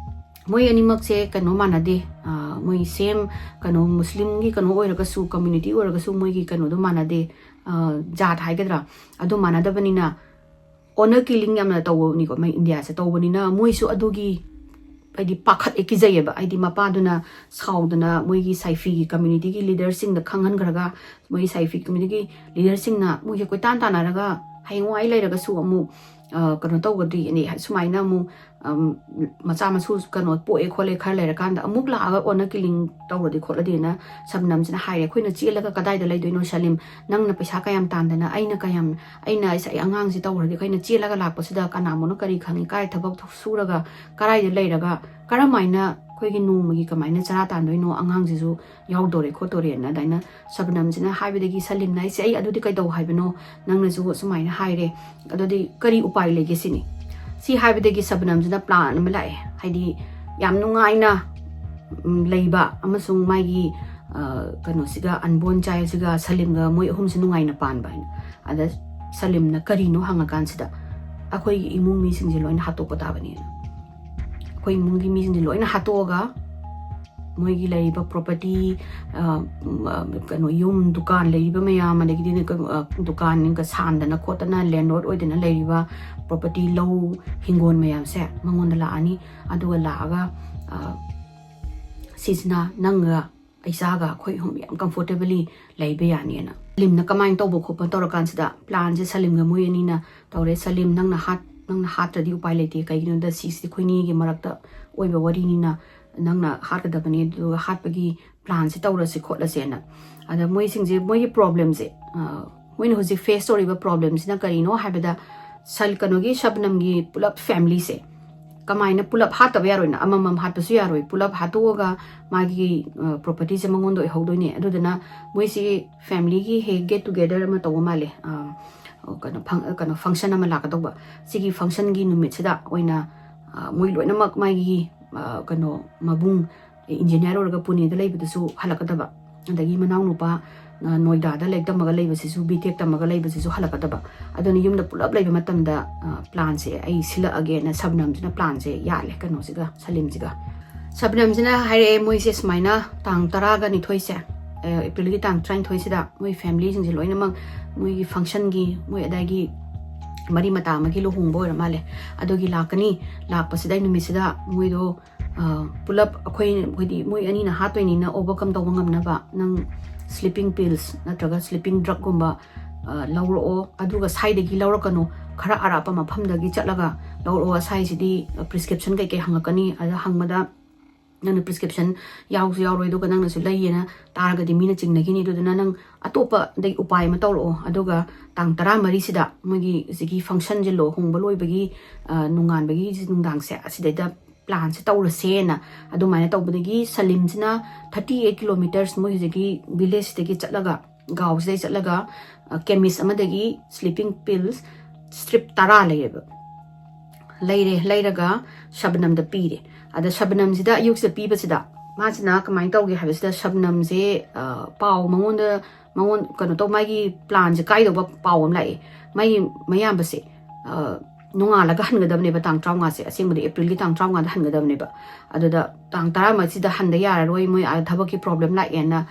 ꯃꯣꯏ ꯑꯅꯤꯃꯛꯁꯦ ꯀꯩꯅꯣ ꯃꯥꯟꯅꯗꯦ, ꯑ, ꯃꯣꯏ ꯁꯦꯝ ꯀꯩꯅꯣ ꯃꯨꯁꯂꯤꯝꯒꯤ ꯀꯩꯅꯣ ꯑꯣꯏꯔꯒꯁꯨ, ꯀꯝꯃ꯭ꯌꯨꯅꯤꯇꯤ ꯑꯣꯏꯔꯒꯁꯨ ꯃꯣꯏꯒꯤ ꯀꯩꯅꯣꯗꯣ ꯃꯥꯟꯅꯗꯦ, ꯑ, ꯖꯥꯠ ꯍꯥꯏꯒꯗ꯭ꯔꯥ, ꯑꯗꯨ ꯃꯥꯟꯅꯗꯕꯅꯤꯅ ꯑꯣꯅꯔ ꯀꯤꯂꯤꯡ ꯌꯥꯝꯅ ꯇꯧꯕꯅꯤꯀꯣ ꯃꯣꯏ ꯏꯟꯗꯤꯌꯥꯁꯦ, ꯇꯧꯕꯅꯤꯅ ꯃꯣꯏꯁꯨ ꯑꯗꯨꯒꯤ ꯍꯥꯏꯗꯤ ꯄꯥꯈꯠꯂꯦ, ꯀꯤꯖꯩꯌꯦꯕ꯫ ꯍꯥꯏꯗꯤ ꯃꯄꯥꯗꯨꯅ ꯁꯥꯎꯗꯅ ꯃꯣꯏꯒꯤ ꯁꯥꯏꯐꯤꯒꯤ ꯀꯝꯃ꯭ꯌꯨꯅꯤꯇꯤꯒꯤ ꯂꯤꯗꯔꯁꯤꯡꯗ ꯈꯪꯍꯟꯈ꯭ꯔꯒ, ꯃꯣꯏꯒꯤ ꯁꯥꯏꯐꯤ ꯀꯝꯃ꯭ꯌꯨꯅꯤꯇꯤꯒꯤ ꯂꯤꯗꯔꯁꯤꯡꯅ ꯃꯣꯏꯁꯦ ꯀꯣꯏꯇꯥꯟ ꯇꯥꯟꯅꯔꯒ ꯍꯌꯦꯡꯋꯥꯏ ꯂꯩꯔꯒꯁꯨ ꯑꯃꯨꯛ, ꯑ, ꯀꯩꯅꯣ ꯇꯧꯒꯗ꯭ꯔꯤ, ꯁꯨꯃꯥꯏꯅ ꯑꯃꯨꯛ, ꯑꯝ, ꯃꯆꯥ ꯃꯁꯨ ꯀꯩꯅꯣ ꯄꯣꯛꯑꯦ ꯈꯣꯠꯂꯦ ꯈꯔ ꯂꯩꯔꯀꯥꯟꯗ ꯑꯃꯨꯛ ꯂꯥꯛꯑꯒ ꯑꯣꯅꯔ ꯀꯤꯂꯤꯡ ꯇꯧꯔꯗꯤ ꯈꯣꯠꯂꯗꯤꯅ ꯁꯕꯅꯝꯁꯤꯅ ꯍꯥꯏꯔꯦ꯫ "ꯑꯩꯈꯣꯏꯅ ꯆꯦꯜꯂꯒ ꯀꯗꯥꯏꯗ ꯂꯩꯗꯣꯏꯅꯣ ꯁꯂꯤꯝ? ꯅꯪꯅ ꯄꯩꯁꯥ ꯀꯌꯥꯝ ꯇꯥꯟꯗꯅ, ꯑꯩꯅ ꯀꯌꯥꯝ, ꯑꯩꯅ ꯑꯩꯁꯦ, ꯑꯩ ꯑꯉꯥꯡꯁꯤ ꯇꯧꯈ꯭ꯔꯗꯤ ꯑꯩꯅ ꯆꯦꯜꯂꯒ ꯂꯥꯛꯄꯁꯤꯗ ꯀꯅꯥꯃꯨꯛꯅ ꯀꯔꯤ ꯈꯪꯉꯤ? ꯀꯥꯏ ꯊꯕꯛ ꯁꯨꯔꯒ, ꯀꯗꯥꯏꯗ ꯂꯩꯔꯒ, ꯀꯔꯝꯍꯥꯏꯅ ꯑꯩꯈꯣꯏꯒꯤ ꯅꯣꯡꯃꯒꯤ ꯀꯃꯥꯏꯅ ꯆꯔꯥ ꯇꯥꯟꯗꯣꯏꯅꯣ? ꯑꯉꯥꯡꯁꯤꯁꯨ ꯌꯥꯎꯗꯣꯔꯦ ꯈꯣꯠꯇꯣꯔꯦꯅ" ꯑꯗꯨꯃꯥꯏꯅ ꯁꯕꯅꯝꯁꯤꯅ ꯍꯥꯏꯕꯗꯒꯤ ꯁꯂꯤꯝꯅ, "ꯑꯩꯁꯦ, ꯑꯩ ꯑꯗꯨꯗꯤ ꯀꯩꯗꯧ ꯍꯥꯏꯕꯅꯣ? ꯅꯪꯅꯁꯨ ꯑꯁꯨꯃꯥꯏꯅ ꯍꯥꯏꯔꯦ, ꯑꯗꯨꯗꯤ ꯀꯔꯤ ꯎꯄꯥꯏ ꯂꯩꯒꯦ?" ꯁꯤꯅꯤ꯫ ꯁꯤ ꯍꯥꯏꯕꯗꯒꯤ ꯁꯕꯅꯝꯁꯤꯅ ꯄ꯭ꯂꯥꯟ ꯑꯃ ꯂꯥꯛꯑꯦ꯫ ꯍꯥꯏꯗꯤ ꯌꯥꯝ ꯅꯨꯡꯉꯥꯏꯅ, ꯎꯝ, ꯂꯩꯕ ꯑꯃꯁꯨꯡ ꯃꯥꯒꯤ, ꯑ, ꯀꯩꯅꯣꯁꯤꯒ, ꯑꯟꯕꯣꯔꯟ ꯆꯥꯏꯜꯁꯤꯒ ꯁꯂꯤꯝꯒ ꯃꯣꯏ ꯑꯍꯨꯝꯁꯤ ꯅꯨꯡꯉꯥꯏꯅ ꯄꯥꯟꯕ ꯍꯥꯏꯅ꯫ ꯑꯗ ꯁꯂꯤꯝꯅ ꯀꯔꯤꯅꯣ ꯍꯪꯉꯀꯥꯟꯁꯤꯗ, ꯑꯩꯈꯣꯏꯒꯤ ꯏꯃꯨꯡ ꯃꯤꯁꯤꯡꯁꯦ ꯂꯣꯏꯅ ꯍꯥꯠꯇꯣꯛꯄ ꯇꯥꯕꯅꯦꯅ꯫ ꯑꯩꯈꯣꯏ ꯏꯃꯨꯡꯒꯤ ꯃꯤꯁꯤꯡꯁꯦ ꯂꯣꯏꯅ ꯍꯥꯠꯇꯣꯛꯑꯒ ꯃꯣꯏꯒꯤ ꯂꯩꯔꯤꯕ ꯄ꯭ꯔꯣꯄꯔꯇꯤ, ꯀꯩꯅꯣ, ꯌꯨꯝ, ꯗꯨꯀꯥꯟ ꯂꯩꯔꯤꯕ ꯃꯌꯥꯝ, ꯑꯗꯒꯤꯗꯤ ꯀꯩꯅꯣ, ꯗꯨꯀꯥꯟꯒ ꯁꯥꯟꯗꯅ ꯈꯣꯠꯇꯅ ꯂꯦꯟꯂꯣꯔꯗ ꯑꯣꯏꯗꯅ ꯂꯩꯔꯤꯕ ꯄ꯭ꯔꯣꯄꯔꯇꯤ, ꯂꯧ, ꯍꯤꯡꯒꯣꯜ ꯃꯌꯥꯝꯁꯦ ꯃꯉꯣꯟꯗ ꯂꯥꯛꯑꯅꯤ꯫ ꯑꯗꯨꯒ ꯂꯥꯛꯑꯒ ꯁꯤꯁꯤꯅ ꯅꯪꯒ ꯏꯆꯥꯒ ꯑꯩꯈꯣꯏ ꯑꯍꯨꯝ ꯌꯥꯝ ꯀꯝꯐꯣꯔꯇꯦꯕꯂꯤ ꯂꯩꯕ ꯌꯥꯅꯤꯅ꯫ ꯁꯂꯤꯝꯅ ꯀꯃꯥꯏꯅ ꯇꯧꯕ ꯈꯣꯠꯄ ꯇꯧꯔꯀꯥꯟꯁꯤꯗ ꯄ꯭ꯂꯥꯟꯁꯦ ꯁꯂꯤꯝꯒ ꯃꯣꯏ ꯑꯅꯤꯅ ꯇꯧꯔꯦ꯫ "ꯁꯂꯤꯝ, ꯅꯪꯅ ꯍꯥꯠ ꯅꯪꯅ ꯍꯥꯠꯇ꯭ꯔꯗꯤ ꯎꯄꯥꯏ ꯂꯩꯇꯦ, ꯀꯩꯒꯤꯅꯣꯗ ꯁꯤꯁꯤꯗꯤ ꯑꯩꯈꯣꯏꯅꯤꯒꯤ ꯃꯔꯛꯇ ꯑꯣꯏꯕ ꯋꯥꯔꯤꯅꯤꯅ ꯅꯪꯅ ꯍꯥꯠꯀꯗꯕꯅꯤ, ꯑꯗꯨꯒ ꯍꯥꯠꯄꯒꯤ ꯄ꯭ꯂꯥꯟꯁꯦ ꯇꯧꯔꯁꯤ ꯈꯣꯠꯂꯁꯦꯅ"꯫ ꯑꯗ ꯃꯣꯏꯁꯤꯡꯁꯦ, ꯃꯣꯏꯒꯤ ꯄ꯭ꯔꯣꯕ꯭ꯂꯦꯝꯁꯦ, ꯃꯣꯏꯅ ꯍꯧꯖꯤꯛ ꯐꯦꯁ ꯇꯧꯔꯤꯕ ꯄ꯭ꯔꯣꯕ꯭ꯂꯦꯝꯁꯤꯅ ꯀꯔꯤꯅꯣ ꯍꯥꯏꯕꯗ, ꯁꯜ ꯀꯩꯅꯣꯒꯤ ꯁꯕꯅꯝꯒꯤ ꯄꯨꯂꯞ ꯐꯦꯃꯤꯂꯤꯁꯦ ꯀꯃꯥꯏꯅ ꯄꯨꯂꯞ ꯍꯥꯠꯇꯕ ꯌꯥꯔꯣꯏꯅ? ꯑꯃꯃꯝ ꯍꯥꯠꯄꯁꯨ ꯌꯥꯔꯣꯏ, ꯄꯨꯂꯞ ꯍꯥꯠꯇꯣꯛꯑꯒ ꯃꯥꯒꯤ ꯄ꯭ꯔꯣꯄꯔꯇꯤꯁꯦ ꯃꯉꯣꯟꯗ ꯑꯣꯏꯍꯧꯗꯣꯏꯅꯦ꯫ ꯑꯗꯨꯗꯨꯅ ꯃꯣꯏꯁꯤ ꯐꯦꯃꯤꯂꯤꯒꯤ ꯍꯦꯛ ꯒꯦꯠ ꯇꯨꯒꯦꯗꯔ ꯑꯃ ꯇꯧꯕ ꯃꯥꯜꯂꯦ꯫ ꯑ, ꯀꯩꯅꯣ ꯐꯪ- ꯀꯩꯅꯣ ꯐꯪꯁꯟ ꯑꯃ ꯂꯥꯛꯀꯗꯧꯕ꯫ ꯁꯤꯒꯤ ꯐꯪꯁꯟꯒꯤ ꯅꯨꯃꯤꯠꯁꯤꯗ ꯑꯣꯏꯅ, ꯑ, ꯃꯣꯏ ꯂꯣꯏꯅꯃꯛ ꯃꯥꯒꯤ, ꯑ, ꯀꯩꯅꯣ ꯃꯕꯨꯡ ꯏꯟꯖꯤꯅꯤꯌꯥꯔ ꯑꯣꯏꯔꯒ ꯄꯨꯅꯦꯗ ꯂꯩꯕꯗꯨꯁꯨ ꯍꯜꯂꯛꯀꯗꯕ, ꯑꯗꯒꯤ ꯃꯅꯥꯎꯅꯨꯄꯥ, ꯑ, ꯅꯣꯏꯗꯥꯗ ꯂꯥꯏꯔꯤꯛ ꯇꯝꯃꯒ ꯂꯩꯕꯁꯤꯁꯨ, ꯕꯤ ꯇꯦꯛ ꯇꯝꯃꯒ ꯂꯩꯕꯁꯤꯁꯨ ꯍꯜꯂꯛꯀꯗꯕ꯫ ꯑꯗꯨꯅ ꯌꯨꯝꯗ ꯄꯨꯂꯞ ꯂꯩꯕ ꯃꯇꯝꯗ, ꯑ, ꯄ꯭ꯂꯥꯟꯁꯦ ꯑꯩ ꯁꯤꯜꯂꯛꯑꯒꯦꯅ ꯁꯕꯅꯝꯁꯤꯅ ꯄ꯭ꯂꯥꯟꯁꯦ ꯌꯥꯜꯂꯦ ꯀꯩꯅꯣꯁꯤꯒ, ꯁꯂꯤꯝꯁꯤꯒ꯫ ꯁꯕꯅꯝꯁꯤꯅ ꯍꯥꯏꯔꯛꯑꯦ, ꯃꯣꯏꯁꯦ ꯁꯨꯃꯥꯏꯅ ꯇꯥꯡ ꯇꯔꯥꯒ ꯅꯤꯊꯣꯏꯁꯦ, ꯑ, ꯑꯦꯄ꯭ꯔꯤꯜꯒꯤ ꯇꯥꯡ ꯇꯔꯥꯅꯤꯊꯣꯏꯁꯤꯗ ꯃꯣꯏ ꯐꯦꯃꯤꯂꯤꯁꯤꯡꯁꯦ ꯂꯣꯏꯅꯃꯛ ꯃꯣꯏꯒꯤ ꯐꯪꯁꯟꯒꯤ, ꯃꯣꯏ ꯑꯗꯥꯏꯒꯤ ꯃꯔꯤ ꯃꯇꯥ ꯑꯃꯒꯤ ꯂꯨꯍꯣꯡꯕ ꯑꯣꯏꯔ ꯃꯥꯜꯂꯦ꯫ ꯑꯗꯨꯒꯤ ꯂꯥꯛꯀꯅꯤ, ꯂꯥꯛꯄꯁꯤꯗ ꯅꯨꯃꯤꯠꯁꯤꯗ ꯃꯣꯏꯗꯣ, ꯑ, ꯄꯨꯂꯞ ꯑꯩꯈꯣꯏ, ꯍꯥꯏꯗꯤ ꯃꯣꯏ ꯑꯅꯤꯅ ꯍꯥꯠꯇꯣꯏꯅꯤꯅ ꯑꯣꯚꯔꯀꯝ ꯇꯧꯕ ꯉꯝꯅꯕ ꯅꯪ ꯁ꯭ꯂꯤꯄꯤꯡ ꯄꯤꯜꯁ ꯅꯠꯇ꯭ꯔꯒ ꯁ꯭ꯂꯤꯄꯤꯡ ꯗ꯭ꯔꯛꯀꯨꯝꯕ, ꯑ, ꯂꯧꯔꯛꯑꯣ, ꯑꯗꯨꯒ ꯁ꯭ꯋꯥꯏꯗꯒꯤ ꯂꯧꯔꯛꯀꯅꯨ, ꯈꯔ ꯑꯔꯥꯞꯄ ꯃꯐꯝꯗꯒꯤ ꯆꯠꯂꯒ ꯂꯧꯔꯛꯑꯣ꯫ ꯁ꯭ꯋꯥꯏꯁꯤꯗꯤ, ꯑ, ꯄ꯭ꯔꯤꯁꯀ꯭ꯔꯤꯞꯁꯟ ꯀꯩꯀꯩ ꯍꯪꯉꯛꯀꯅꯤ, ꯑꯗ ꯍꯪꯕꯗ ꯅꯪꯅ ꯄ꯭ꯔꯤꯁꯀ꯭ꯔꯤꯞꯁꯟ ꯌꯥꯎꯁꯨ ꯌꯥꯎꯔꯣꯏ, ꯑꯗꯨꯒ ꯅꯪꯅꯁꯨ ꯂꯩꯌꯦꯅ ꯇꯥꯔꯒꯗꯤ ꯃꯤꯅ ꯆꯤꯡꯅꯈꯤꯅꯤ꯫ ꯑꯗꯨꯗꯨꯅ ꯅꯪ ꯑꯇꯣꯞꯄꯗꯒꯤ ꯎꯄꯥꯏ ꯑꯃ ꯇꯧꯔꯛꯑꯣ, ꯑꯗꯨꯒ ꯇꯥꯡ ꯇꯔꯥꯃꯔꯤꯁꯤꯗ ꯃꯣꯏꯒꯤ ꯍꯧꯖꯤꯛꯀꯤ ꯐꯪꯁꯟꯁꯦ, ꯂꯨꯍꯣꯡꯕ ꯂꯣꯏꯕꯒꯤ, ꯑ, ꯅꯣꯡꯉꯥꯟꯕꯒꯤ ꯅꯨꯡꯗꯥꯡꯁꯦ, ꯑꯁꯤꯗꯩꯗ ꯄ꯭ꯂꯥꯟꯁꯦ ꯇꯧꯔꯁꯦꯅ꯫ ꯑꯗꯨꯃꯥꯏꯅ ꯇꯧꯕꯗꯒꯤ ꯁꯂꯤꯝꯁꯤꯅ thirty eight kilometres ꯃꯣꯏ ꯍꯧꯖꯤꯛꯀꯤ ꯚꯤꯂꯦꯖꯁꯤꯗꯒꯤ ꯆꯠꯂꯒ, ꯒꯥꯎꯁꯤꯗꯩ ꯆꯠꯂꯒ, ꯑ, ꯀꯦꯃꯤꯁ ꯑꯃꯗꯒꯤ ꯁ꯭ꯂꯤꯄꯤꯡ ꯄꯤꯜꯁ ꯁ꯭ꯇ꯭ꯔꯤꯞ ꯇꯔꯥ ꯂꯩꯔꯦꯕ꯫ ꯂꯩꯔꯦ, ꯂꯩꯔꯒ ꯁꯕꯅꯝꯗ ꯄꯤꯔꯦ꯫ ꯑꯗ ꯁꯕꯅꯝꯁꯤꯗ ꯑꯌꯨꯛꯁꯤꯗ ꯄꯤꯕꯁꯤꯗ ꯃꯥꯁꯤꯅ ꯀꯃꯥꯏꯅ ꯇꯧꯒꯦ ꯍꯥꯏꯕꯁꯤꯗ, ꯁꯕꯅꯝꯁꯦ, ꯑ, ꯄꯥꯎ ꯃꯉꯣꯟꯗ, ꯃꯉꯣꯟ-, ꯀꯩꯅꯣ ꯇꯧ, ꯃꯥꯒꯤ ꯄ꯭ꯂꯥꯟꯁꯦ ꯀꯥꯏꯗꯧꯕ ꯄꯥꯎ ꯑꯃ ꯂꯥꯛꯑꯦ꯫ ꯃꯥꯒꯤ ꯃꯌꯥꯝꯕꯁꯦ, ꯑ, ꯅꯣꯡꯉꯥꯜꯂꯒ ꯍꯟꯒꯗꯕꯅꯦꯕ, ꯇꯥꯡ ꯇꯔꯥꯃꯉꯥꯁꯦ, ꯑꯁꯦꯡꯕꯗꯤ ꯑꯦꯄ꯭ꯔꯤꯜꯒꯤ ꯇꯥꯡ ꯇꯔꯥꯃꯉꯥꯗ ꯍꯟꯒꯗꯕꯅꯦꯕ꯫ ꯑꯗꯨꯗ ꯇꯥꯡ ꯇꯔꯥꯃꯔꯤꯁꯤꯗ ꯍꯟꯗ ꯌꯥꯔꯔꯣꯏ, ꯃꯣꯏ ꯑꯥ ꯊꯕꯛꯀꯤ ꯄ꯭ꯔꯣꯕ꯭ꯂꯦꯝ ꯂꯥꯛꯑꯦꯅ,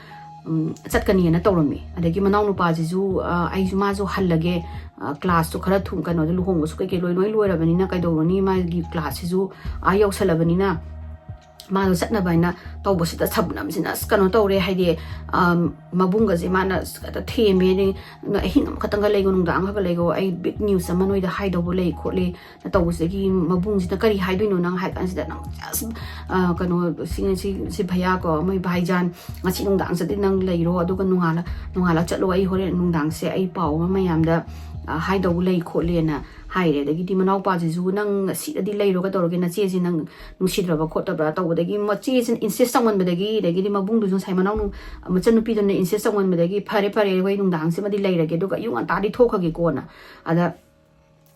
ꯎꯝ, ꯆꯠꯀꯅꯤꯅ ꯇꯧꯔꯝꯃꯤ꯫ ꯑꯗꯒꯤ ꯃꯅꯥꯎ ꯅꯨꯄꯥꯁꯤꯁꯨ, ꯑ, ꯑꯩꯁꯨ, ꯃꯥꯁꯨ ꯍꯜꯂꯒꯦ, ꯑ, ꯀ꯭ꯂꯥꯁꯇꯣ ꯈꯔ ꯊꯨ-, ꯀꯩꯅꯣꯗꯣ, ꯂꯨꯍꯣꯡꯕꯁꯨ ꯀꯩꯀꯩ ꯂꯣꯏ, ꯂꯣꯏ ꯂꯣꯏꯔꯕꯅꯤꯅ ꯀꯩꯗꯧꯔꯨꯅꯤ, ꯃꯥꯒꯤ ꯀ꯭ꯂꯥꯁꯁꯤꯁꯨ ꯑꯥ ꯌꯧꯁꯜꯂꯕꯅꯤꯅ ꯃꯥꯗꯣ ꯆꯠꯅꯕ ꯍꯥꯏꯅ ꯇꯧꯕꯁꯤꯗ ꯁꯕꯅꯝꯁꯤꯅ ꯑꯁ ꯀꯩꯅꯣ ꯇꯧꯔꯦ, ꯍꯥꯏꯗꯤ, ꯑꯝ, ꯃꯕꯨꯡꯒꯁꯦ ꯃꯥꯅ ꯑꯁ ꯍꯦꯛꯇ ꯊꯦꯝꯃꯦ, ꯑꯗꯩ "ꯅꯣꯏ ꯑꯍꯤꯡ ꯑꯃꯈꯛꯇꯪꯒ ꯂꯩꯒꯣ, ꯅꯨꯡꯗꯥꯡ ꯑꯃꯈꯛ ꯂꯩꯒꯣ, ꯑꯩ ꯕꯤꯛ ꯅ꯭ꯌꯨꯁ ꯑꯃ ꯅꯣꯏꯗ ꯍꯥꯏꯗꯧꯕ ꯂꯩ ꯈꯣꯠꯂꯤ" ꯅ ꯇꯧꯕꯁꯤꯗꯒꯤ ꯃꯕꯨꯡꯁꯤꯅ "ꯀꯔꯤ ꯍꯥꯏꯗꯣꯏꯅꯣ ꯅꯪ?" ꯍꯥꯏ ꯀꯥꯟꯁꯤꯗ, "ꯅꯪ just, ꯑ, ꯀꯩꯅꯣ, ꯁꯤ, ꯁꯤ, ꯁꯤ ꯚꯩꯌꯥ ꯀꯣ, ꯃꯣꯏ ꯚꯥꯏꯖꯥꯟ, ꯉꯁꯤ ꯅꯨꯡꯗꯥꯡꯁꯤꯗꯤ ꯅꯪ ꯂꯩꯔꯣ, ꯑꯗꯨꯒ ꯅꯣꯡꯉꯥꯜꯂ, ꯅꯣꯡꯉꯥꯜꯂ ꯆꯠꯂꯣ, ꯑꯩ ꯍꯣꯔꯦꯟ ꯅꯨꯡꯗꯥꯡꯁꯦ ꯑꯩ ꯄꯥꯎ ꯑꯃ ꯃꯌꯥꯝꯗ, ꯑ, ꯍꯥꯏꯗꯧꯕ ꯂꯩ" ꯈꯣꯠꯂꯦꯅ ꯍꯥꯏꯔꯦ꯫ ꯑꯗꯒꯤꯗꯤ ꯃꯅꯥꯎꯄꯥꯁꯤꯁꯨ "ꯅꯪ ꯉꯁꯤꯗꯗꯤ ꯂꯩꯔꯣ, ꯀꯩꯗꯧꯔꯒꯦ, ꯅꯆꯦꯁꯤ ꯅꯪ ꯅꯨꯡꯁꯤꯗ꯭ꯔꯕ ꯈꯣꯠꯇꯕ꯭ꯔꯥ?" ꯇꯧꯕꯗꯒꯤ ꯃꯆꯦꯁꯤꯅ insist ꯇꯧꯃꯟꯕꯗꯒꯤ, ꯑꯗꯒꯤꯗꯤ ꯃꯕꯨꯡꯗꯨꯁꯨ ꯉꯁꯥꯏ ꯃꯅꯥꯎ ꯅꯨ-, ꯃꯆꯟꯅꯨꯄꯤꯗꯨꯅ insist ꯇꯧꯃꯟꯕꯗꯒꯤ, "ꯐꯔꯦ, ꯐꯔꯦ, ꯑꯩꯈꯣꯏ ꯅꯨꯡꯗꯥꯡꯁꯤꯃꯗꯤ ꯂꯩꯔꯒꯦ, ꯑꯗꯨꯒ ꯑꯌꯨꯛ ꯉꯟꯇꯥꯗꯤ ꯊꯣꯛꯈ꯭ꯔꯒꯦꯀꯣꯅ"꯫ ꯑꯗ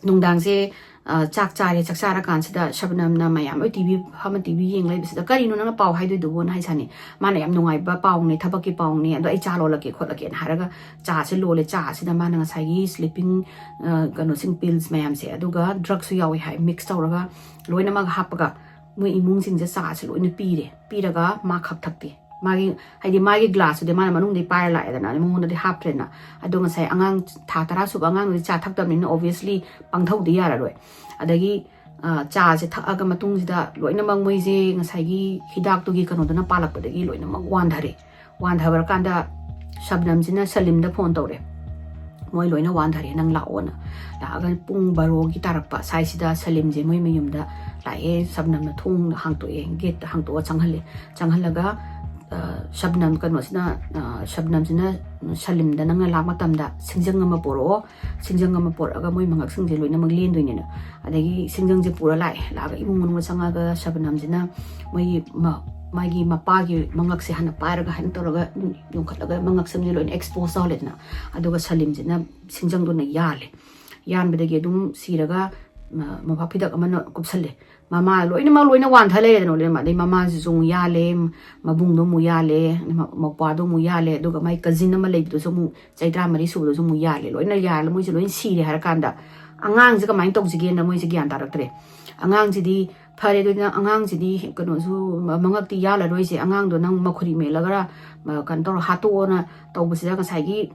ꯅꯨꯡꯗꯥꯡꯁꯦ, ꯑ, ꯆꯥꯛ ꯆꯥꯔꯦ, ꯆꯥꯛ ꯆꯥꯔꯀꯥꯟꯁꯤꯗ ꯁꯕꯅꯝꯅ ꯃꯌꯥꯝ ꯂꯣꯏ ꯇꯤ ꯚꯤ ꯐꯝꯃ ꯇꯤ ꯚꯤ ꯌꯦꯡ ꯂꯩꯕꯁꯤꯗ, "ꯀꯔꯤꯅꯣ ꯅꯪꯅ ꯄꯥꯎ ꯍꯥꯏꯗꯣꯏꯗꯨꯕꯣꯅ?" ꯍꯥꯏꯁꯥꯅꯤ꯫ ꯃꯥꯅ "ꯌꯥꯝ ꯅꯨꯡꯉꯥꯏꯕ ꯄꯥꯎꯅꯦ, ꯊꯕꯛꯀꯤ ꯄꯥꯎꯅꯦ, ꯑꯗꯣ ꯑꯩ ꯆꯥ ꯂꯣꯜꯂꯛꯀꯦ ꯈꯣꯠꯂꯛꯀꯦꯅ" ꯍꯥꯏꯔꯒ ꯆꯥꯁꯦ ꯂꯣꯜꯂꯦ꯫ ꯆꯥꯁꯤꯗ ꯃꯥꯅ ꯉꯁꯥꯏꯒꯤ sleeping, ꯑ, ꯀꯩꯅꯣꯁꯤꯡ, pills ꯃꯌꯥꯝꯁꯦ, ꯑꯗꯨꯒ drugꯁꯨ ꯌꯥꯎꯋꯦ ꯍꯥꯏ, mix ꯇꯧꯔꯒ ꯂꯣꯏꯅꯃꯛ ꯍꯥꯞꯄꯒ ꯃꯣꯏ ꯏꯃꯨꯡꯁꯤꯡꯁꯦ ꯆꯥꯁꯦ ꯂꯣꯏꯅ ꯄꯤꯔꯦ꯫ ꯄꯤꯔꯒ ꯃꯥ ꯈꯛ ꯊꯛꯇꯦ꯫ ꯃꯥꯒꯤ, ꯍꯥꯏꯗꯤ ꯃꯥꯒꯤ glassꯇꯨꯗꯤ ꯃꯥꯅ ꯃꯅꯨꯡꯗꯩ ꯄꯥꯏꯔ ꯂꯥꯛꯑꯦꯗꯅ, ꯑꯗꯩ ꯃꯉꯣꯟꯗꯗꯤ ꯍꯥꯞꯇ꯭ꯔꯦꯅ꯫ ꯑꯗꯣ ꯉꯁꯥꯏ ꯑꯉꯥꯡ ꯊꯥ ꯇꯔꯥ ꯁꯨꯕ ꯑꯉꯥꯡꯗꯨꯗꯤ ꯆꯥ ꯊꯛꯇꯕꯅꯤꯅ obviously ꯄꯪꯊꯧꯗꯤ ꯌꯥꯔꯔꯣꯏ꯫ ꯑꯗꯒꯤ, ꯑ, ꯆꯥꯁꯦ ꯊꯛꯑꯒ ꯃꯇꯨꯡꯁꯤꯗ ꯂꯣꯏꯅꯃꯛ ꯃꯣꯏꯁꯦ ꯉꯁꯥꯏꯒꯤ ꯍꯤꯗꯥꯛꯇꯨꯒꯤ ꯀꯩꯅꯣꯗꯨꯅ ꯄꯥꯜꯂꯛꯄꯗꯒꯤ ꯂꯣꯏꯅꯃꯛ ꯋꯥꯟꯊꯔꯦ꯫ ꯋꯥꯟꯊꯕꯔꯀꯥꯟꯗ ꯁꯕꯅꯝꯁꯤꯅ ꯁꯂꯤꯝꯗ phone ꯇꯧꯔꯦ꯫ "ꯃꯣꯏ ꯂꯣꯏꯅ ꯋꯥꯟꯊꯔꯦ, ꯅꯪ ꯂꯥꯛꯑꯣꯅ"꯫ ꯂꯥꯛꯑꯒ ꯄꯨꯡ ꯕꯥꯔꯣꯒꯤ ꯇꯥꯔꯛꯄ ꯁ꯭ꯋꯥꯏꯁꯤꯗ ꯁꯂꯤꯝꯁꯦ ꯃꯣꯏ ꯃꯌꯨꯝꯗ ꯂꯥꯛꯑꯦ꯫ ꯁꯕꯅꯝꯅ ꯊꯣꯡ ꯍꯥꯡꯇꯣꯛꯑꯦ, gateꯇ ꯍꯥꯡꯇꯣꯛꯑ ꯆꯪꯍꯜꯂꯦ꯫ ꯆꯪꯍꯜꯂꯒ, ꯑ, ꯁꯕꯅꯝ ꯀꯩꯅꯣꯁꯤꯅ, ꯑ, ꯁꯕꯅꯝꯁꯤꯅ ꯁꯂꯤꯝꯗ, "ꯅꯪꯅ ꯂꯥꯛ ꯃꯇꯝꯗ ꯁꯤꯡꯖꯪ ꯑꯃ ꯄꯣꯔꯛꯑꯣ, ꯁꯤꯡꯖꯪ ꯑꯃ ꯄꯣꯔꯛꯑꯒ ꯃꯣꯏ ꯃꯉꯛꯁꯤꯡꯁꯦ ꯂꯣꯏꯅꯃꯛ ꯂꯦꯟꯗꯣꯏꯅꯦꯅ"꯫ ꯑꯗꯒꯤ ꯁꯤꯡꯖꯪꯁꯦ ꯄꯨꯔ ꯂꯥꯛꯑꯦ꯫ ꯂꯥꯛꯑꯒ ꯏꯃꯨꯡ ꯃꯅꯨꯡꯗ ꯆꯪꯉꯒ ꯁꯕꯅꯝꯁꯤꯅ ꯃꯣꯏꯒꯤ ꯃ-, ꯃꯥꯒꯤ ꯃꯄꯥꯒꯤ ꯃꯉꯛꯁꯦ ꯍꯥꯟꯅ ꯄꯥꯏꯔꯒ ꯍꯥꯏꯅ ꯇꯧꯔꯒ ꯌꯣꯟꯈꯠꯂꯒ ꯃꯉꯛꯁꯤꯡꯁꯦ ꯂꯣꯏꯅ expose ꯇꯧꯍꯜꯂꯦꯗꯅ꯫ ꯑꯗꯨꯒ ꯁꯂꯤꯝꯁꯤꯅ ꯁꯤꯡꯖꯪꯗꯨꯅ ꯌꯥꯜꯂꯦ꯫ ꯌꯥꯟꯕꯗꯒꯤ ꯑꯗꯨꯝ ꯁꯤꯔꯒ, ꯃ-, ꯃꯣꯝꯄꯥꯛ ꯐꯤꯗꯛ ꯑꯃꯅ ꯀꯨꯞꯁꯜꯂꯦ꯫ ꯃꯃꯥ ꯂꯣꯏꯅꯃꯛ ꯂꯣꯏꯅ ꯋꯥꯟꯊ ꯂꯩꯔꯦꯗꯅ, ꯂꯣꯏꯅꯃꯛ꯫ ꯑꯗꯩ ꯃꯃꯥꯁꯤꯁꯨ ꯑꯃꯨꯛ ꯌꯥꯜꯂꯦ, ꯃꯕꯨꯡꯗꯣ ꯑꯃꯨꯛ ꯌꯥꯜꯂꯦ, ꯃ-, ꯃꯧꯄ꯭ꯋꯥꯗꯣ ꯑꯃꯨꯛ ꯌꯥꯜꯂꯦ, ꯑꯗꯨꯒ ꯃꯥꯏ cousin ꯑꯃ ꯂꯩꯕꯗꯨꯁꯨ ꯑꯃꯨꯛ, ꯆꯍꯤ ꯇꯔꯥꯃꯔꯤ ꯁꯨꯕꯗꯨꯁꯨ ꯑꯃꯨꯛ ꯌꯥꯜꯂꯦ꯫ ꯂꯣꯏꯅ ꯌꯥꯜꯂꯦ, ꯃꯣꯏꯁꯦ ꯂꯣꯏꯅ ꯁꯤꯔꯦ ꯍꯥꯏꯔꯀꯥꯟꯗ ꯑꯉꯥꯡꯁꯦ ꯀꯃꯥꯏꯅ ꯇꯧꯁꯤꯒꯦꯅ ꯃꯣꯏꯁꯦ ꯒ꯭ꯌꯥꯟ ꯇꯥꯔꯛꯇ꯭ꯔꯦ꯫ ꯑꯉꯥꯡꯁꯤꯗꯤ ꯐꯔꯦ, ꯑꯗꯨꯗꯤ ꯅꯪ ꯑꯉꯥꯡꯁꯤꯗꯤ ꯀꯩꯅꯣꯁꯨ ꯃꯉꯛꯇꯤ ꯌꯥꯜꯂꯔꯣꯏꯁꯦ, ꯑꯉꯥꯡꯗꯣ ꯅꯪ ꯃꯈꯨꯔꯤ ꯃꯦꯠꯂꯒ ꯀꯩꯅꯣ ꯇꯧꯔꯣ, ꯍꯥꯠꯇꯣꯛꯑꯣꯅ ꯇꯧꯕꯁꯤꯗ ꯉꯁꯥꯏꯒꯤ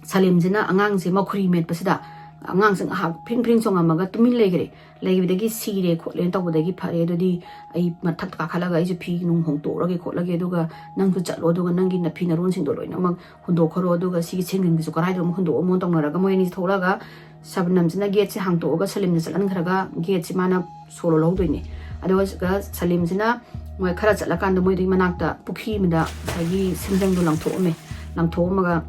ꯁꯂꯤꯝꯁꯤꯅ ꯑꯉꯥꯡꯁꯦ ꯃꯈꯨꯔꯤ ꯃꯦꯠꯄꯁꯤꯗ ꯑꯉꯥꯡꯁꯦ ꯉꯥꯏꯍꯥꯛ ꯐ꯭ꯔꯤꯡ ꯐ꯭ꯔꯤꯡ ꯆꯣꯡꯉꯝꯃꯒ ꯇꯨꯃꯤꯟ ꯂꯩꯈ꯭ꯔꯦ꯫ ꯂꯩꯈꯤꯕꯗꯒꯤ ꯁꯤꯔꯦ ꯈꯣꯠꯂꯦꯅ ꯇꯧꯕꯗꯒꯤ ꯐꯔꯦ, ꯑꯗꯨꯗꯤ ꯑꯩ ꯃꯊꯛꯇ ꯀꯥꯈꯠꯂꯒ ꯑꯩꯁꯨ ꯐꯤ ꯅꯨꯡ ꯍꯣꯡꯇꯣꯛꯎꯔꯒꯦ ꯈꯣꯠꯂꯒꯦ, ꯑꯗꯨꯒ ꯅꯪꯁꯨ ꯆꯠꯂꯣ, ꯑꯗꯨꯒ ꯅꯪꯒꯤ ꯅꯐꯤ ꯅꯔꯣꯟꯁꯤꯡꯗꯣ ꯂꯣꯏꯅꯃꯛ ꯍꯨꯟꯗꯣꯛꯈ꯭ꯔꯣ, ꯑꯗꯨꯒ ꯁꯤꯒꯤ ꯁꯦꯟꯖꯪꯁꯤꯁꯨ ꯀꯗꯥꯏꯗꯅꯣ ꯑꯃꯨꯛ ꯍꯨꯟꯗꯣꯛꯑꯝꯃꯣ ꯇꯧꯅꯔꯒ ꯃꯣꯏ ꯑꯅꯤꯁꯤ ꯊꯣꯛꯂꯛꯑꯒ ꯁꯕꯅꯝꯁꯤꯅ ꯒꯦꯠꯁꯦ ꯍꯥꯡꯇꯣꯛꯑꯒ ꯁꯂꯤꯝꯅ ꯆꯠꯍꯟꯈ꯭ꯔꯒ ꯒꯦꯠꯁꯦ ꯃꯥꯅ ꯁꯣ ꯂꯣꯜꯍꯧꯗꯣꯏꯅꯦ꯫ ꯑꯗꯨꯒ ꯁꯂꯤꯝꯁꯤꯅ ꯃꯣꯏ ꯈꯔ ꯆꯠꯂꯀꯥꯟꯗ ꯃꯣꯏꯗꯨꯒꯤ ꯃꯅꯥꯛꯇ ꯄꯨꯈ꯭ꯔꯤ ꯑꯃꯗ ꯉꯁꯥꯏꯒꯤ ꯁꯦꯟꯖꯪꯗꯣ ꯂꯪꯊꯣꯛꯑꯝꯃꯦ꯫ ꯂꯪꯊꯣꯛꯑꯝꯃꯒ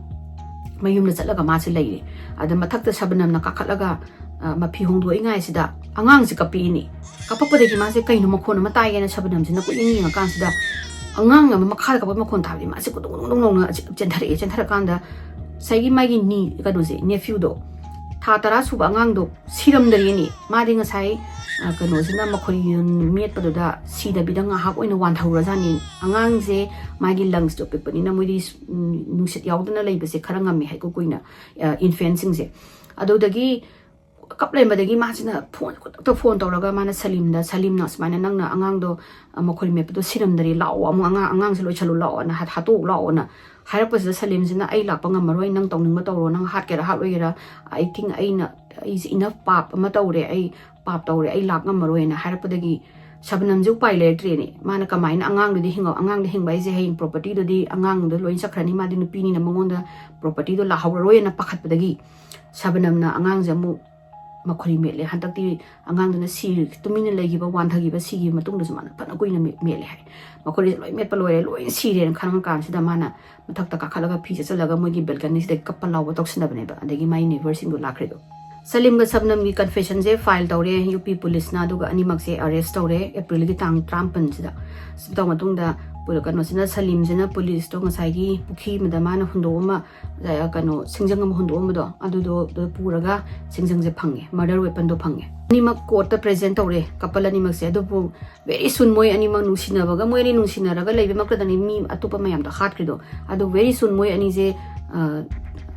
ꯃꯌꯨꯝꯗ ꯆꯠꯂꯒ ꯃꯥꯁꯦ ꯂꯩꯔꯦ꯫ ꯑꯗ ꯃꯊꯛꯇ ꯁꯕꯅꯝꯅ ꯀꯥꯈꯠꯂꯒ ꯃꯐꯤ ꯍꯣꯡꯗꯣꯛꯏꯉꯥꯏꯁꯤꯗ ꯑꯉꯥꯡꯁꯦ ꯀꯞꯄꯛꯏꯅꯤ꯫ ꯀꯞꯄꯛꯄꯗꯒꯤ ꯃꯥꯁꯦ ꯀꯩꯅꯣ ꯃꯈꯣꯟ ꯑꯃ ꯇꯥꯏꯌꯦꯅ ꯁꯕꯅꯝꯁꯤꯅ ꯀꯨꯏꯅ ꯌꯦꯡꯉꯀꯥꯟꯁꯤꯗ ꯑꯉꯥꯡ ꯑꯃ ꯃꯈꯥꯗ ꯀꯞꯄ ꯃꯈꯣꯟ ꯇꯥꯕꯗꯤ ꯃꯥꯁꯦ ꯀꯨꯗꯨꯡ ꯀꯨꯗꯨꯡ ꯂꯥꯎꯅ ꯆꯦꯟꯊꯔꯛꯑꯦ꯫ ꯆꯦꯟꯊꯔꯀꯥꯟꯗ ꯉꯁꯥꯏꯒꯤ ꯃꯥꯒꯤ ꯅꯤ ꯀꯩꯅꯣꯁꯦ, ꯅꯦꯐ꯭ꯌꯨꯗꯣ, ꯊꯥ ꯇꯔꯥ ꯁꯨꯕ ꯑꯉꯥꯡꯗꯣ ꯁꯤꯔꯝꯗꯔꯤꯅꯤ꯫ ꯃꯥꯗꯤ ꯉꯁꯥꯏ ꯀꯩꯅꯣꯁꯤꯅ ꯃꯈꯣꯏ ꯃꯦꯠꯄꯗꯨꯗ ꯁꯤꯗꯕꯤꯗ ꯉꯥꯏꯍꯥꯛ ꯑꯣꯏꯅ ꯋꯥꯟꯊꯍꯧꯔꯖꯥꯠꯅꯤ꯫ ꯑꯉꯥꯡꯁꯦ ꯃꯥꯒꯤ ꯂꯪꯁꯇꯣ ꯄꯤꯛꯄꯅꯤꯅ ꯃꯣꯏꯗꯤ ꯅꯨꯡꯁꯤꯠ ꯌꯥꯎꯗꯅ ꯂꯩꯕꯁꯦ ꯈꯔ ꯉꯝꯃꯤ ꯍꯥꯏꯀꯣ ꯀꯨꯏꯅ, ꯏꯟꯐꯦꯟꯁꯤꯡꯁꯦ꯫ ꯑꯗꯨꯗꯒꯤ ꯀꯞ ꯂꯩꯔꯝꯕꯗꯒꯤ ꯃꯥꯁꯤꯅ ꯐꯣꯟ ꯈꯨꯗꯛꯇ ꯐꯣꯟ ꯇꯧꯔꯒ ꯃꯥꯅ ꯁꯂꯤꯝꯗ, "ꯁꯂꯤꯝꯅ ꯁꯨꯃꯥꯏꯅ ꯅꯪꯅ ꯑꯉꯥꯡꯗꯣ ꯃꯈꯣꯏ ꯃꯦꯠꯄꯗꯣ ꯁꯤꯔꯝꯗꯔꯤ, ꯂꯥꯛꯑꯣ, ꯑꯃꯨꯛ ꯑꯉꯥꯡ ꯑꯉꯥꯡꯁꯦ ꯂꯣꯏꯁꯜꯂꯨ ꯂꯥꯛꯑꯣꯅ, ꯍꯥꯠꯇꯣꯛꯎ ꯂꯥꯛꯑꯣꯅ" ꯍꯥꯏꯔꯛꯄꯁꯤꯗ ꯁꯂꯤꯝꯁꯤꯅ, "ꯑꯩ ꯂꯥꯛꯄ ꯉꯝꯃꯔꯣꯏ, ꯅꯪ ꯇꯧꯅꯤꯡꯕ ꯇꯧꯔꯣ, ꯅꯪ ꯍꯥꯠꯀꯦꯔꯥ ꯍꯥꯠꯂꯣꯏꯒꯦꯔꯥ, ꯑꯩ ꯊꯤꯡ ꯑꯩꯅ ꯑꯩꯁꯦ ꯏꯅꯐ ꯄꯥꯞ ꯑꯃ ꯇꯧꯔꯦ, ꯑꯩ ꯄꯥꯞ ꯇꯧꯔꯦ, ꯑꯩ ꯂꯥꯛ ꯉꯝꯃꯔꯣꯏꯅ" ꯍꯥꯏꯔꯛꯄꯗꯒꯤ ꯁꯕꯅꯝꯁꯦ ꯎꯄꯥꯏ ꯂꯩꯔꯛꯇ꯭ꯔꯦꯅꯦ꯫ ꯃꯥꯅ ꯀꯃꯥꯏꯅ ꯑꯉꯥꯡꯗꯨꯗꯤ ꯍꯤꯡꯉ-, ꯑꯉꯥꯡꯗ ꯍꯤꯡꯕ ꯍꯥꯏꯁꯦ ꯍꯌꯦꯡ ꯄ꯭ꯔꯣꯄꯔꯇꯤꯗꯨꯗꯤ ꯑꯉꯥꯡꯗꯨꯗ ꯂꯣꯏ ꯆꯠꯈ꯭ꯔꯅꯤ, ꯃꯥꯗꯤ ꯅꯨꯄꯤꯅꯤꯅ ꯃꯉꯣꯟꯗ ꯄ꯭ꯔꯣꯄꯔꯇꯤꯗꯣ ꯂꯥꯛꯍꯧꯔꯔꯣꯏꯅ ꯄꯥꯈꯠꯄꯗꯒꯤ ꯁꯕꯅꯝꯅ ꯑꯉꯥꯡꯁꯦ ꯑꯃꯨꯛ ꯃꯈꯨꯔꯤ ꯃꯦꯠꯂꯦ꯫ ꯍꯟꯗꯛꯇꯤ ꯑꯉꯥꯡꯗꯨꯅ ꯁꯤ-, ꯇꯨꯃꯤꯟꯅ ꯂꯩꯈꯤꯕ, ꯋꯥꯟꯊꯈꯤꯕ, ꯁꯤꯈꯤꯕ ꯃꯇꯨꯡꯗꯁꯨ ꯃꯥꯅ ꯐꯅ ꯀꯨꯏꯅ ꯃꯦ-, ꯃꯦꯠꯂꯦ ꯍꯥꯏ꯫ ꯃꯈꯨꯔꯤꯁꯦ ꯂꯣꯏ ꯃꯦꯠꯄ ꯂꯣꯏꯔꯦ, ꯂꯣꯏꯅ ꯁꯤꯔꯦꯅ ꯈꯪꯉꯀꯥꯟꯁꯤꯗ ꯃꯥꯅ ꯃꯊꯛꯇ ꯀꯥꯈꯠꯂꯒ ꯐꯤ ꯆꯠꯆꯜꯂꯒ ꯃꯣꯏꯒꯤ ꯕꯦꯜꯀꯅꯤꯁꯤꯗꯒꯤ ꯀꯞꯄ ꯂꯥꯎꯕ ꯇꯧꯁꯤꯟꯅꯕꯅꯦꯕ꯫ ꯑꯗꯒꯤ ꯃꯥꯏ ꯅꯦꯕꯔꯁꯤꯡꯗꯣ ꯂꯥꯛꯈ꯭ꯔꯤꯗꯣ꯫ ꯁꯂꯤꯝꯒ ꯁꯕꯅꯝꯒꯤ ꯀꯟꯐꯦꯁꯟꯁꯦ ꯐꯥꯏꯜ ꯇꯧꯔꯦ ꯌꯨ ꯄꯤ ꯄꯨꯂꯤꯁꯅ, ꯑꯗꯨꯒ ꯑꯅꯤꯃꯛꯁꯦ ꯑꯔꯦꯁ ꯇꯧꯔꯦ ꯑꯦꯄ꯭ꯔꯤꯜꯒꯤ ꯇꯥꯡ ꯇꯔꯥꯃꯥꯄꯟꯁꯤꯗ꯫ ꯁꯤ ꯇꯧꯔ ꯃꯇꯨꯡꯗ ꯄꯨꯂ-, ꯀꯩꯅꯣꯁꯤꯅ, ꯁꯂꯤꯝꯁꯤꯅ ꯄꯨꯂꯤꯁꯇꯣ ꯉꯁꯥꯏꯒꯤ ꯄꯨꯈ꯭ꯔꯤ ꯑꯃꯗ ꯃꯥꯅ ꯍꯨꯟꯗꯣꯛꯑꯝꯃ, ꯑ, ꯀꯩꯅꯣ, ꯁꯤꯡꯖꯪ ꯑꯃ ꯍꯨꯟꯗꯣꯛꯑꯝꯕꯗꯣ, ꯑꯗꯨꯗꯣ, ꯑꯗꯨ ꯄꯨꯔꯒ ꯁꯤꯡꯖꯪꯁꯦ ꯐꯪꯉꯦ, ꯃꯔꯗꯔ ꯋꯦꯄꯟꯗꯣ ꯐꯪꯉꯦ꯫ ꯑꯅꯤꯃꯛ ꯀꯣꯔꯠꯇ ꯄ꯭ꯔꯦꯖꯦꯟ ꯇꯧꯔꯦ, ꯀꯄꯜ ꯑꯅꯤꯃꯛꯁꯦ꯫ ꯑꯗꯨꯕꯨ very soon ꯃꯣꯏ ꯑꯅꯤꯃꯛ ꯅꯨꯡꯁꯤꯅꯕꯒ, ꯃꯣꯏ ꯑꯅꯤ ꯅꯨꯡꯁꯤꯅꯔꯒ ꯂꯩꯕꯃꯛꯇꯗꯅꯤ ꯃꯤ ꯑꯇꯣꯞꯄ ꯃꯌꯥꯝꯗꯣ ꯍꯥꯠꯈ꯭ꯔꯤꯗꯣ꯫ ꯑꯗꯣ very soon ꯃꯣꯏ ꯑꯅꯤꯁꯦ, ꯑ,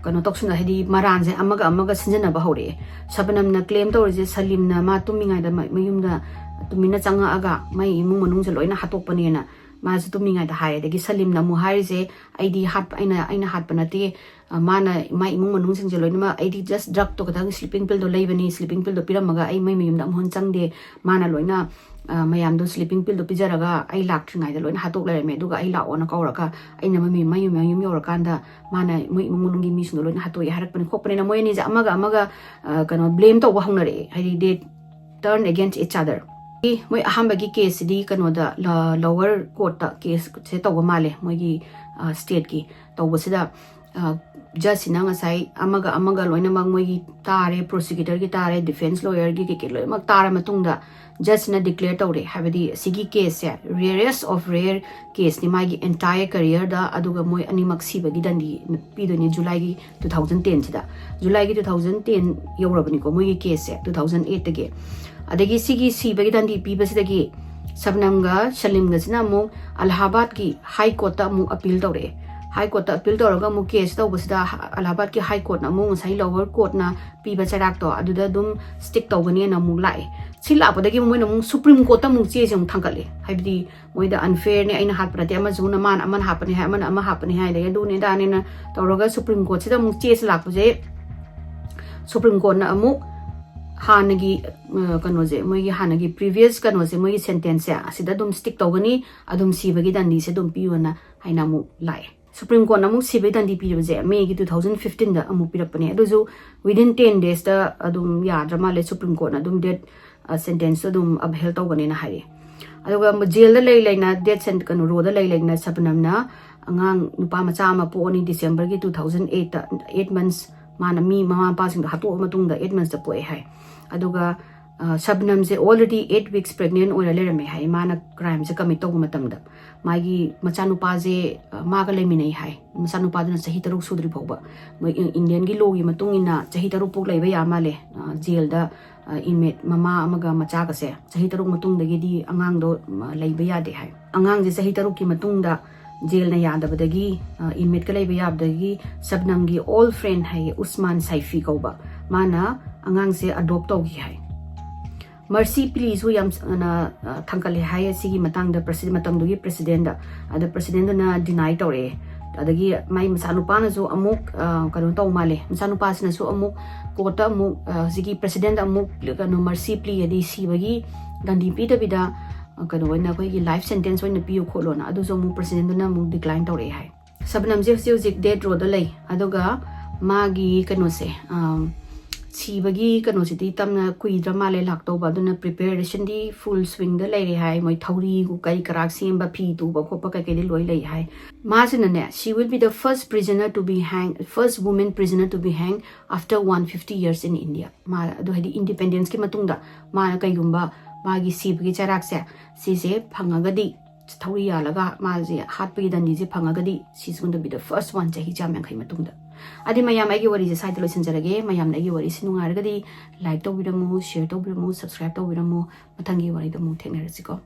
ꯀꯩꯅꯣ ꯇꯧꯁꯤꯟꯅ, ꯍꯥꯏꯗꯤ ꯃꯔꯥꯟꯁꯦ ꯑꯃꯒ ꯑꯃꯒ ꯁꯤꯟꯖꯟꯅꯕ ꯍꯧꯔꯛꯑꯦ꯫ ꯁꯕꯅꯝꯅ claim ꯇꯧꯔꯤꯁꯦ ꯁꯂꯤꯝꯅ ꯃꯥ ꯇꯨꯝꯃꯤꯉꯩꯗ ꯃ- ꯃꯌꯨꯝꯗ ꯇꯨꯃꯤꯟꯅ ꯆꯪꯉꯛꯑꯒ ꯃꯥꯏ ꯏꯃꯨꯡ ꯃꯅꯨꯡꯁꯦ ꯂꯣꯏꯅ ꯍꯥꯠꯇꯣꯛꯄꯅꯦꯅ꯫ ꯃꯥꯁꯦ ꯇꯨꯝꯃꯤꯉꯩꯗ ꯍꯥꯏ꯫ ꯑꯗꯒꯤ ꯁꯂꯤꯝꯅ ꯑꯃꯨꯛ ꯍꯥꯏꯔꯤꯁꯦ, "ꯑꯩꯗꯤ ꯍꯥꯠꯄ, ꯑꯩꯅ, ꯑꯩꯅ ꯍꯥꯠꯄ ꯅꯠꯇꯦ, ꯑ, ꯃꯥꯅ, ꯃꯥꯏ ꯏꯃꯨꯡ ꯃꯅꯨꯡꯁꯤꯡꯁꯦ ꯂꯣꯏꯅꯃꯛ, ꯑꯩꯗꯤ just drug ꯇꯣ ꯈꯇꯪ, sleeping pill ꯗꯣ ꯂꯩꯕꯅꯤ, sleeping pill ꯗꯣ ꯄꯤꯔꯝꯃꯒ ꯑꯩ ꯃꯩ ꯃꯌꯨꯝꯗ ꯑꯃꯨꯛ ꯍꯟꯅ ꯆꯪꯗꯦ, ꯃꯥꯅ ꯂꯣꯏꯅ, ꯑ, ꯃꯌꯥꯝꯗꯣ sleeping pill ꯗꯣ ꯄꯤꯖꯔꯒ ꯑꯩ ꯂꯥꯛꯇ꯭ꯔꯤꯉꯩꯗ ꯂꯣꯏꯅ ꯍꯥꯠꯇꯣꯛ ꯂꯩꯔꯝꯃꯦ, ꯑꯗꯨꯒ ꯑꯩ ꯂꯥꯛꯑꯣꯅ ꯀꯧꯔꯒ ꯑꯩꯅ ꯃꯃꯤ-, ꯃꯌꯨꯝ, ꯃꯌꯨꯝ ꯌꯧꯔꯀꯥꯟꯗ ꯃꯥꯅ ꯃꯣꯏ ꯏꯃꯨꯡ ꯃꯅꯨꯡꯒꯤ ꯃꯤꯁꯤꯡꯗꯣ ꯂꯣꯏꯅ ꯍꯥꯠꯇꯣꯛꯑꯦ" ꯍꯥꯏꯔꯛꯄꯅꯤ ꯈꯣꯠꯄꯅꯤꯅ ꯃꯣꯏ ꯑꯅꯤꯁꯦ ꯑꯃꯒ ꯑꯃꯒ, ꯑ, ꯀꯩꯅꯣ, blame ꯇꯧꯕ ꯍꯧꯅꯔꯛꯑꯦ꯫ ꯍꯥꯏꯗꯤ they turn against each other꯫ ꯃꯣꯏ ꯑꯍꯥꯟꯕꯒꯤ case ꯁꯤꯗꯤ ꯀꯩꯅꯣꯗ, ꯂ-, lower court ꯇ case ꯁꯦ ꯇꯧꯕ ꯃꯥꯜꯂꯦ, ꯃꯣꯏꯒꯤ, ꯑ, state ꯀꯤ꯫ ꯇꯧꯕꯁꯤꯗ, ꯑ, judge ꯁꯤꯅ ꯉꯁꯥꯏ ꯑꯃꯒ ꯑꯃꯒ ꯂꯣꯏꯅꯃꯛ ꯃꯣꯏꯒꯤ ꯇꯥꯔꯦ, prosecutor ꯒꯤ ꯇꯥꯔꯦ, defense lawyer ꯒꯤ ꯀꯩꯀꯩ ꯂꯣꯏꯅꯃꯛ ꯇꯥꯔ ꯃꯇꯨꯡꯗ judge ꯁꯤꯅ declare ꯇꯧꯔꯦ꯫ ꯍꯥꯏꯕꯗꯤ ꯁꯤꯒꯤ case say rarest of rare case ꯅꯤ ꯃꯥꯒꯤ entire career ꯗ, ꯑꯗꯨꯒ ꯃꯣꯏ ꯑꯅꯤꯃꯛ ꯁꯤꯕꯒꯤ ꯗꯟꯗꯤ ꯄꯤꯗꯣꯏꯅꯦ July ꯒꯤ two thousand ten ꯁꯤꯗ꯫ July ꯒꯤ two thousand ten ꯌꯧꯔꯕꯅꯤꯀꯣ ꯃꯣꯏꯒꯤ case ꯁꯦ, two thousand eight ꯇꯒꯤ꯫ ꯑꯗꯒꯤ ꯁꯤꯒꯤ ꯁꯤꯕꯒꯤ ꯗꯟꯗꯤ ꯄꯤꯕꯁꯤꯗꯒꯤ ꯁꯕꯅꯝꯒ ꯁꯂꯤꯝꯒꯁꯤꯅ ꯑꯃꯨꯛ ꯑꯂꯥꯍꯥꯕꯥꯗꯀꯤ High Court ꯇ ꯑꯃꯨꯛ appeal ꯇꯧꯔꯛꯑꯦ꯫ High Court ꯇ appeal ꯇꯧꯔꯒ ꯑꯃꯨꯛ case ꯇꯧꯕꯁꯤꯗ ꯑꯂꯥꯍꯥꯕꯥꯗꯀꯤ High Court ꯅ ꯑꯃꯨꯛ ꯉꯁꯥꯏ lower court ꯅ ꯄꯤꯕ ꯆꯩꯔꯥꯛꯇꯣ ꯑꯗꯨꯗ ꯑꯗꯨꯝ stick ꯇꯧꯒꯅꯤꯅ ꯑꯃꯨꯛ ꯂꯥꯛꯑꯦ꯫ ꯁꯤ ꯂꯥꯛꯄꯗꯒꯤ ꯃꯣꯏꯅ ꯑꯃꯨꯛ Supreme Court ꯇ ꯑꯃꯨꯛ ꯆꯦꯁꯦ ꯑꯃꯨꯛ ꯊꯥꯡꯒꯠꯂꯦ꯫ ꯍꯥꯏꯕꯗꯤ ꯃꯣꯏꯗ unfair ꯅꯦ, ꯑꯩꯅ ꯍꯥꯠꯄ ꯅꯠꯇꯦ, ꯑꯃꯁꯨꯅ ꯃꯥꯅ ꯑꯃꯅ ꯍꯥꯠꯄꯅꯦ ꯍꯥꯏ, ꯑꯃꯅ ꯑꯃ ꯍꯥꯠꯄꯅꯦ ꯍꯥꯏ, ꯑꯗꯒꯤ ꯑꯗꯨꯅꯦ ꯑꯗꯥꯅꯦꯅ ꯇꯧꯔꯒ Supreme Court ꯁꯤꯗ ꯑꯃꯨꯛ ꯆꯦꯁꯦ ꯂꯥꯛꯄꯁꯦ, Supreme Court ꯅ ꯑꯃꯨꯛ ꯍꯥꯟꯅꯒꯤ, ꯑ, ꯀꯩꯅꯣꯁꯦ, ꯃꯣꯏꯒꯤ ꯍꯥꯟꯅꯒꯤ previous ꯀꯩꯅꯣꯁꯦ, ꯃꯣꯏꯒꯤ sentence ꯁꯦ ꯑꯁꯤꯗ ꯑꯗꯨꯝ stick ꯇꯧꯒꯅꯤ, ꯑꯗꯨꯝ ꯁꯤꯕꯒꯤ ꯗꯟꯗꯤꯁꯦ ꯑꯗꯨꯝ ꯄꯤꯌꯣꯅ ꯍꯥꯏꯅ ꯑꯃꯨꯛ ꯂꯥꯛꯑꯦ꯫ Supreme Court ꯅ ꯑꯃꯨꯛ ꯁꯤꯕꯒꯤ ꯗꯟꯗꯤ ꯄꯤꯔꯕꯁꯦ May ꯒꯤ two thousand fifteen ꯗ ꯑꯃꯨꯛ ꯄꯤꯔꯛꯄꯅꯦ꯫ ꯑꯗꯨꯁꯨ within ten days ꯇ ꯑꯗꯨꯝ ꯌꯥꯗ꯭ꯔ ꯃꯥꯜꯂꯦ, Supreme Court ꯅ ꯑꯗꯨꯝ death, ꯑ, sentence ꯇꯣ ꯑꯗꯨꯝ upheld ꯇꯧꯒꯅꯦꯅ ꯍꯥꯏꯔꯛꯑꯦ꯫ ꯑꯗꯨꯒ ꯖꯦꯜꯗ ꯂꯩ ꯂꯩꯅ, death sent-, ꯀꯩꯅꯣ, row ꯗ ꯂꯩ ꯂꯩꯅ ꯁꯕꯅꯝꯅ ꯑꯉꯥꯡ ꯅꯨꯄꯥ ꯃꯆꯥ ꯑꯃ ꯄꯣꯛꯑꯅꯤ December ꯒꯤ two thousand eight ꯇ, eight months, ꯃꯥꯅ ꯃꯤ ꯃꯃꯥ ꯃꯄꯥꯁꯤꯡꯗꯣ ꯍꯥꯠꯇꯣꯛꯑ ꯃꯇꯨꯡꯗ eight months ꯇ ꯄꯣꯛꯑꯦ ꯍꯥꯏ꯫ ꯑꯗꯨꯒ, ꯑ, ꯁꯕꯅꯝꯁꯦ already eight weeks pregnant ꯑꯣꯏꯔ ꯂꯩꯔꯝꯃꯦ ꯍꯥꯏ, ꯃꯥꯅ crime ꯁꯦ commit ꯇꯧꯕ ꯃꯇꯝꯗ꯫ ꯃꯥꯒꯤ ꯃꯆꯥꯅꯨꯄꯥꯁꯦ, ꯑ, ꯃꯥꯒ ꯂꯩꯃꯤꯟꯅꯩ ꯍꯥꯏ, ꯃꯆꯥꯅꯨꯄꯥꯗꯨꯅ ꯆꯍꯤ ꯇꯔꯨꯛ ꯁꯨꯗ꯭ꯔꯤ ꯐꯥꯎꯕ꯫ ꯃꯣꯏ ꯏꯟ-, Indian ꯒꯤ law ꯒꯤ ꯃꯇꯨꯡ ꯏꯟꯅ ꯆꯍꯤ ꯇꯔꯨꯛ ꯐꯥꯎ ꯂꯩꯕ ꯌꯥ ꯃꯥꯜꯂꯦ, ꯑ, ꯖꯦꯜꯗ, ꯑ, inmate ꯃꯃꯥ ꯑꯃꯒ ꯃꯆꯥꯒꯁꯦ꯫ ꯆꯍꯤ ꯇꯔꯨꯛ ꯃꯇꯨꯡꯗꯒꯤꯗꯤ ꯑꯉꯥꯡꯗꯣ, ꯎꯝ, ꯂꯩꯕ ꯌꯥꯗꯦ ꯍꯥꯏ꯫ ꯑꯉꯥꯡꯁꯦ ꯆꯍꯤ ꯇꯔꯨꯛꯀꯤ ꯃꯇꯨꯡꯗ ꯖꯦꯜꯅ ꯌꯥꯗꯕꯗꯒꯤ, inmateꯀ ꯂꯩꯕ ꯌꯥꯕꯗꯒꯤ ꯁꯕꯅꯝꯒꯤ old friend ꯍꯥꯏꯌꯦ, ꯎꯁꯃꯥꯟ ꯁꯥꯏꯐꯤ ꯀꯧꯕ, ꯃꯥꯅ ꯑꯉꯥꯡꯁꯦ adopt ꯇꯧꯈꯤ ꯍꯥꯏ꯫ ꯃꯔꯁꯤ ꯄ꯭ꯂꯤꯁꯨ ꯌꯥꯝ ꯊꯥꯡꯒꯠꯂꯦ ꯍꯥꯏ ꯁꯤꯒꯤ ꯃꯇꯥꯡꯗ ꯃꯇꯝꯗꯨꯒꯤ presidentꯗ꯫ ꯑꯗ presidentꯗꯨꯅ deny ꯇꯧꯔꯛꯑꯦ꯫ ꯑꯗꯒꯤ ꯃꯥꯏ ꯃꯆꯥꯅꯨꯄꯥꯅꯁꯨ ꯑꯃꯨꯛ ꯀꯩꯅꯣ ꯇꯧ ꯃꯥꯜꯂꯦ, ꯃꯆꯥꯅꯨꯄꯥꯁꯤꯅꯁꯨ ꯑꯃꯨꯛ courtꯇ ꯑꯃꯨꯛ ꯁꯤꯒꯤ presidentꯗ ꯑꯃꯨꯛ ꯀꯩꯅꯣ ꯃꯔꯁꯤ ꯄ꯭ꯂꯤ ꯍꯥꯏꯗꯤ ꯁꯤꯕꯒꯤ ꯗꯟꯗꯤ ꯄꯤꯗꯕꯤꯗ ꯀꯩꯅꯣ ꯑꯣꯏꯅ ꯑꯩꯈꯣꯏꯒꯤ life sentence ꯑꯣꯏꯅ ꯄꯤꯌꯨ ꯈꯣꯠꯂꯣꯅ, ꯑꯗꯨꯁꯨ ꯑꯃꯨꯛ presidentꯗꯨꯅ ꯑꯃꯨꯛ decline ꯇꯧꯔꯛꯑꯦ ꯍꯥꯏ꯫ ꯁꯕꯅꯝꯁꯦ ꯍꯧꯖꯤꯛ ꯍꯧꯖꯤꯛ death rowꯗ ꯂꯩ꯫ ꯑꯗꯨꯒ ꯃꯥꯒꯤ ꯀꯩꯅꯣꯁꯦ, ꯁꯤꯕꯒꯤ ꯀꯩꯅꯣꯁꯤꯗꯤ ꯇꯝꯅ ꯀꯨꯏꯗ꯭ꯔ ꯃꯥꯜꯂꯦ ꯂꯥꯛꯇꯧꯕ꯫ ꯑꯗꯨꯅ preparationꯗꯤ full swingꯗ ꯂꯩꯔꯦ ꯍꯥꯏ꯫ ꯃꯣꯏ ꯊꯧꯔꯤ ꯀꯔꯤ ꯀꯔꯥꯛ ꯁꯦꯝꯕ, ꯐꯤ ꯇꯨꯕ ꯈꯣꯠꯄ ꯀꯩꯀꯩꯗꯤ ꯂꯣꯏ ꯂꯩ ꯍꯥꯏ꯫ ꯃꯥꯁꯤꯅꯅꯦ, she will be the first prisoner to be hanged, first woman prisoner to be hanged after one fifty years in India꯫ ꯃꯥ ꯑꯗꯨ ꯍꯥꯏꯗꯤ independenceꯀꯤ ꯃꯇꯨꯡꯗ ꯃꯥꯅ ꯀꯩꯒꯨꯝꯕ ꯃꯥꯒꯤ ꯁꯤꯕꯒꯤ ꯆꯩꯔꯥꯛꯁꯦ ꯁꯤꯁꯦ ꯐꯪꯉꯒꯗꯤ, ꯊꯧꯔꯤ ꯌꯥꯜꯂꯒ ꯃꯥꯁꯦ ꯍꯥꯠꯄꯒꯤ ꯗꯟꯗꯤꯁꯦ ꯐꯪꯉꯒꯗꯤ, she's going to be the first one ꯆꯍꯤ ꯆꯥꯝ ꯌꯥꯡꯈꯩ ꯃꯇꯨꯡꯗ꯫ ꯑꯗꯨꯗꯤ ꯃꯌꯥꯝ, ꯑꯩꯒꯤ ꯋꯥꯔꯤꯁꯦ ꯁ꯭ꯋꯥꯏꯗ ꯂꯣꯏꯁꯤꯟꯖꯔꯒꯦ꯫ ꯃꯌꯥꯝꯅ ꯑꯩꯒꯤ ꯋꯥꯔꯤꯁꯤ ꯅꯨꯡꯉꯥꯏꯔꯒꯗꯤ like ꯇꯧꯕꯤꯔꯝꯃꯨ, share ꯇꯧꯕꯤꯔꯝꯃꯨ, subscribe ꯇꯧꯕꯤꯔꯝꯃꯨ꯫ ꯃꯊꯪꯒꯤ ꯋꯥꯔꯤꯗ ꯑꯃꯨꯛ ꯊꯦꯡꯅꯔꯁꯤꯀꯣ꯫